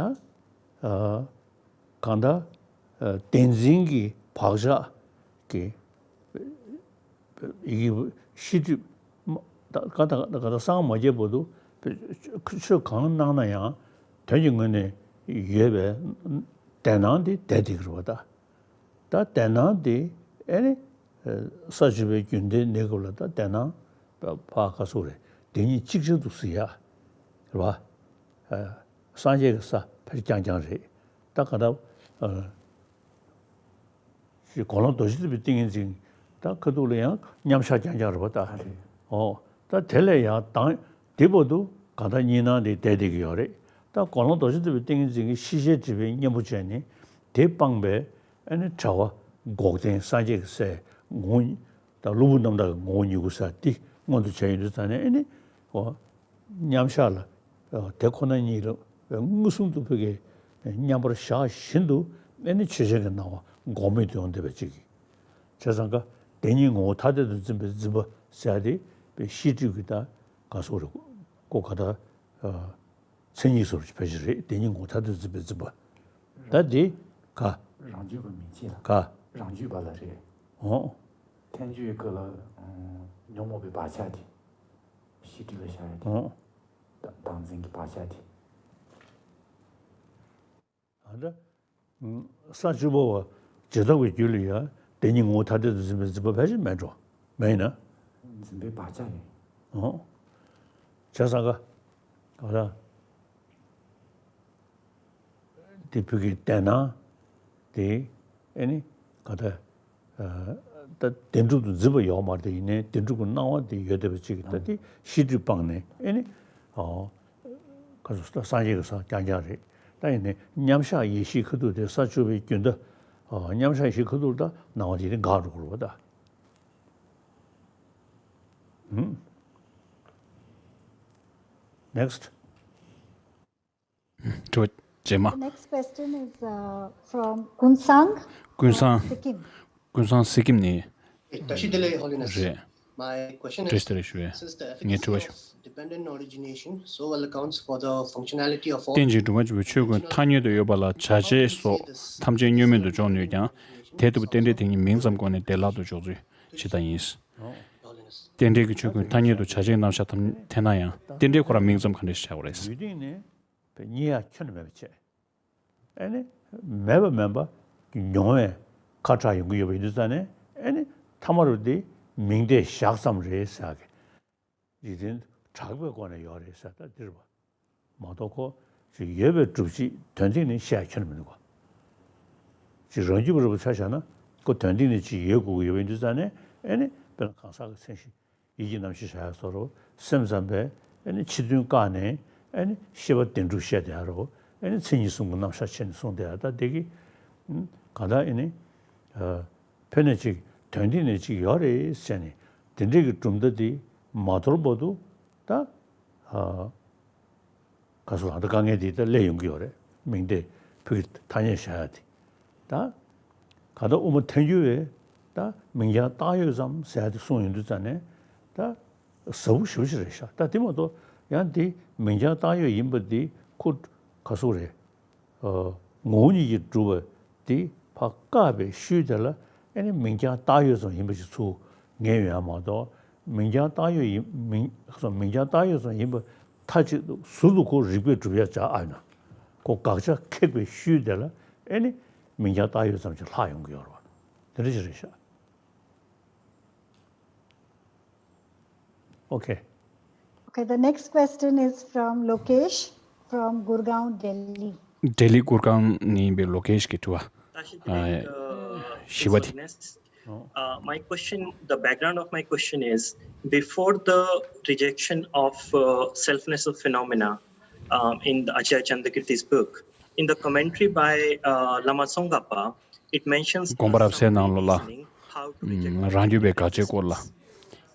ཨ། གང་ལྟར། ཨ། བདེན་འཛིན་གྱི་བག་ཆགས་ཀྱི། ཡི་གེ་ཤེས་སྒྲིབ་མ། ད་ག་ད་ག་ད་སངས་མ་རྒྱས་བར་དུ་ཆོས་གང་གནང་ན་ཡང་དོན་གྱི་ངོས་ནས་ཡོད་པའི་བདེན་སྣང་དེ་བསྡད་བསྡད་ཀྱི་རེད་པ། ད་ད་བདེན་སྣང་དེ་ཨེ་ནི་ས་བཅུ་པའི་རྒྱུན་ལྡན་གནས་སྐབས་ལ་ད་བདེན་སྣང་ཕ་ག་སུ་རེད། བདེན་གཉིས་གཅིག་ཅན་དུ་གཟིགས་ཡ་རེད་པ། སངས་རྒྱས་ཀྱི་ས་ཕར་རྐྱང་རྐྱང་རེད། ད་ག་ད། ཞེས་གོ་ལོང་རྡོ་རྗེ་ཐེག་པའི་ཏིང་ངེ་འཛིན། ད་ཁ་ཐུག་ལ་ཡང་མཉམ་བཞག་རྐྱང་རྐྱང་རེད་པ་ད། ཨོ། ད་དེ་ལས་ཡང་དང་དེ་བར་དུ་གང་ལྟར་གཉིས་སྣང་དེ་བསྡད་བསྡད་ཀྱི་ཡོད་རེད། ད་གོ་ལོང་རྡོ་རྗེ་ཐེག་པའི་ཏིང་ངེ་འཛིན་གྱི་ཤེས་བྱའི་སྒྲིབ་པའི་གཉེན་པོ་བྱས་ནས་དེ་སྤངས་པའི་ཨ་ནི་བྲལ་བ་འགོག་བདེན་སངས་རྒྱས་ཀྱི་སའི་ངོ་བོ་ཉིད་དང་གློ་བུར་རྣམ་དག་གི་ངོ་བོ་ཉིད་སྐུ་ས་དེ་མངོན་དུ་བྱས་ཡོང་དུས་ཙང་ནས་ཨ་ནི་འོ་མཉམ་བཞག་ལ་དེ་ཁོ་ན་ཉིད་ལ་མངོན་སུམ་དུ་ཕ་གིའི་མཉམ་པར་བཞག་བཞིན་དུ་ཨ་ནི་ཆོས་ཅན་གྱི་སྣང་བ་འགོག་མེད་དུ་ཡོང་བསྡད་པ་ཅིག་གིས། བྱས་ཙང་ཀ་བདེན་གཉིས་ངོ་བོ་ཐ་དད་དུ་འཛིན་པའི་འཛིན་པ་ཟེར་ཡ་དེ་པའི་ཤེས་སྒྲིབ་ཀྱི་ད་ག་སོགས་རེད་ཀོ་ག་ད། མཚན་ཉིད་སོགས་ཀྱི་ཕལ་ཆེར་རེད། དེ་ཉིད་ངོ་ཐ་དད་ཚིག་པའི་ཚིག་པ། ད་འདི་ག་རང་རྒྱུད་པ་མིན་ཅེས་ལ། ག་རང་རྒྱུད་པ་ལ་རེད། འོ། ཐལ་འགྱུར་གྱི་ལ་ཉོན་མོངས་པའི་བག་ཆགས་དེ། ཤེས་སྒྲིབ་ལ་བཞག་ཡ་དེ། འོ། བདག་འཛིན་གྱི་བག་ཆགས་དེ། ཨ་ད། ས་བཅུ་པ་བ་ཇི་ལྟ་བའི་རྒྱུད་ལ་ཡང་དེ་ཉིད་ངོ་བོ་ཐ་དད་དུ་འཛིན་པའི་འཛིན་པ་ཕལ་ཆེར་མེད་འགྲོ། མེད་ཡིན་ན། འཛིན་པའི་བག་ཆགས་ཡིན། ཨོ། བྱས་ཙང་ཀ། ག་ད། དེ་བུ་གིས་བལྟས་ན། དེ་ཨེ་ནི་ག་ད། ད་བདེན་གྲུབ་ཏུ་འཛིན་པ་ཡོད་མ་རེད། ཡིན་ནའི་བདེན་གྲུབ་ཀྱི་སྣང་བ་དེ་ཡོད་བསྡད་པ་ཅིག་གིས་ད་དེ་ཤེས་སྒྲིབ་སྤངས་ནས་ཨེ་ནི། ཨོ། ག་ཚོད་སངས་རྒྱས་ཀྱི་ས་རྐྱང་རྐྱང་རེད། ད་ཡིན་ནའི་མཉམ་བཞག་ཡེ་ཤེས་ཁ་ཐུག་དེ་ས་བཅུ་པའི་རྒྱུན་ད། ཨོ། མཉམ་བཞག་ཡེ་ཤེས་ཁ་ཐུག་ད་སྣང་བ་དེ་དེ་འགག་འགྲོ་གི་རེད་པ་ད། ཧུམ། Next. དྲི་བ་རྗེས་མ། The next question is uh, from Kunsang. ཀུན་བཟང་། Sikkim. ཀུན་བཟང་སི་ཀིམ་ནས། བཀྲ་ཤིས་བདེ་ལེགས། Holiness. རེད། My question is, བཀྲ་ཤིས་བདེ་ལེགས་ཞུ་བས། Since the ངས་དྲི་བ་efficacy ཞུ། Of dependent origination so well accounts for the functionality of all རྟེན་ཅིང་གྲུབ་པ་ཆོས་ཀུན་ཐ་སྙད་དུ་ཡོད་པ་ལ་བྱ་བྱེད་སོགས་ཐམས་ཅད་བསྙོན་མེད་དུ་འཇོག་ནུས་ཀྱང་། དེ་ལྟ་བུ་རྟེན་འབྲེལ་དེ་ཉིད་མིང་ཙམ་སྒོ་ནས་བདེ་བླག་ཏུ་འཇོག་ཚུལ་ཇི་ལྟར་ཡིན། རྟེན་འབྲེལ་གྱི་ཆོས་ཀུན་ཐ་སྙད་དུ་བྱ་བྱེད་རྣམ་གཞག་ཐམས་འཐེན་ན་ཡང་རྟེན་འབྲེལ་ཁོ་རང་མིང་ཙམ་ག་འདྲ་ཞིག་བཞག་པ་རེད། ཡུལ་སྟེང་ནས་རྙེད་ཡ་ཁྱོན་ནས་མེད་པ་བྱས། ཨེ་ནི། མེད་པ་མིན་པ་མྱོང་བས་ཁ་གྲགས་ཡོང་གི་ཡོད་པ་ཡིན་དུས་ཙང་ནས་ཨེ་ནི་ཐ་མ་རུ་དེ་མིང་བརྡས་བཞག་ཙམ་རེད་ཟེར་གི། འཇིག་རྟེན་གྲགས་པའི་སྒོ་ནས་ཡོད་རེད་ཟེར་ད་འདིར་བ། མ་གཏོགས་ཁོ་ཅིག་ཡོད་པའི་སྒྲུབ་བྱེད་དོན་སྟེང་ནས་བཤད་ཁྱོན་མི་འདུག་ག་ཅིག་རང་རྒྱུད་པ་རུ་ཆ་བཞག་ན་ཁོ་དོན་སྟེང་ནས་ཅིག་ཡོད་དགོས་ཀྱི་ཡོད་པ་ཡིན་དུས་ཙང་ནས་ཨེ་ནི་དཔེར་ན་གང་ཟག་གི་མཚན་གཞི། ཡིད་ཀྱི་རྣམ་ཤེས་བྱ་ཡ་སོགས་རུ་སེམས་ཙམ་པས་ཨེ་ནི་ཕྱི་དོན་བཀག་ནས་ཨེ་ནི་ཤེས་པ་བདེན་གྲུབ་བཤད་བསྡད་ཡ་རུ་ཨེ་ནི་མཚན་ཉིད་གསུམ་གྱི་རྣམ་གཞག་བྱས་ནས་གསུངས་བསྡད་ཡ་ད་དེ་གི་གང་ལྟར་ཨེ་ནི་ཕན་ནས་ཅིག་དོན་སྟེང་ནས་ཅིག་ཡོད་རེད་ཟེར་ནས་དེ་འདྲས་ཀྱི་གྲུབ་མཐའ་དེ་མ་དོར་བར་དུ་ད། ག་སོགས་ལ་ད་དཀའ་ངལ་དེ་ད་སླེབས་ཡོང་གི་ཡོད་རེད། མིང་བརྡས་ཕུགས་ཀྱི་ཐ་སྙད་བཞག་ཡ་དེ། ད་ག་ད་དབུ་མ་ཐལ་འགྱུར་བས་ད་མིང་རྐྱང་བཏགས་ཡོད་ཙམ་ཟེར་ཡ་དེ་གསུངས་ཡོང་དུས་ཙང་ནས་ད་ཟབ་པོ་ཞེ་པོ་ཅིག་རེད་ཤག་ད་དེ་མ་གཏོགས་ཡང་དེ་མིང་རྐྱང་བཏགས་ཡོད་ཡིན་པ་དེ་ཁོ་ག་སོགས་རེད། ངོ་བོ་ཉིད་ཀྱིས་གྲུབ་པ་དེ་ཕར་བཀག་པའི་ཤུལ་དེ་ལ་ཨེ་ནི་མིང་རྐྱང་བཏགས་ཡོད་ཙམ་ཡིན་པ་ཞིག་ཚུར་ངེས་ཡོང་ཡ་མ་གཏོགས་མིང་རྐྱང་བཏགས་ཡོད་ཡིན་མིང་སོགས་མིང་རྐྱང་བཏགས་ཡོད་ཙམ་ཡིན་པ་མཐའ་གཅིག་ཏུ་ཟུར་དུ་ཁོ་རིགས་པས་གྲུབ་ཡ་བྱ་ཨ་ཡིན་ན་ཁོ་དགག་བྱ་ཁེགས་པའི་ཤུལ་དེ་ལ་ཨེ་ནི་མིང་རྐྱང་བཏགས་ཡོད་ཙམ་ཞིག་ལྷག་ཡོང་གི་ཡོད་རེད་བ། དེ་འདྲ་ཞིག་རེད་ཤག Okay. Okay, the next question is from Lokesh from Gurgaon, Delhi. ལྡི་ལི་གུར་གང་ནས་ཡིན་པའི་ལོ་ཀེཤ་གི་དྲི་བ། བཞི་པ་དེ། Uh, my question, the background of my question is, before the rejection of uh, selfness of phenomena um, in the Acharya Chandrakirti's book, in the commentary by uh, Lama Tsongkhapa, it mentions དགོངས་པ་རབ་གསལ་ནང་ལོགས་ལ། ཨུམ། རང་རྒྱུད་པའི་དགག་བྱའི་སྐོར་ལ།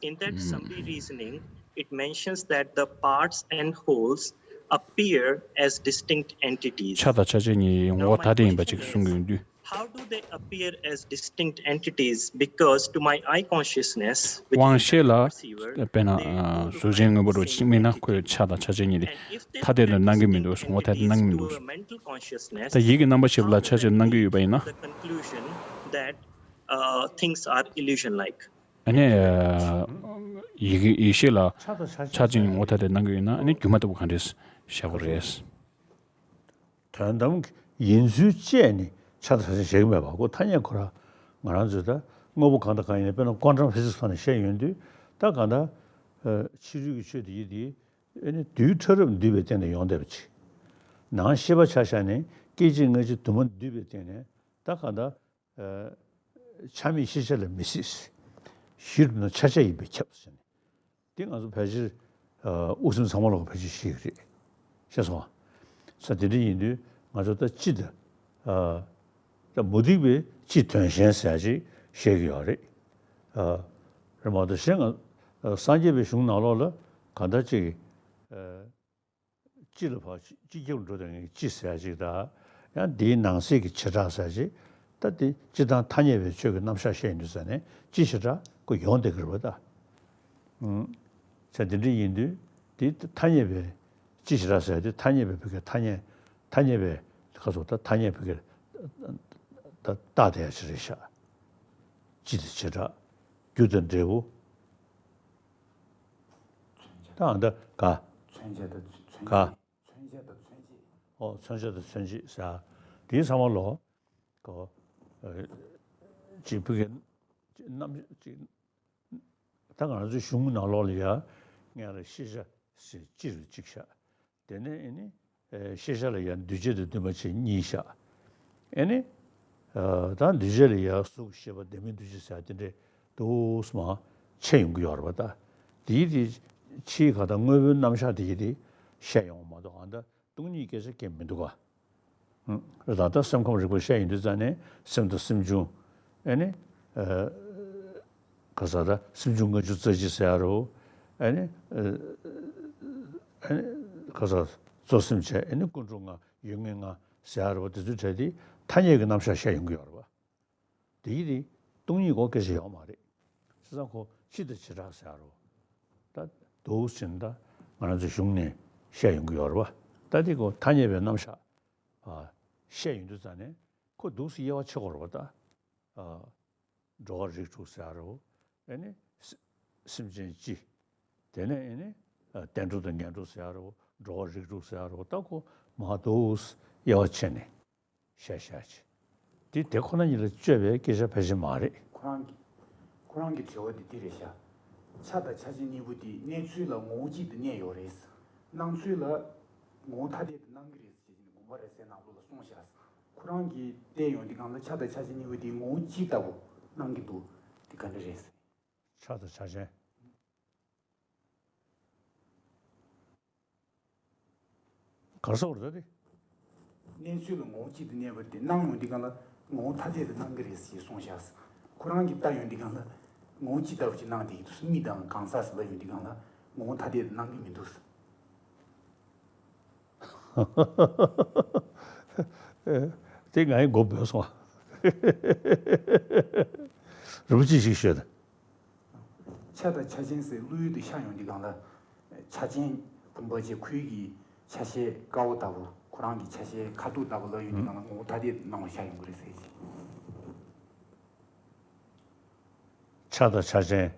In that summary reasoning, it mentions that the parts and wholes appear as distinct entities. ཆ་དང་ཆ་བྱེད་གཉིས་ངོ་བོ་ཐ་དད་ཡིན་པ་ཅིག་གསུང་གི་ཡོང་དུས། How do they appear as distinct entities? Because to my eye consciousness, དབང་ཤེས་ལ་དཔེར་ན་གཟུགས་ཅན་དངོས་པོ་རུ་གཅིག་དམིགས་ན་ཁོའི་ཆ་དང་ཆ་བྱེད་གཉིས་དེ་ཐ་དད་དུ་སྣང་གི་མི་འདུག་ངོ་བོ་ཐ་དད་སྣང་གི་མི་འདུག་ད་ཡིད་ཀྱི་རྣམ་པར་ཤེས་པ་ལ་ཆ་བྱེད་སྣང་གི་ཡོད་པ་ཡིན་ན། The conclusion that uh, things are illusion-like. ཨ་ནི། ཡིད་ཀྱི་ཡིད་ཤེས་ལ་ཆ་ཅིག་ངོ་ཐ་དད་སྣང་གི་ཡོད་ན་ཨ་ནི་སྒྱུ་མ་ལྟ་བུ་གང་འདྲས་བཞག་པ་རེད། དོན་དམ་ཡིན་ཚུལ་བཅས་ནི་ཆ་དང་ཆ་བྱེད་ཀྱི་མེད་པ་ཁོ་ཐ་སྙད་ཁོ་རང་ང་རང་ཚོས་ད་དངོས་པོ་གང་དང་གང་ཡིན་ན་དཔེར་ན་ཀོན་ཊམ་ཕི་ཟིག་སི་ཐོག་ནས་བཤད་ཡོང་དུས་ད་གང་ལྟར་ཕྱི་རོལ་གྱི་ཆོས་དེ་ཡིད་དེ་ཨ་ནི་རྡུལ་ཕྲ་རབ་འདུས་པའི་སྟེང་ནས་ཡོང་བསྡད་པ་ཅིག་ནང་ཤེས་པ་ཆ་བཞག་ནས་སྐད་ཅིག་སྔ་ཕྱི་དུ་མ་འདུས་པའི་སྟེང་ནས་ད་གང་ལྟར། ཆ་མེད་ཤེས་བྱ་ལ་མི་སྲིད། གཞི་གྲུབ་ན་ཆ་བྱ་ཡིན་པས་ཁྱབ་ཟེར་ནས། འདི་ང་ཚོ་ཕལ་ཆེར་དབུ་སེམས་ཚང་མ་ལོག་ཕལ་ཆེར་ཤེས་ཀྱི་རེད། ཤེས་སོང་ ས་དེ་འདྲ་ཡིན་དུས་ང་ཚོ་ད་སྤྱི་དང་། ཨ། ད་མུ་སྟེགས་པའི་སྤྱི་དོན་གཞན་ཟེར་ཡ་ཅིག་བཤད་ཀྱི་ཡོད་རེད། ཨ། རེད་མ་གཏོགས་གཞན་ང་ཨ་སངས་རྒྱས་པའི་གཞུང་ནང་ལོགས་ལ་གང་ལྟར་ཅིག་ཨ། སྤྱི་ལ་ཕར་སྤྱི་ཁྱབ་འགྲོ་དང་སྤྱི་ཟེར་ཡ་ཅིག་དང་། ཡང་འདིའི་ནང་གསེས་ཀྱི་བྱེ་བྲག་ཟེར་ཡ་ཅིག་ད་དེ་སྤྱི་དང་ཐ་སྙད་པའི་ཆོས་ཀྱི་རྣམ་གཞག་བཤད་ཡོང་དུས་ཙ་ནས་སྤྱི་བྱེ་བྲག་ཁོ་ཡོང་བསྡད་ཀྱི་རེད་པ་ད། ཨུམ། ས་དེ་འདྲ་ཡིན་དུས་དེ་ཐ་སྙད་པའི་སྤྱི་བྱེ་བྲག་ཟེར་དེ་ཐ་སྙད་པའི་བོད་སྐད་ཐ་སྙད་ཐ་སྙད་པའི་ཁ་སོགས་ད་ཐ་སྙད་བོད་སྐད་ད་བཏགས་བསྡད་ཡ་ཅིག་རེད་ཤག་སྤྱི་དང་བྱེ་བྲག་རྒྱུ་དང་འབྲས་བུ། ད་ཨ་ད་ག་མཚོན་བྱ་དང་མཚོན་ག་བྱེད། མཚོན་བྱ་དང་མཚོན་བྱེད། ཨོ་མཚོན་བྱ་དང་མཚོན་བྱེད་ཟེར། དེའི་ཚང་མ་ལོ། གོ། ཨ། ཅིག་བོད་སྐད་རྣམ་ཅིག་ད་ང་ཚོའི་གཞུང་ནང་ལོགས་ལ་ཡ། སྔོན་ལ་ཤེས་བྱ་ཟེར་སྤྱི་རུ་གཅིག་བཞག་དེ་ནས་ཨེ་ནི། ཨེ། ཤེས་བྱ་ལ་ཡ་འདུས་བྱས་དང་འདུས་མ་བྱས་གཉིས་བཞག་ཨེ་ནི། ཨ། ད་འདུས་བྱས་ལ་ཡ་གཟུགས་ཤེས་པ་ལྡན་མིན་འདུས་བྱས་ཟེར་དེ་འདྲས་འདུག་སེ་མར་ཕྱེ་ཡོང་གི་ཡོད་རེད་པ་ད། དེའི་དེ་ཕྱིའི་ག་ད་དངོས་པོའི་རྣམ་གཞག་དེ་ཡི་དེ་བཤད་ཡོང་བ་མ་གཏོགས་ཨ་ད་སྟོང་ཉིད་སྐད་ཆ་སྐད་མི་འདུག་ག་ཨུ། རེད་ད། ད་སེམས་ཁམས་རིག་པ་བཤད་ཡོང་དུས་ཙ་ནས་སེམས་དང་སེམས་བྱུང་། ཨེ་ནི། ཨ། ག་ས་ད་སེམས་བྱུང་ལྔ་བཅུ་རྩ་གཅིག་ཟེར་ཡ་རོ། ཨེ་ནི། ཨ། ཨེ་ནི། ག་ས་གཙོ་སེམས་བྱས་ཨེ་ནི་ཀུན་འགྲོ་ལྔ་ཡོད་ངེས་ལྔ་ཟེར་ཡ་རོ། དེ་ཚོའི་གྲས་དེ་ཐ་སྙད་ཀྱི་རྣམ་གཞག་བཤད་ཡོང་གི་ཡོད་རེད་པ། དེ་ཡི་དེ་སྟོང་ཉིད་སྐོར་སྐད་ཆ་ཡོད་མ་རེད། བྱས་ཙང་ཁོ་སྤྱི་དང་བྱེ་བྲག་ཟེར་ཡ་རོ། ད་འདུག་སེ་ད་ང་རང་ཚོའི་གཞུང་ནས་བཤད་ཡོང་གི་ཡོད་རེད་པ། ད་དེ་ཁོ་ཐ་སྙད་པའི་རྣམ་གཞག་ཨ། བཤད་ཡོང་དུས་ཙ་ནས་ཁོ་འདུག་སེ་དབྱེ་བ་ཕྱེ་དགོས་རེད་པ་ད། ཨ། འགྲོ་བ་རིགས་དྲུག་ཟེར་ཡ་རོ། ཨེ་ནི། སེ། སེམས་ཅན་སྤྱི། དེ་ནས་ཨེ་ནི། ཨ། བདེ་འགྲོ་དང་ངན་འགྲོ་ཟེར་ཡ་རོ། འགྲོ་བ་རིགས་དྲུག་ཟེར་ཡ་རོ། ད་ཁོ་མར་འདུག་སེ་དབྱེ་བ་ཕྱེ་ནས་བཤད་བཤད་ཅིག་དེ་དེ་ཁོ་ན་ཉིད་ལ་དཔྱོད་པའི་སྐད་ཆ་ཕལ་ཆེར་མ་རེད། ཁོ་རང་གི། ཁོ་རང་གི་དྲི་བ་དེ་འདི་རེད་ཤག་ཆ་དང་ཆ་ཅན་གཉིས་པོ་དེ་གནས་ཚུལ་ལ་ངོ་བོ་གཅིག་ཏུ་གནས་ཡོད་རེད། སྣང་ཚུལ་ལ་ངོ་བོ་ཐ་དད་དུ་སྣང་གི་རེད་ཟེར་གྱི་ནས་དགོངས་པ་རབ་གསལ་ནང་ལོགས་ལ་གསུངས་ཤག་ཁོ་རང་གིས་བལྟས་ཡོང་དུས་སྒང་ལ་ཆ་དང་ཆ་ཅན་གཉིས་པོ་དེ་ངོ་བོ་གཅིག་ལྟ་བུ་སྣང་གི་འདུག་དེ་ག་འདྲ་རེད་ཟེར། ཆ་དང་ཆ་ཅན། ག་རེ་ཟེར་བ་རེད་དེ། གནས་ཚུལ་ལ་ངོ་བོ་གཅིག་ཏུ་གནས་པ་དེ་སྣང་ཡོང་དུས་སྒང་ལ་ངོ་བོ་ཐ་དད་དུ་སྣང་གི་རེད་ཅེས་གསུངས་ཤག་ཁོ་རང་གིས་ལྟ་ཡོང་དུས་སྒང་ལ་ངོ་བོ་གཅིག་ལྟ་བུ་ཅིག་སྣང་བསྡད་ཀྱི་འདུག་མིག་དང་གང་ཟག་ཟེར་ལབ་ཡོང་དུས་སྒང་ལ་ངོ་བོ་ཐ་དད་དུ་སྣང་གི་མི་འདུག་དེ་ང་ཡི་མགོ་སྦོས་སོང་བ། རིན་པོ་ཆེ་ཞིག་ཤོད་དང་། ཆ་དང་ཆ་ཅན་ཟེར་བློ་ཡུལ་དུ་ཤར་ཡོང་དུས་སྒང་ལ། ཆ་ཅན་བུམ་པ་ཅན་ཁོལ་གྱི་ཆ་ཤས་དཀར་པོ་ལྟ་བུ་ཁོ་རང་གི་ཆ་ཤས་ཁ་ཐུག་ལྟ་བུ་ལ་ཡོང་དུས་སྒང་ལ་ངོ་བོ་ཐ་དད་སྣང་བ་ཤར་ཡོང་གི་རེད་ཟེར་གྱི། ཆ་དང་ཆ་ཅན།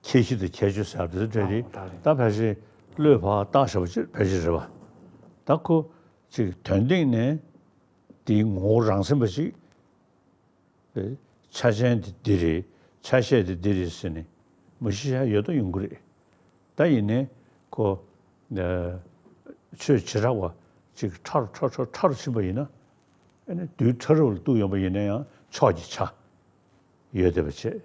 ཁྱད་གཞི་དང་ཁྱད་ཆོས་ཟེར་བ་དེ་ཚོ་འདྲ་རེད། ད་རེད། ད་ཕལ་ཆེར་བློས་ཕར་བཏགས་བཞག་པ་ཅིག་ཕལ་ཆེར་རེད་བ། ད་ཁོ་ཅིག་དོན་སྟེང་ནས་དེའི་ངོ་བོ་རང་མཚན་པ་ཅིག་ཆ་ཅན་དེ་འདི་རེད། ཆ་ཤས་དེ་འདི་རེད་ཟེར་ནས་མ་ཤེས་ཤག་ཡོད་དོ་ཡོང་གི་རེད། ད་ཡིན་ནའི་ཁོ་ཆོས་བྱེ་བྲག་པ་ཅིག་ཕྲ་རུ་ཕྲ་རུ་ཕྲ་རུ་ཕྱིན་པ་ཡིན་ན། ཨ་ནི་རྡུལ་ཕྲ་རབ་ལ་གཏུགས་ཡོང་པ་ཡིན་ན་ཡང་ཕྱོགས་ཀྱི་ཆ་ཡོད་བསྡད་པ་བྱས།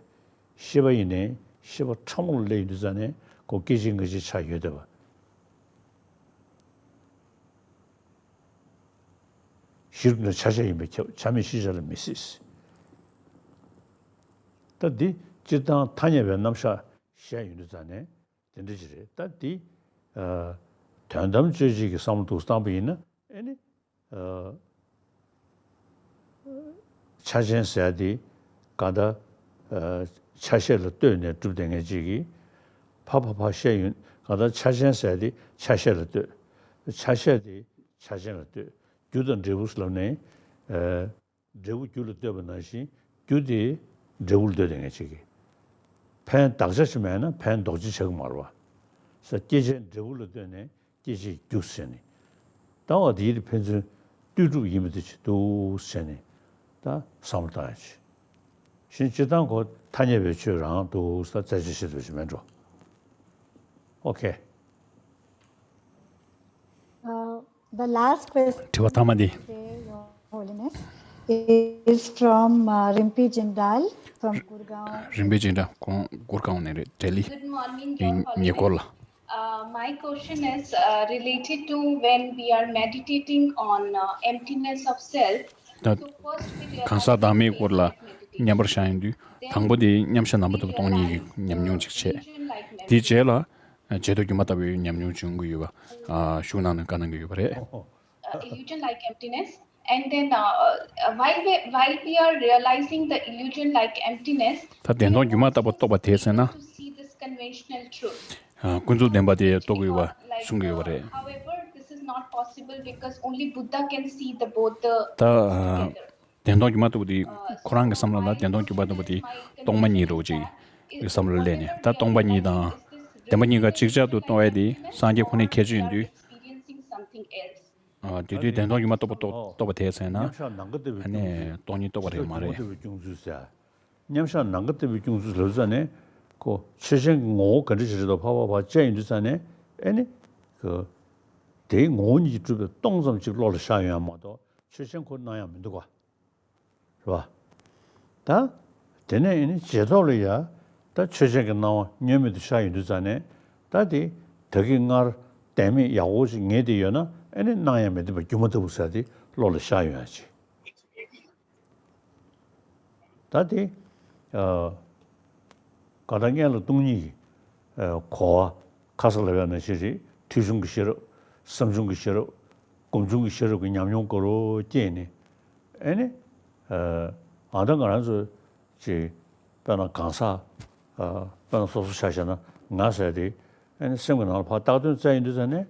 ཤེས་པ་ཡིན་ནའི་ཤེས་པ་ཕྲ་མོ་ལ་སླེབས་ཡོང་དུས་ཙ་ནས་ཁོ་སྐད་ཅིག་ངེས་ཅིག་ཆ་ཡོད་བསྡད་པ། གཞི་རུ་ནི་ཆ་ཤས་ཡིན་པས་ཁྱབ། ཆ་མེད་ཤེས་བྱ་ལ་མི་སྲིད། ད་འདི་སྤྱིར་བཏང་ཐ་སྙད་པའི་རྣམ་གཞག་བཤད་ཡོང་དུས་ཙ་ནས་དེ་འདྲ་ཅིག་རེད། ད་འདི་ཨ་དོན་དམ་དཔྱོད་བྱེད་ཀྱི་བསམ་བློ་འདུག་བཏང་པ་ཡིན་ན་ཨེ་ནི་ཨ་ཆ་ཅན་ཟེར་ཡ་དེ་གང་ལྟར་ཨ་ཆ་ཤས་ལ་ལྟོས་ནས་གྲུབ་བསྡད་མཁན་ཅིག་གིས་ཕ་ཕ་ཕ་བཤད་ཡོང་། གང་ལྟར་ཆ་ཅན་ཟེར་ཡ་དེ་ཆ་ཤས་ལ་ལྟོས། ཆ་ཤས་དེ་ཆ་ཅན་ལ་ལྟོས། རྒྱུ་དང་འབྲས་བུ་ལབ་ནས་ཨ་འབྲས་བུ་རྒྱུ་ལ་ལྟོས་པ་ནང་བཞིན་རྒྱུ་དེ་འབྲས་བུ་ལ་ལྟོས་བསྡད་མཁན་ཅིག་གིས་ཕན་གདགས་ཆ་ཅིག་མེད་ན་ཕན་འདོགས་ཆ་ཆགས་ཀྱི་མ་རེད་བ། ས་སྐྱེད་བྱེད་འབྲས་བུ་ལ་ལྟོས་ནས་སྐྱེད་བྱེད་རྒྱུ་ཟེར་ནས། ད་བ་དེ་ཡིད་ཕན་ཚུན་ལྟོས་གྲུབ་ཡིན་པ་དེ་ཅིག་འདུག་ཟེར་ནས་ད་བསམ་བློ་བཏང་ཡ་ཅིག་གཞན་སྤྱིར་བཏང་ཁོ་ཐ་སྙད་པའི་ཆོས་རང་འདུག་ས་རྩད་གཅོད་བྱེད་ཐུབ་ཀྱི་མེད་འགྲོ། ཨོ་ཁེ། Uh, the last question དྲི་བ་མཐའ་མ་འདི། Today, Your Holiness, is from uh, Rimpi Jindal from Gurgaon. རིམ་པས་ཅིག་འདྲ་ཁོང་གུར་གང་ནས་རེད། ལྡི་ལི། Good morning, Your Holiness. ཉེ་འཁོར་ལ། Um, My question is uh, related to when we are meditating on uh, emptiness of self. ད་གང་ཟག་བདག་མེད་སྐོར་ལ་མཉམ་པར་བཞག་ཡོང་དུས། དང་པོ་དེ་མཉམ་བཞག་རྣམ་པར་དག་པའི་སྟོང་ཉིད་ཀྱི་ཉམས་མྱོང་ཅིག་བྱས། དེའི་རྗེས་ལ་བྱེ་བྲག་སྒྱུ་མ་ལྟ་བུའི་ཉམས་མྱོང་བྱུང་གི་ཡོད་པ་ཞུ་གནང་ནས་བཀའ་གནང་གི་ཡོད་པ་རེད། Uh, illusion like emptiness. And then uh, uh, while, we, while we are realizing the illusion like emptiness, ད་བདེན་སྟོང་སྒྱུ་མ་ལྟ་བུ་རྟོགས་པ་དེ་ཟེར་ན། To see this conventional truth. ཀུན་རྫོབ་བདེན་པ་དེ་རྟོགས་ཀྱི་ཡོད་པ་གསུང་གི་ཡོད་པ་རེད། However, this is not possible because only Buddha can see the both the ད་བདེན་སྟོང་སྒྱུ་མ་ལྟ་བུ་དེ་ཁོ་རང་གི་བསམ་བློ་ལ་བདེན་སྟོང་སྒྱུ་མ་ལྟ་བུ་དེ་སྟོང་པ་ཉིད་རེད་ཅེས་ཀྱི་བསམ་བློ་སླེབས་ནས། ད་སྟོང་པ་ཉིད་དང་བདེན་པ་གཉིས་ཀ་ཅིག་ཅར་དུ་རྟོགས་ཡ་དེ་སངས་རྒྱས་ཁོ་ནའི་ཁྱད་ཆོས་ཡིན་དུས། དེ་དུས་བདེན་སྟོང་སྒྱུ་མ་རྟོགས་པ་རྟོགས་རྟོགས་པ་དེ་ཟེར་ན། ཉམས་བཞག་ནམ་མཁའ་ལྟ་བུའི་ཨ་ནི་སྟོང་ཉིད་རྟོགས་པ་རེད་མ་རེད། ཉམས་བཞག་ནམ་མཁའ་ལྟ་བུའི་སྐྱོང་ཚུལ་ཟེར། ཉམས་བཞག་ནམ་མཁའ་ལྟ་བུའི་སྐྱོང་ཚུལ་ལབ་ཙང་ནས་ཁོ་ཆོས་ཅན་གྱི་ངོ་བོ་ག་འདྲ་ཞིག་རེད་དོ་ཕར་ཕར་ཕར་དཔྱད་ཡོང་དུས་ཙང་ནས་ཨ་ནི་ཁོ་དེའི་ངོ་བོ་ཉིད་ཀྱིས་གྲུབ་པའི་སྟོང་ཙམ་ཅིག་བློ་ལ་ཤར་ཡོང་ཡ་མ་གཏོགས་ཆོས་ཅན་ཁོ་སྣང་ཡ་མི་འདུག་ག་རེད་བ། ད་དེ་ནས་ཨ་ནི་རྗེས་ཐོག་ལ་ཡ་ད་ཆོས་ཅན་གྱི་སྣང་བ་བརྙན་མེད་དུ་ཤར་ཡོང་དུས་ཙང་ནས། ད་དེ་ད་གིན་སྔར་བདེན་མེད་ཡག་པོ་ཞིག་ངེས་ཏེ་ཡོད་ན་ཨ་ནི་སྣང་ཡང་མི་བདེན་པ་སྒྱུ་མ་ལྟ་བུ་ཟེར་དེ་བློ་ལ་ཤར་ཡོང་ཡ་ཅིག་ད་དེ་ཨ་ག་ད་སྔོན་ལ་སྟོང་ཉིད་ཀྱི་ཨ་གོ་བ་ཁ་སང་ལབ་ཡ་ནང་བཞིན་རེད། ཐོས་བྱུང་གི་ཤེས་རབ། བསམ་བྱུང་གི་ཤེས་རབ། སྒོམ་བྱུང་གི་ཤེས་རབ་ཀྱི་ཉམས་མྱོང་དགའ་རབ་སྐྱེས་ནས། ཨ་ནི་ཨ་ད་ང་རང་ཚོ་ཅིག་དཔེར་ན་གང་ཟག་ཨ་དཔེར་ན་སོ་སོ་ཆ་བཞག་ན་ང་ཟེར་དེ་ཨ་ནི་སེམས་ཀྱི་ནང་ལ་ཕར་བཏགས་དོན་བཙལ་ཡོང་དུས་ཙང་ནས་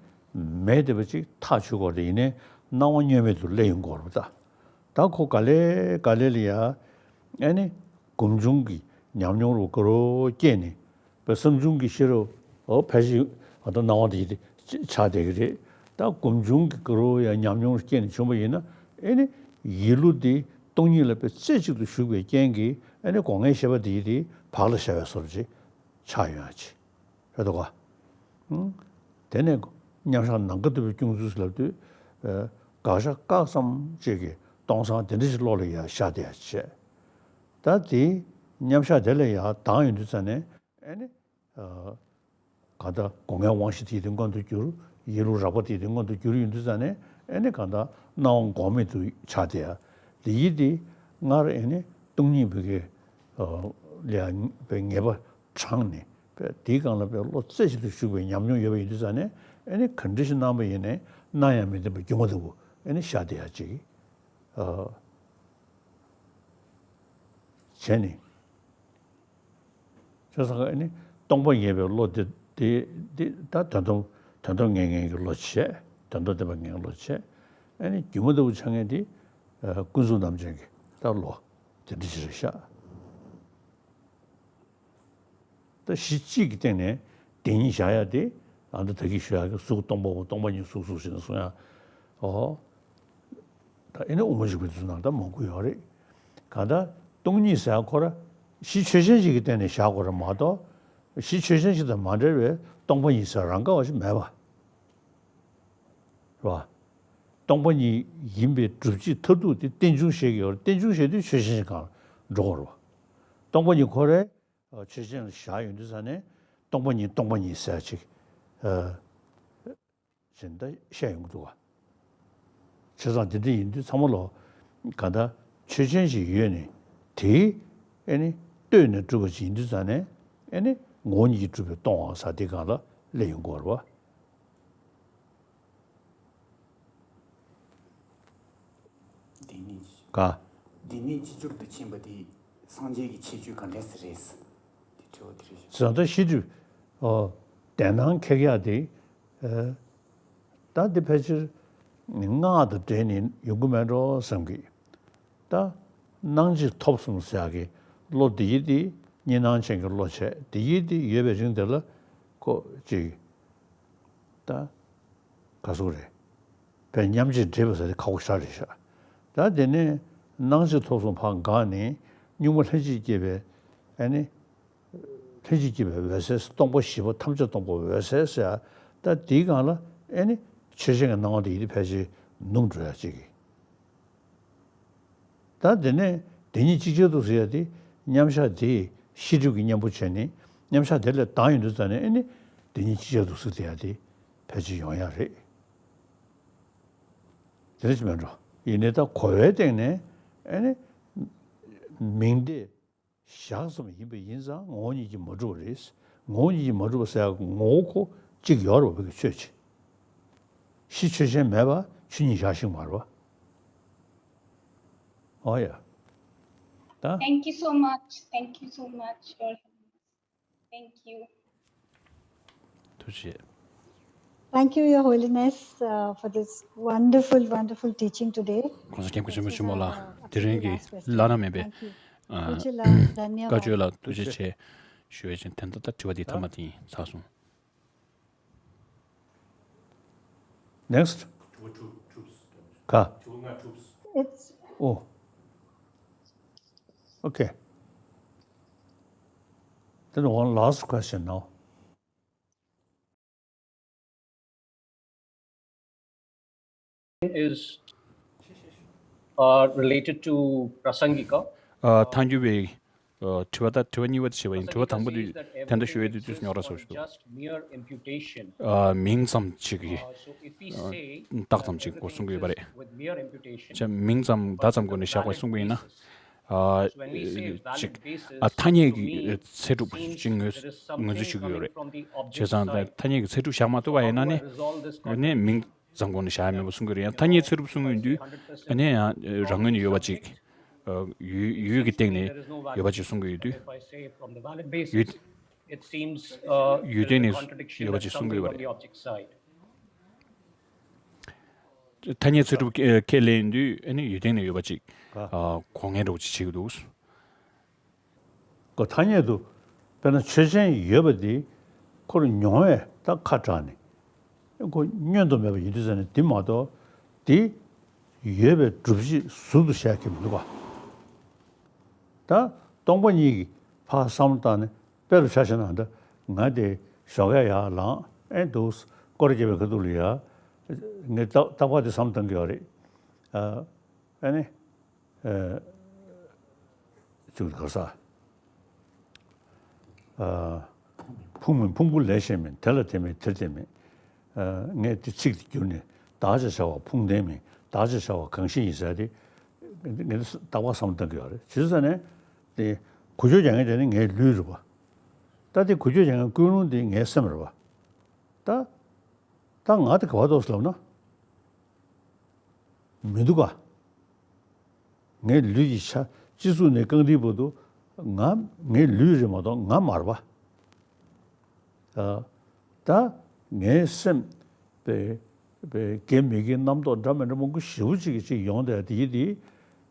མེད་བསྡད་པ་ཅིག་ཐག་ཆོད་དགོས་རེད། ཡིན་ནའི་སྣང་བ་བརྙན་མེད་དུ་སླེབས་ཡོང་དགོས་རེད་ད། ད་ཁོ་ག་ལེ་ག་ལེ་ལ་ཡ་ཨ་ནི་སྒོམ་བྱུང་གི་ཉམས་མྱོང་རུ་དགའ་རབ་སྐྱེས་ནས། པའི་བསམ་བྱུང་གི་ཤེས་རབ་འོ་ཕལ་ཆེར་ང་ཚོ་སྣང་བ་དེ་ཆགས་བསྡད་ཀྱི་རེད། ད་སྒོམ་བྱུང་གི་དགའ་རབ་ཡང་ཉམས་མྱོང་སྐྱེས་ནས་བྱུང་བ་ཡིན་ན་ཨེ་ནི་ཡིད་བློ་དེ་སྟོང་ཉིད་ལ་དཔེ་རྩེ་གཅིག་ཏུ་ཞུགས་པའི་རྐྱེན་གྱིས་ཨེ་ནི་སྒོ་ལྔའི་ཤེས་པ་དེ་དེ་བག་ལ་ཞ་བའི་བཟོ་འདྲ་ཅིག་ཆགས་ཡོང་ཡ་ཅིག་རེད་འདུག་ག་དེ་ནས་མཉམ་བཞག་ནམ་མཁའ་ལྟ་བུའི་སྐྱོང་ཚུལ་ལབ་དུས་དགག་བཞག་བཀག་ཙམ་ཅིག་གི་སྟོང་སང་དེ་འདྲ་ཞིག་བློ་ལ་ཡ་ཤར་བསྡད་ཡ་བྱས། ད་དེ་མཉམ་བཞག་དེ་ལ་ཡ་ལྡང་ཡོང་དུས་ཙང་ནས་ཨེ་ནི། གང་ལྟར་སྒོ་ལྔའི་དབང་ཤེས་དེ་ཡི་དེ་མངོན་དུ་གྱུར། ཡིད་བློ་རགས་པ་དེ་ཡི་དེ་མངོན་དུ་གྱུར་ཡོང་དུས་ཙང་ནས་ཨེ་ནི་གང་ལྟར་སྣང་བ་འགོག་མེད་དུ་ཆགས་བསྡད་ཡ། དེ་ཡི་དེ་སྔར་ཨེ་ནི་སྟོང་ཉིད་བོད་ཀྱི་ལས་པའི་ངེས་པ་དྲངས་ནས་པའི་དེའི་སྒང་ལ་པའི་བློ་རྩེ་གཅིག་ཏུ་ཞུགས་པའི་ཉམས་མྱོང་ཡོད་པ་ཡིན་དུས་ཙང་ནས་ཨེ་ནི་ག་འདྲ་ཞིག་སྣང་བ་ཡིན་ནའི་སྣང་ཡང་མི་བདེན་པ་སྒྱུ་མ་ལྟ་བུ་ཨེ་ནི་ཤར་བསྡད་ཡ་ཅིག་བྱས་ནས། བྱས་ཙང་ཨ་ནི་སྟོང་པ་ཉིད་པའི་བློ་དེ་དེ་དེ་ད་དོན་དམ་དོན་དམ་ངེས་ངེས་ཀྱི་བློ་བྱས། དོན་དམ་བདེན་པ་ངེས་བློ་བྱས། ཨ་ནི་སྒྱུ་མ་ལྟ་བུ་ཆགས་མཁན་དེ་ཀུན་རྫོབ་རྣམ་མཁྱེན་གྱི་ད་བློ་དེ་འདྲ་ཞིག་རེད་ཤག་ད་གཞི་གཅིག་གི་སྟེང་ནས་དེ་ཉིད་བཞག་ཡ་དེ་ཨ་ད་ད་གིན་ཞུ་ཡ་གི་གཟུགས་སྟོང་པའོ། སྟོང་པ་ཉིད་གཟུགས་གཟུགས་ཞེས་ནས་གསུང་ཡ། ཨོ། ད་ཨེ་ནི་དབུ་མ་འཇུག་པའི་དུས་ནང་ད་མང་པོ་ཡོད་རེད། གང་ལྟར་སྟོང་ཉིད་ཟེར་ཁོ་ར་གཞི་ཆོས་ཅན་ཞིག་གི་སྟེང་ནས་བཞག་དགོས་རེད་མ་གཏོགས། གཞི་ཆོས་ཅན་ཞིག་དང་མ་འབྲེལ་བའི་སྟོང་པ་ཉིད་ཟེར་རང་ག་བ་ཞིག་མེད་པ་རེད་བ། སྟོང་པ་ཉིད་ཡིན་པའི་སྒྲུབ་བྱེད་མཐར་ཐུག་དེ་རྟེན་འབྱུང་བཤད་ཀྱི་ཡོད་རེད། རྟེན་འབྱུང་བཤད་དུས་ཆོས་ཅན་ཞིག་གང་འགྲོ་དགོས་རེད་བ། སྟོང་པ་ཉིད་ཁོ་རའི་ཆོས་ཅན་ལ་བཞག་ཡོང་དུས་ཙང་ནས་སྟོང་པ་ཉིད་སྟོང་པ་ཉིད་ཟེར་ཅིག་ཨ་ཅེས་ད་བཤད་ཡོང་གི་འདུག་ག་བྱས་ཙང་དེ་འདྲ་ཡིན་དུས་ཚང་མ་ལོ་ག་ད་ཆོས་ཅན་ཞིག་ཡོད་ནས་དེའི་ཨེ་ནི་ལྟོས་ནས་གྲུབ་པ་ཅིག་ཡིན་དུས་ཙང་ནས་ཨེ་ནི་ངོ་བོ་ཉིད་ཀྱིས་གྲུབ་པའི་སྟོང་པ་ཟེར་དེ་སྒང་ལ་སླེབས་ཡོང་གི་ཡོད་རེད་བ། འདི་ནི་ག་འདི་ནི་ཅི་ཕྱིར་དུ་ཕྱིན་པ་དེ་སངས་རྒྱས་ཀྱི་ཁྱད་ཆོས་ག་འདྲས་སེ་རེད། དེ་དྲི་བ་དེ་རེད་ཤག་བྱས་ཙང་ད་ཤེས་སྒྲིབ་ཨོ་དེ་སྣང་ཁེགས་ཡ་དེ་ཨེ་ད་འདི་ཕལ་ཆེར་སྔགས་དང་འབྲེལ་ནས་ཡོང་གི་མེད་འགྲོ་བསམ་གི། ད་སྣང་མཆེད་ཐོབ་གསུམ་ཟེར་ཡག་གི་བློ་འདི་ཡིས་དེ་གཉིས་སྣང་ཅན་གྱི་བློ་བྱས། འདི་ཡིས་དེ་ཡོད་པའི་རིང་དེ་ལ་ཁོ་ཅིག་ད་ག་ཟུག་རེད། བས་མཉམ་རྗེས་འདྲེས་པ་ཟེར་དེ་ཁག་པོ་ཞེ་དྲག་རེད་ཤག་ད་དེ་ནས་སྣང་མཆེད་ཐོབ་གསུམ་ཕར་འགགས་ནས་གཉུག་མ་ལྷན་ཅིག་སྐྱེས་པའི་ཨ་ནི་ལྷན་ཅིག་སྐྱེས་པའི་འོད་གསལ། སྟོང་པ་བཞི་པོ་ཐམས་ཅད་སྟོང་པའི་འོད་གསལ་ཟེར་ཡ། ད་དེའི་སྒང་ལ་ཨེ་ནི་ཆོས་ཅན་གྱི་སྣང་བ་དེ་ཡིན་དུས་ཕལ་ཆེར་ནུབ་འགྲོ་ཡ་གཅིག་གི། ད་དེ་ནས་དེ་གཉིས་གཅིག་ཆར་དུ་ཟེར་ཡ་དེ་མཉམ་བཞག་དེ་ཤེས་སྒྲིབ་ཀྱི་གཉེན་པོ་བྱས་ནས་མཉམ་བཞག་དེ་ལས་ལྡང་ཡོང་དུས་ཙང་ནས་ཨེ་ནི་ འདི་གཉིས་གཅིག་ཆར་དུ་གཟིགས་བསྡད་ཡ་དེ་ཕལ་ཆེར་ཡོང་ཡ་རེད། དེ་འདྲ་ཅིག་མེད་འགྲོ། ཡིན་ནའི་ད་གོ་བའི་སྟེང་ནས་ཨ་ནི་མིང་བརྡས་བཞག་ཙམ་ཡིན་པ་ཡིན་ཙང་ངོ་བོ་ཉིད་ཀྱིས་མ་གྲུབ་པ་རེད། ངོ་བོ་ཉིད་ཀྱིས་མ་གྲུབ་པ་ཟེར་ཡ་ངོ་བོ་ཁོ་གཅིག་ཡོད་རེད་བ། བོད་ཀྱི་ཆོས་ཀྱི་གཞི་ཆོས་ཅན་མེད་པ་ཆོས་ཉིད་བཞག་ཤེས་མ་རེད་བ། ཨོ་ཡ། ད། Thank you so much. Thank you so much, Your Highness. Thank you. ཐུགས་རྗེ་ཆེ། Thank you, Your Holiness, uh, for this wonderful, wonderful teaching today. གོང་ས་སྐྱབས་མགོན་ཆེན་པོ་ཆེན་མོ་ལགས། དེ་རིང་གི་བླ་ན་མེད་པའི་བཀའ་ཆོས་ལ་ཐུགས་རྗེ་ཆེ་ཞུ་བ་ཡིན། དེ་ད་ལྟ་དྲི་བ་འདི་ཐ་མ་དེ་ཡིན། ཚར་སོང་། Next. ག It's Oh. Okay. Then one last question now. Is uh, related to Prasangika. ཨ། ཐལ་འགྱུར་བའི་ཨ། དྲི་བ་དང་དྲི་བ་གཉིས་པ་དེ་བྱས་པ་ཡིན། དྲི་བ་དང་པོ་དེ་དེ་འདྲ་ཞུ་ཡས་དེ་དུས་སུ་རྙོག་དྲ་བཟོ་ཞིག་འདུག་ཨ། མིང་ཙམ་ཅིག་གི་རྟགས་ཙམ་ཅིག་གོ་གསུང་གི་ཡོད་པ་རེད། བྱས་མིང་ཙམ་བརྡ་ཙམ་སྒོ་ནས་བཞག་པ་གསུང་གི་ཡིན་ན། ཨ། ཅིག་ཨ། ཐ་སྙད་ཀྱི་ཚད་གྲུབ་ཅིག་ངོས་ངོས་འཛིན་ཞུ་གི་ཡོད་རེད། བྱས་ཙང་ད་ཐ་སྙད་ཀྱི་ཚད་གྲུབ་བཞག་མ་ཐུབ་པ་ཡིན་ན་ནི་ནི་མིང་ཙམ་སྒོ་ནས་བཞག་ཡ་མེད་པ་གསུང་གི་རེད། ཡང་ཐ་སྙད་ཚད་གྲུབ་གསུང་གི་ཡོད་དུས་ཨ་ནི་ཡང་རང་ངོས་ནས་ཡོད་པ་ཅིག་ཨ། ཡུལ་ཡུལ་གྱི་སྟེང་ནས་ཡོད་པ་ཅིག་གསུང་གི་ཡོད་དུས། ཡུལ་ཡུལ་སྟེང་ནས་ཡོད་པ་ཅིག་གསུང་གི་ཡོད་པ་རེད། ཐ་སྙད་ཚད་གྲུབ་ཁས་ཁས་ལེན་དུས་ཨ་ནི་ཡུལ་སྟེང་ནས་ཡོད་པ་ཅིག་ཨ། གོ་མཁན་འདྲ་བོ་ཅིག་བྱེད་ཀྱི་འདུག་ཁོ་ཐ་སྙད་དུ་དཔེར་ན་ཆོས་ཅན་ཡོད་པ་དེ་ཁོར་མྱོང་བས་ད་ཁ་གྲགས་ནས་ཁོ་བསྙོན་དུ་མེད་པ་ཡིན་དུས་ཙ་ནས་དེ་མ་གཏོགས་དེ་ཡོད་པའི་སྒྲུབ་བྱེད་ཟུར་དུ་བཤད་ཀྱི་མི་འདུག་ག་ད་སྟོང་པ་ཉིད་ཀྱི་ཕར་བསམ་བློ་བཏང་ནས་དཔེ་རུ་ཆ་བཞག་ན་འདྲ། ང་དེ་ཞོགས་ཀས་ཡར་ལངས་ཨེ་འདུག་སྐོར་ར་རྒྱབ་པའི་ཁ་ཐུག་ལ་ཡ་ངས་རྟག་རྟག་པར་དེ་བསམ་བཏང་གི་ཡོད་རེད། ཨ། ཨ་ནི། ཨ། ཅིག་ག་ས། ཨ། ཕུང་མིན་ཕུང་པོ་ལས་གཞན་མིན། དེ་ལ་དེ་མེད་དེར་དེ་མེད། ཨ། ངས་དེ་ཚིག་དེ་བསྒྱུར་ནས་བདག་ཅེས་བྱ་བ་ཕུང་ལྡན་མིན། བདག་ཅེས་བྱ་བ་གང་ཞིག་ཡིན་ཟེར་ཏེ། ངས་རྟག་པར་བསམ་བཏང་གི་ཡོད་རེད། བྱས་ཙང་ནས་དེ་འགུལ་སྐྱོད་རྒྱག་མཁན་དེ་ནི་ངའི་ལུས་རེད་པ། ད་དེ་འགུལ་སྐྱོད་རྒྱག་མཁན་ཀུན་སློང་དེ་ངའི་སེམས་རེད་པ། ད། ད་ང་དེ་ག་པར་འདུག་ཟེར་ལབ་ན། མི་འདུག་ག་ངའི་ལུས་ཀྱི་ཆ་སྤྱི་གཙུག་ནས་རྐང་མཐིལ་བར་དུ་ང་ངའི་ལུས་རེད་མ་གཏོགས་ང་མ་རེད་པ། ཨ། ད་ངའི་སེམས་པའི་པའི་དགེ་མི་དགེ་རྣམ་རྟོག་འདྲ་མི་འདྲ་མང་པོ་ཞེ་པོ་ཅིག་གི་ཅིག་ཡོང་བསྡད་དེ་དེ་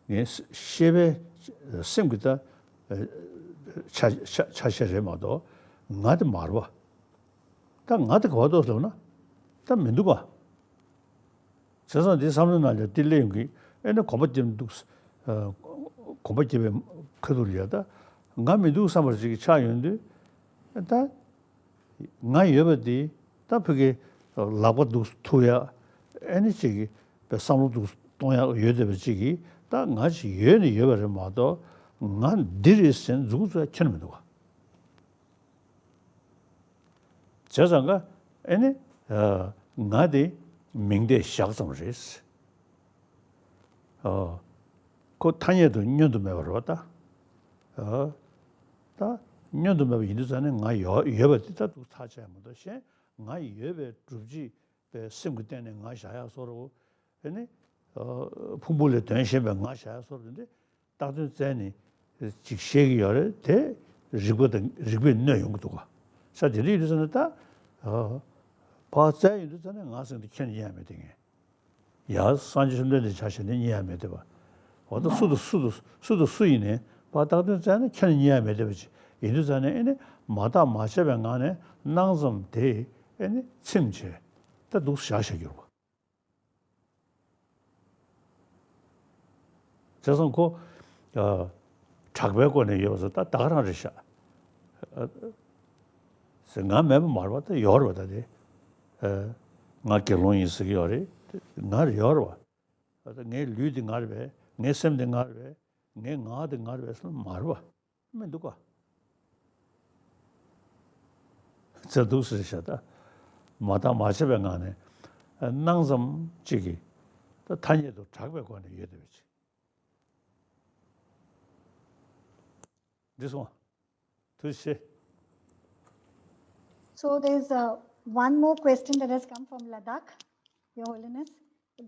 ངའི་ཤེས་པའི་སེམས་ཀྱི་ད་ཆ་ཆ་ཆ་ཤས་རེད་མ་གཏོགས་ང་དེ་མ་རེད་པ། ད་ང་དེ་ག་པར་འདུག་ཟེར་ལབ་ན། ད་མི་འདུག་ག་བྱས་ཙང་འདི་བསམ་བློའི་ནང་ལ་དེ་སླེབས་ཡོང་གི། ཨེ་ནི་གོམ་པ་རྒྱབ་འདུག་ཨ། གོམ་པ་རྒྱབ་པའི་ཁ་ཐུག་ལ་ཡ་ད་ང་མི་འདུག་བསམ་པ་ཅིག་ཆགས་ཡོང་དུས། ད་ང་ཡོད་པ་འདི་ད་ཕ་གི་ལག་པ་འདུག་ཐུག་ཡ། ཨེ་ནི་ཅིག་གི་བསམ་བློ་འདུག་གཏོང་ཡ་ཡོད་བསྡད་པ་ཅིག་གིས་ད་ང་ཅིག་ཡོད་ནི་ཡོད་པ་རེད་མ་གཏོགས་ང་འདི་རེད་ཟེར་མཛུབ་གུ་བཙུགས་ཡ་ཁྱོན་ནས་མི་འདུག་ག་བྱས་ཙང་ཀ་ཨེ་ནི། ཨ། ང་དེ་མིང་བརྡས་བཞག་ཙམ་རེད། ཨ། ཁོ་ཐ་སྙད་དུ་བསྙོན་དུ་མེད་པ་རེད་པ་ད། ཨ། ད་བསྙོན་དུ་མེད་པ་ཡིན་དུས་ཙང་ནས་ང་ཡོད་ཡོད་པ་དེ་ད་འདུག་ཐག་བཅད་མ་གཏོགས་གཞན་ང་ཡོད་པའི་སྒྲུབ་བྱེད་པའི་སེམས་ཀྱི་སྟེང་ནས་ང་བཞག་ཡག་བཟོ་འདྲ་བོ། ཨེ་ནི། ཨ། ཕུང་པོ་ལས་དོན་གཞན་པའི་ང་བཞག་ཡག་བཟོ་འདྲ་བོ་འདི། བཏགས་དོན་བཙལ་ནས་ཅིག་བཤད་ཀྱི་ཡོད་རེད་དེ། རིགས་པ་དང་རིགས་པས་གནོད་ཡོང་གི་འདུག་ག་ས་དེ་འདྲ་ཡིན་དུས་ཙང་ནས་ད། ཨ། ཕར་བཙལ་ཡོང་དུས་ཙང་ནས་ང་སེམས་དེ་ཁྱོན་ནས་རྙེད་ཡ་མེད་དེ། ངས་ཡར་སངས་རྒྱས་བཅོམ་ལྡན་འདས་ཆ་བཞག་ནས་རྙེད་ཡ་མེད་དེ་བ། འོ་ད་སུ་དང་སུ་དང་སུ་དང་སུ་ཡིན་ནའི་ཕར་བཏགས་དོན་བཙལ་ན་ཁྱོན་ནས་རྙེད་ཡ་མེད་དེ་བ་ཅིག་ཡིན་དུས་ཙང་ནས་ཨེ་ནི་མ་བརྟགས་མ་དཔྱད་པའི་ངང་ནས་སྣང་ཙམ་དེ་ཨེ་ནི་ཚིམ་བྱས་ད་འདུག་བཞག་བཞག་གི་རེད་བ། བྱས་ཙང་ཁོ། ཨ། གྲགས་པའི་སྒོ་ནས་ཡོད་པ་ཟེར་ད་ད་ག་རང་རེད་ཤག་ཨ། ཟེར་ང་མེད་པ་མ་རེད་པ། ད་ཡོད་རེད་པ། ད་དེ། ཨ། ང་དགེ་སློང་ཡིན་ཟེར་གྱི་ཡོད་རེད། ང་རེད་ཡོད་རེད་པ། ད་ངའི་ལུས་འདི་ང་རེད་པས། ངའི་སེམས་འདི་ང་རེད་པས། ངའི་ངག་འདི་ང་རེད་པས་ཟེར་ན་མ་རེད་པ། མི་འདུག་ག་ཚེ་འདུག་ཟེར་བྱ་ད། མ་བརྟགས་མ་དཔྱད་པའི་ངང་ནས་སྣང་ཙམ་གཅིག་གིས་ད་ཐ་སྙད་དུ་གྲགས་པའི་སྒོ་ནས་ཡོད་བསྡད་པ་ཅིག་འདི་སོང་། ཐུགས་རྗེ་ཆེ། So there's uh, one more question that has come from Ladakh, Your Holiness.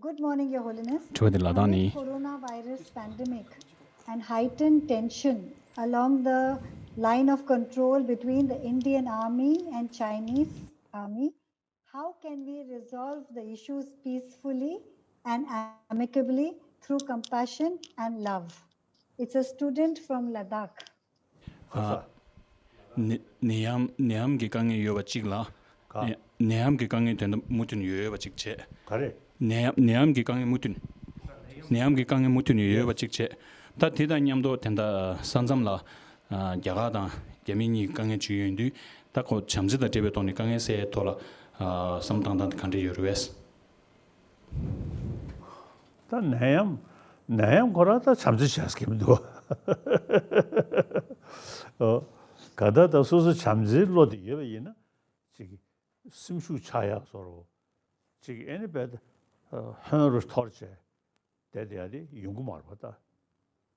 Good morning, Your Holiness. དྲི་བ་འདི་ལ་དྭགས་ནས། Amid coronavirus pandemic and heightened tension along the line of control between the Indian Army and Chinese Army, how can we resolve the issues peacefully and amicably through compassion and love? It's a student from Ladakh. ཨ། ནད་ནད་ཡམས་ནད་ཡམས་ཀྱི་དཀའ་ངལ་ཡོད་པ་གཅིག་ལ། ག་ནད་ནད་ཡམས་ཀྱི་དཀའ་ངལ་དོན་དུ་མུ་མཐུད་ནས་ཡོད་ཡོད་པ་གཅིག་བྱས། ག་རེ། ནད་ཡམས་ནད་ཡམས་ཀྱི་དཀའ་ངལ་མུ་མཐུད་ནས། ནད་ཡམས་ཀྱི་དཀའ་ངལ་མུ་མཐུད་ནས་ཡོད་ཡོད་པ་གཅིག་བྱས། ད་དེ་དང་མཉམ་དུ་དེ་འདྲ་ས་མཚམས་ལ་ཨ་རྒྱ་གར་དང་རྒྱ་མི་གཉིས་ཀྱི་དཀའ་ངལ་ཅིག་ཡོད་དུས། ད་ཁོ་བྱམས་བརྩེ་དང་འབྲེལ་བའི་ཐོག་ནས་དཀའ་ངལ་སེལ་ཡའི་ཐོག་ལ་ཨ་བསམ་བློ་བཏང་སྟངས་དེ་ག་འདྲ་ཡོད་རེད་པས། ད་ནད་ཡམས་ནད་ཡམས་ཁོ་རང་ད་བྱམས་བརྩེ་བྱས་ཀྱི་མི་འདུག་ཨོ། ག་ད་ད་སོ་སོ་བྱམས་བརྩེའི་བློ་དེ་ཡོད་པ་ཡིན་ན། ཅིག་སེམས་ཤུགས་ཆག་ཡག་བཟོ་འདྲ། ཅིག་ཨེ་ནི་བས་ཧོན་རུ་འཐོར་བྱས་བསྡད་ཡག་དེ་ཡོང་གི་མ་རེད་པ་ད།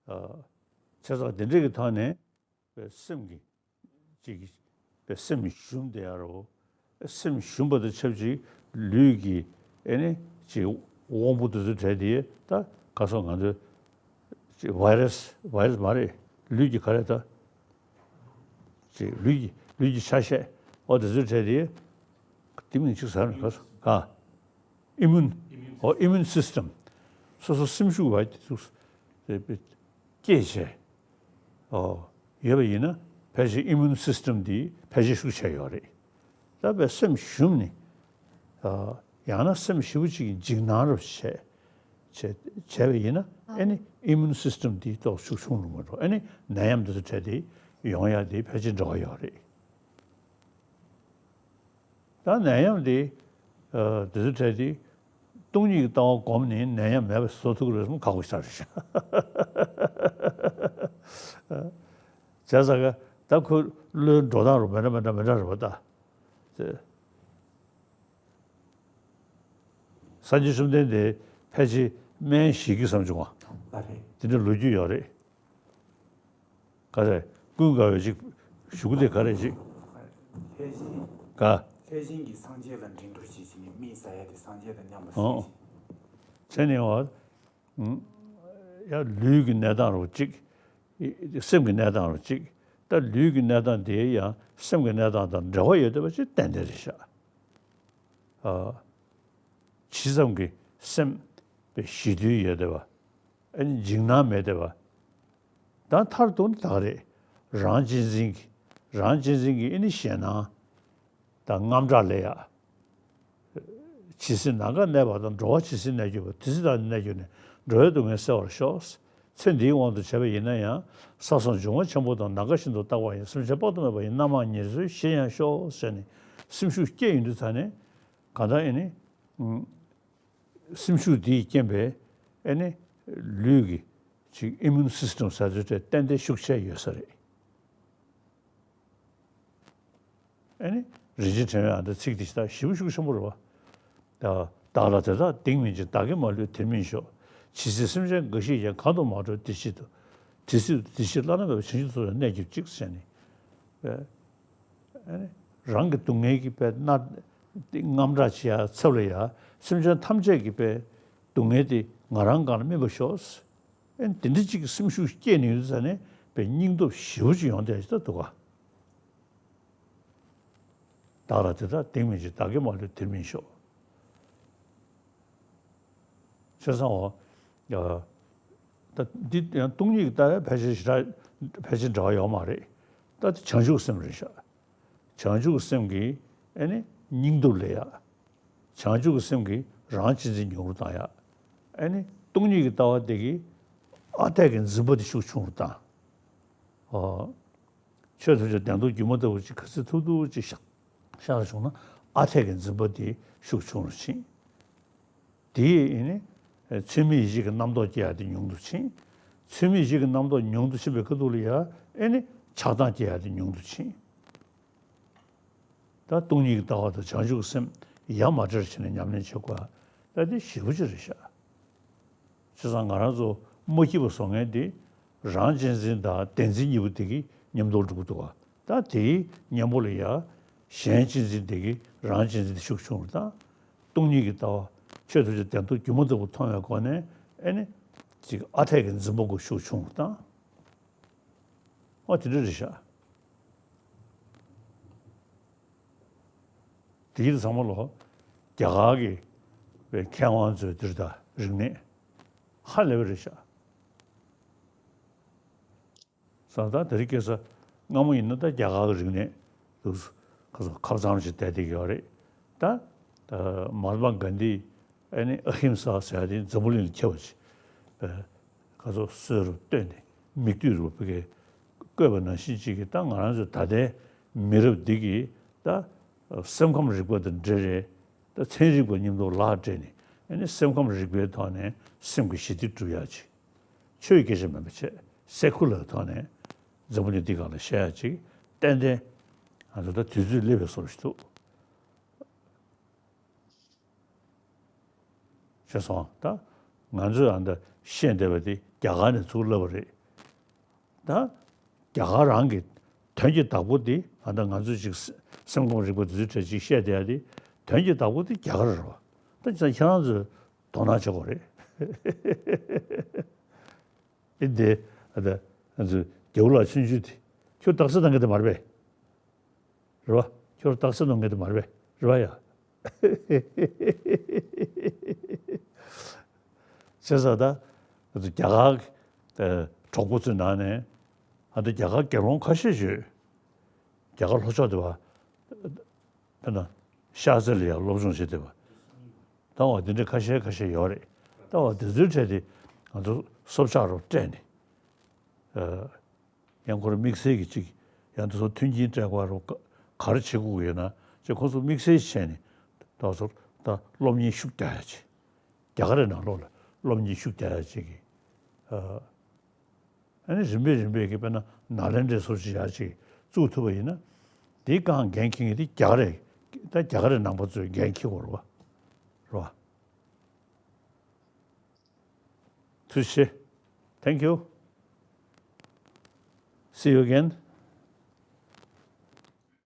བྱས་ཙང་དེ་འདྲས་ཀྱི་ཐོག་ནས་བས་སེམས་ཀྱི་ཅིག་བས་སེམས་ཞུམ་བསྡད་ཡག་རོ། སེམས་ཞུམ་པ་དང་ཆབས་ཅིག་ལུས་ཀྱི་ཨེ་ནི་ཅིག་དབང་པོ་དེ་ཚོ་བྲལ་ཏེ་ད་ག་སོ་ང་ཚོ་ཅིག་ཝའི་རས་ཝའི་རས་མ་རེད། ལུས་ཀྱི་ག་རེ་ད། ཅིག་ལུས་ཀྱི་ལུས་ཀྱི་ཆ་ཤས་ཨོ་དེ་ཚོ་བྲལ་ཏེ། དེ་མིན་ཅིག་ཟ་ནས་ག་སོ་ག་ཨི་མུན། ཨོ་ཨི་མུན་སིས་ཊམ། སོ་སོ་སེམས་ཤུགས་བ་དེ་ཚོ་སྐྱེད་བྱས། ཨོ། ཡོད་པ་ཡིན་ན་ཕལ་ཆེར་ཨི་མུན་སིས་ཊམ་འདི་ཕལ་ཆེར་ཤུགས་ཆེ་ཡོད་རེད། ད་བས་སེམས་ཞུམ་ནས། ཨ། ཡང་ན་སེམས་ཞེ་པོ་ཅིག་གི་འཇིགས་སྣང་རུ་བྱས། བྱས་བྱས་པ་ཡིན་ན་ཨ་ནི་ཨི་མུན་སིས་ཊམ་འདི་ཏོག་ཤུགས་ཆུང་རུ་མ་འགྲོ། ཨ་ནི་ནད་ཡམས་འདི་ཚོ་འཕྲད་དེ་ཡོང་ཡག་འདི་ཕལ་ཆེར་འབྲེལ་བ་ཡོད་རེད། ད་ནད་ཡམས་འདི། ཨ། དེ་ཚོ་འཕྲད་དེ། སྟོང་ཉིད་ཀྱི་ལྟ་བ་བསྒོམས་ནས་ནད་ཡམས་མེད་པ་བཟོ་ཐུབ་ཀྱི་རེད་བསམ་ཁག་པོ་ཞིག་རེད་ཤག་བྱས་ཙང་ད་ཁོ་བློའི་འགྲོ་སྟངས་རུ་མི་འདྲ་མི་འདྲ་མི་འདྲ་རེད་པ་ད། སངས་རྒྱས་བཅོམ་ལྡན་འདས་ཕལ་ཆེར་སྨན་བཞེས་ཀྱི་བསམ་བྱུང་བ། ཨ་རེད། དེ་འདྲ་ལོ་རྒྱུས་ཡོད་རེད། ག་རེ། ཀུན་དགའ་བོས་ཅིག་ཞུ་གི་དེ་ག་རེ་ཅིག་ལྷས་བྱིན། ག་ལྷས་བྱིན་གྱིས་སངས་རྒྱས་ལ་འགྲན་བསྡུར་བྱེད་བྱེད་ནས་མིས་ཟ་ཡ་དེ་སངས་རྒྱས་དང་མཉམ་པ་ཟ་ཨོ། བྱས་ནས་བ། ཡང་ལུས་ཀྱི་གནས་སྟངས་རུ་གཅིག་སེམས་ཀྱི་གནས་སྟངས་རུ་གཅིག་ད་ལུས་ཀྱི་གནས་སྟངས་དེ་ཡང་སེམས་ཀྱི་གནས་སྟངས་དང་འབྲེལ་བ་ཡོད་བསྡད་པ་ཅིག་ཏན་ཏན་རེད་ཤག་ཨ། ཇི་ཙམ་གྱི་སེམས་པའི་ཞི་དུལ་ཡོད་བསྡད་པ། ཨ་ནི་འཇིགས་སྣང་མེད་བསྡད་པ། ད་མཐར་གཏུགས་ན་ད་ག་རེད། རང་གཅེས་འཛིན་གྱི་རང་གཅེས་འཛིན་གྱི་ཨ་ནི་ཞེད་སྣང་དང་དངངས་སྐྲག་ལས་ཡག་ཇི་སྲིད་ནམ་མཁའ་གནས་པ་དང་། འགྲོ་བ་ཇི་སྲིད་གནས་གྱུར་པ། དེ་སྲིད་བདག་ནི་གནས་གྱུར་ནས། འགྲོ་བའི་སྡུག་བསྔལ་སེལ་བར་ཤོག་ཚེ་འདིའི་དབང་དུ་བྱས་པ་ཡིན་ན་ཡང་། ས་སོགས་འབྱུང་བ་ཆེན་པོ་དང་། ནམ་མཁའ་བཞིན་དུ་རྟག་པ་ཡི། སེམས་ཅན་དཔག་ཏུ་མེད་པ་ཡི། རྣམ་མང་ཉེར་འཚོའི་གཞིར་ཡང་ཤོག་ཟེར་ནས་སེམས་ཤུགས་བསྐྱེད་ཡོང་དུས་ཙ་ནས་གང་ལྟར་ཨེ་ནི། སེམས་ཤུགས་འདིའི་རྐྱེན་པས་ཨེ་ནི་ལུས་ཀྱི་ཅིག་ཨི་མུན་སིས་ཊམ་ཟེར་ཚུལ་དེ་ཏན་ཏན་ཤུགས་ཆེ་ཡོད་ས་རེད། ཨ་ནི། རིན་ཆེན་ཕྲེང་བའི་ཨ་འདྲ་ཚིག་འདི་ཞེ་དྲག་ཞེ་པོ་ཤུགས་ཆེན་པོ་རེད་བ། བདག་ལ་དེ་དག་གདེང་མིན་ཅིང་། བདག་གིས་མ་ལུས་དེར་སྨིན་ཤོག་ཇི་སྲིད་སེམས་ཅན་འགའ་ཞིག་ཀྱང་། གང་དུ་མ་འགྲོ་དེ་ཕྱིར་དུ། དེ་སྲིད་དུ་དེ་ཕྱིར་བླ་ན་མེད་པ་བྱང་ཆུབ་ཏུ་གནས་གྱུར་ཅིག་ཟེར་ནས། ཨ་ནི། རང་གི་སྡུག་བསྔལ་གྱི་དཔེ་ན། དངངས་སྐྲག་བྱེད་ཡ་འཚབ་ལ་ཡ། སེམས་ཅན་ཐམས་ཅད་ཀྱི་དཔེ་སྡུག་བསྔལ་དེ་ང་རང་སྒང་ལ་སྨིན་པར་ཤོག་ཨེ་དེ་འདྲ་ཅིག་གི་སེམས་ཤུགས་སྐྱེས་ནས་ཡོད་ཙ་ནས་པའི་སྙིང་སྟོབས་ཞེ་པོ་ཅིག་ཡོང་བསྡད་ཅིག་ད་འདུག་ག་བདག་ལ་དེ་དག་གདེང་མིན་ཅིང་། བདག་གིས་མ་ལུས་དེར་སྨིན་ཤོག་བྱས་ཙང་འོ། ད་འདི་ཡང་སྟོང་ཉིད་ཀྱི་ལྟ་བའི་ཕལ་ཆེར་ཞེ་དྲག་ཕལ་ཆེར་འབྲེལ་བ་ཡོད་མ་རེད། ད་དེ་བྱང་ཆུབ་སེམས་རེད་ཤག་བྱང་ཆུབ་སེམས་ཀྱིས་ཨེ་ནི་སྙིང་སྟོབས་ལེན་ཡག་བྱང་ཆུབ་ཀྱི་སེམས་ཀྱིས་རང་གཅེས་འཛིན་ཉུང་རུ་བཏང་ཡག་ཨེ་ནི་སྟོང་ཉིད་ཀྱི་ལྟ་བ་དེ་གིས་ཨ་འཐས་ཀྱི་འཛིན་པ་དེ་ཤུགས་ཆུང་རུ་བཏང་། ཨོ། ཆོས་ཐམས་ཅད་བདེན་སྟོང་སྒྱུ་མ་ལྟ་བུ་ཅིག་ག་ཚོད་ཐུབ་ཐུབ་ཅིག་ཤར་ཤར་བྱུང་ན་ཨ་འཐས་ཀྱི་འཛིན་པ་དེ་ཤུགས་ཆུང་རུ་ཕྱིན། དེ་ཡིས་ཨེ་ནི་ཚད་མེད་ཡིད་བྱེད་ཀྱི་རྣམ་རྟོག་སྐྱེ་ཡག་དེ་ཉུང་དུ་ཕྱིན། ཚད་མེད་ཡིད་བྱེད་ཀྱི་རྣམ་རྟོག་ཉུང་དུ་ཕྱིན་པའི་ཁ་ཐུག་ལ་ཡ་ཨེ་ནི་ཆགས་སྡང་སྐྱེ་ཡག་དེ་ཉུང་དུ་ཕྱིན། ད་སྟོང་ཉིད་ཀྱི་ལྟ་བ་དང་བྱང་ཆུབ་ཀྱི་སེམས་ཡ་མ་བྲལ་བྱས་ནས་ཉམས་ལེན་བྱེད་དགོས། ད་འདི་ཞེ་པོ་ཅིག་རེད་ཤག་བྱས་ཙང་ང་རང་ཚོ་མ་སྐྱིད་པ་བཟོ་མཁན་འདི་རང་གཅེས་འཛིན་དང་བདེན་འཛིན་གཉིས་པོ་དེ་གི་མཉམ་དུ་འགྲོ་གི་འདུག་ག་ད་དེའི་མཉམ་པོ་ལ་ཡ་གཞན་གཅེས་འཛིན་དེ་གི་རང་གཅེས་འཛིན་དེ་ཤུགས་ཆུང་རུ་བཏང་། སྟོང་ཉིད་ཀྱི་ལྟ་བ་ཆོས་ཐམས་ཅད་བདེན་སྟོབས་སྒྱུ་མ་ལྟ་བུ་མཐོང་བའི་སྒོ་ནས་ཨེ་ནི་ཅིག་ཨ་འཐས་ཀྱི་འཛིན་པ་གོ་ཤུགས་ཆུང་རུ་བཏང་། ཨོ་དེ་འདྲ་རེད་ཤག་དེ་ཡིན་ཚང་མ་ལོ་རྒྱ་གར་གྱི་མཁས་དབང་ཚོའི་འདིར་ད་རིག་གནས་ཧ་ལས་པ་རེད་ཤག་ས་ད་དེ་རིང་ཁ་སང་སྔ་མོ་ཡིན་ན་ད་རྒྱ་གར་གྱི་རིག་གནས་འདུག་ཁ་སང་ཁབ་ཚང་ཞིག་བསྡད་བསྡད་ཀྱི་ཡོད་རེད། ད་ད་མ་ཧཱ་ཏ་མ་གྷན་དྷི་ཨ་ནི་ཨ་ཧིམ་ས་ཟེར་ཡ་དེ་འཛམ་བུ་གླིང་ལ་ཁྱབ་པ་ཅིག་ཁ་སང་གསོལ་རས་བཏོན་ནས་མིག་ལྟོས་རུ་བོད་སྐད་བཀོད་པ་ནང་བཞིན་ཅིག་གིས་ད་ང་རང་ཚོ་ད་ལྟའི་མི་རབས་འདི་གིས་ད་སེམས་ཁམས་རིག་པ་དང་འབྲེལ་རེད། ད་ཚན་རིག་པ་མཉམ་དུ་ལག་སྦྲེལ་ནས་ཨ་ནི་སེམས་ཁམས་རིག་པའི་ཐོག་ནས་སེམས་ཀྱི་ཞི་བདེ་སྒྲུབ་ཡ་ཅིག་ཆོས་སྐད་ཆ་མིན་པ་བྱས་སེ་ཁུ་ལར་ཐོག་ནས་འཛམ་བུ་གླིང་འདི་སྒང་ལ་བཤད་ཡ་ཅིག་ཏན་ཏན་ང་ཚོ་ད་དུས་ཚོད་སླེབས་པའི་བཟོ་འདྲ་ཞིག་འདུག་ཤེས་སོང་། ད་ང་ཚོས་ཨ་ད་བཤད་བསྡད་པ་དེ་རྒྱ་གར་ནས་ཚུར་བསླབས་པ་རེད། ད་རྒྱ་གར་རང་གི་དོན་གྱི་བདག་པོ་དེ་ཨ་ད་ང་ཚོས་ཅིག་སེམས་ཁམས་རིག་པ་དེ་ཚོའི་གྲས་ཅིག་བཤད་བསྡད་ཡ་དེ་དོན་གྱི་བདག་པོ་དེ་རྒྱ་གར་རེད་བ། ད་ཁྱེད་རང་ཚོས་དོ་སྣང་བྱེད་དགོས་རེད། ཨེ་འདི་ཨ་ད་ང་ཚོས་རྒྱལ་པོ་ལགས་ཆུང་ཆུང་དེ་ཁྱོད་རྟགས་གསལ་གཏོང་མཁན་དེ་མ་རེད་པས། རེད་བ། ཁྱོད་རྟགས་གསལ་གཏོང་མཁན་དེ་མ་རེད་པས། རེད་བ་ཡ། བྱས་ཙང་ད་ང་ཚོ་རྒྱ་གར་གྱི་གྲོགས་པོ་ཚོའི་ནང་ནས་ཨ་ད་རྒྱ་གར་དགེ་སློང་ཁ་ཤས་ཤིག་རྒྱ་གར་ལྷོ་ཕྱོགས་དེ་བ། དཔེར་ན་ཤར་རྩེ་ལ་ཡང་སློབ་སྦྱོང་བྱེད་བསྡད་པ། ད་འོ་དེ་འདྲ་ཁ་ཤས་ཁ་ཤས་ཡོད་རེད། ད་འོ་དེ་ཚོའི་གྲས་དེ་ང་ཚོ་སྲོག་ཆགས་རུ་སྤྲད་ནས་ཡང་ཁོ་རང་དམིགས་བསལ་གྱི་ཅིག་ཡང་དེ་ཚོ་མཐུན་རྐྱེན་སྤྲད་དགོས་རུ་ག་རེ་བྱེད་དགོས་ཀྱི་ཡོད་ན་ཅེས་ཁོ་ཚོ་དམིགས་བསལ་བྱས་ནས་ད་ཚོར་ད་སློབ་གཉེར་ཤུགས་རྒྱག་ཡ་ཅིག་རྒྱ་གར་རི་ནང་ལོགས་ལ་སློབ་གཉེར་ཤུགས་རྒྱག་ཡ་ཅིག་གི་ཨ་ནི་རིམ་པས་རིམ་པས་ཀྱི་དཔེར་ན་ནཱ་ལེནྡྲའི་སོ་ཅིག་ཡ་ཅིག་བཙུགས་ཐུབ་པ་ཡིན་ན། དེའི་སྒང་འགན་འཁྱེར་མཁན་དེ་རྒྱ་གར་རི་ད་རྒྱ་གར་རི་ནང་པ་ཚོས་འགན་འཁྱེར་དགོས་རེད་བ། རེད་བ། ཐུགས་རྗེ་ཆེ། Thank you. See you again.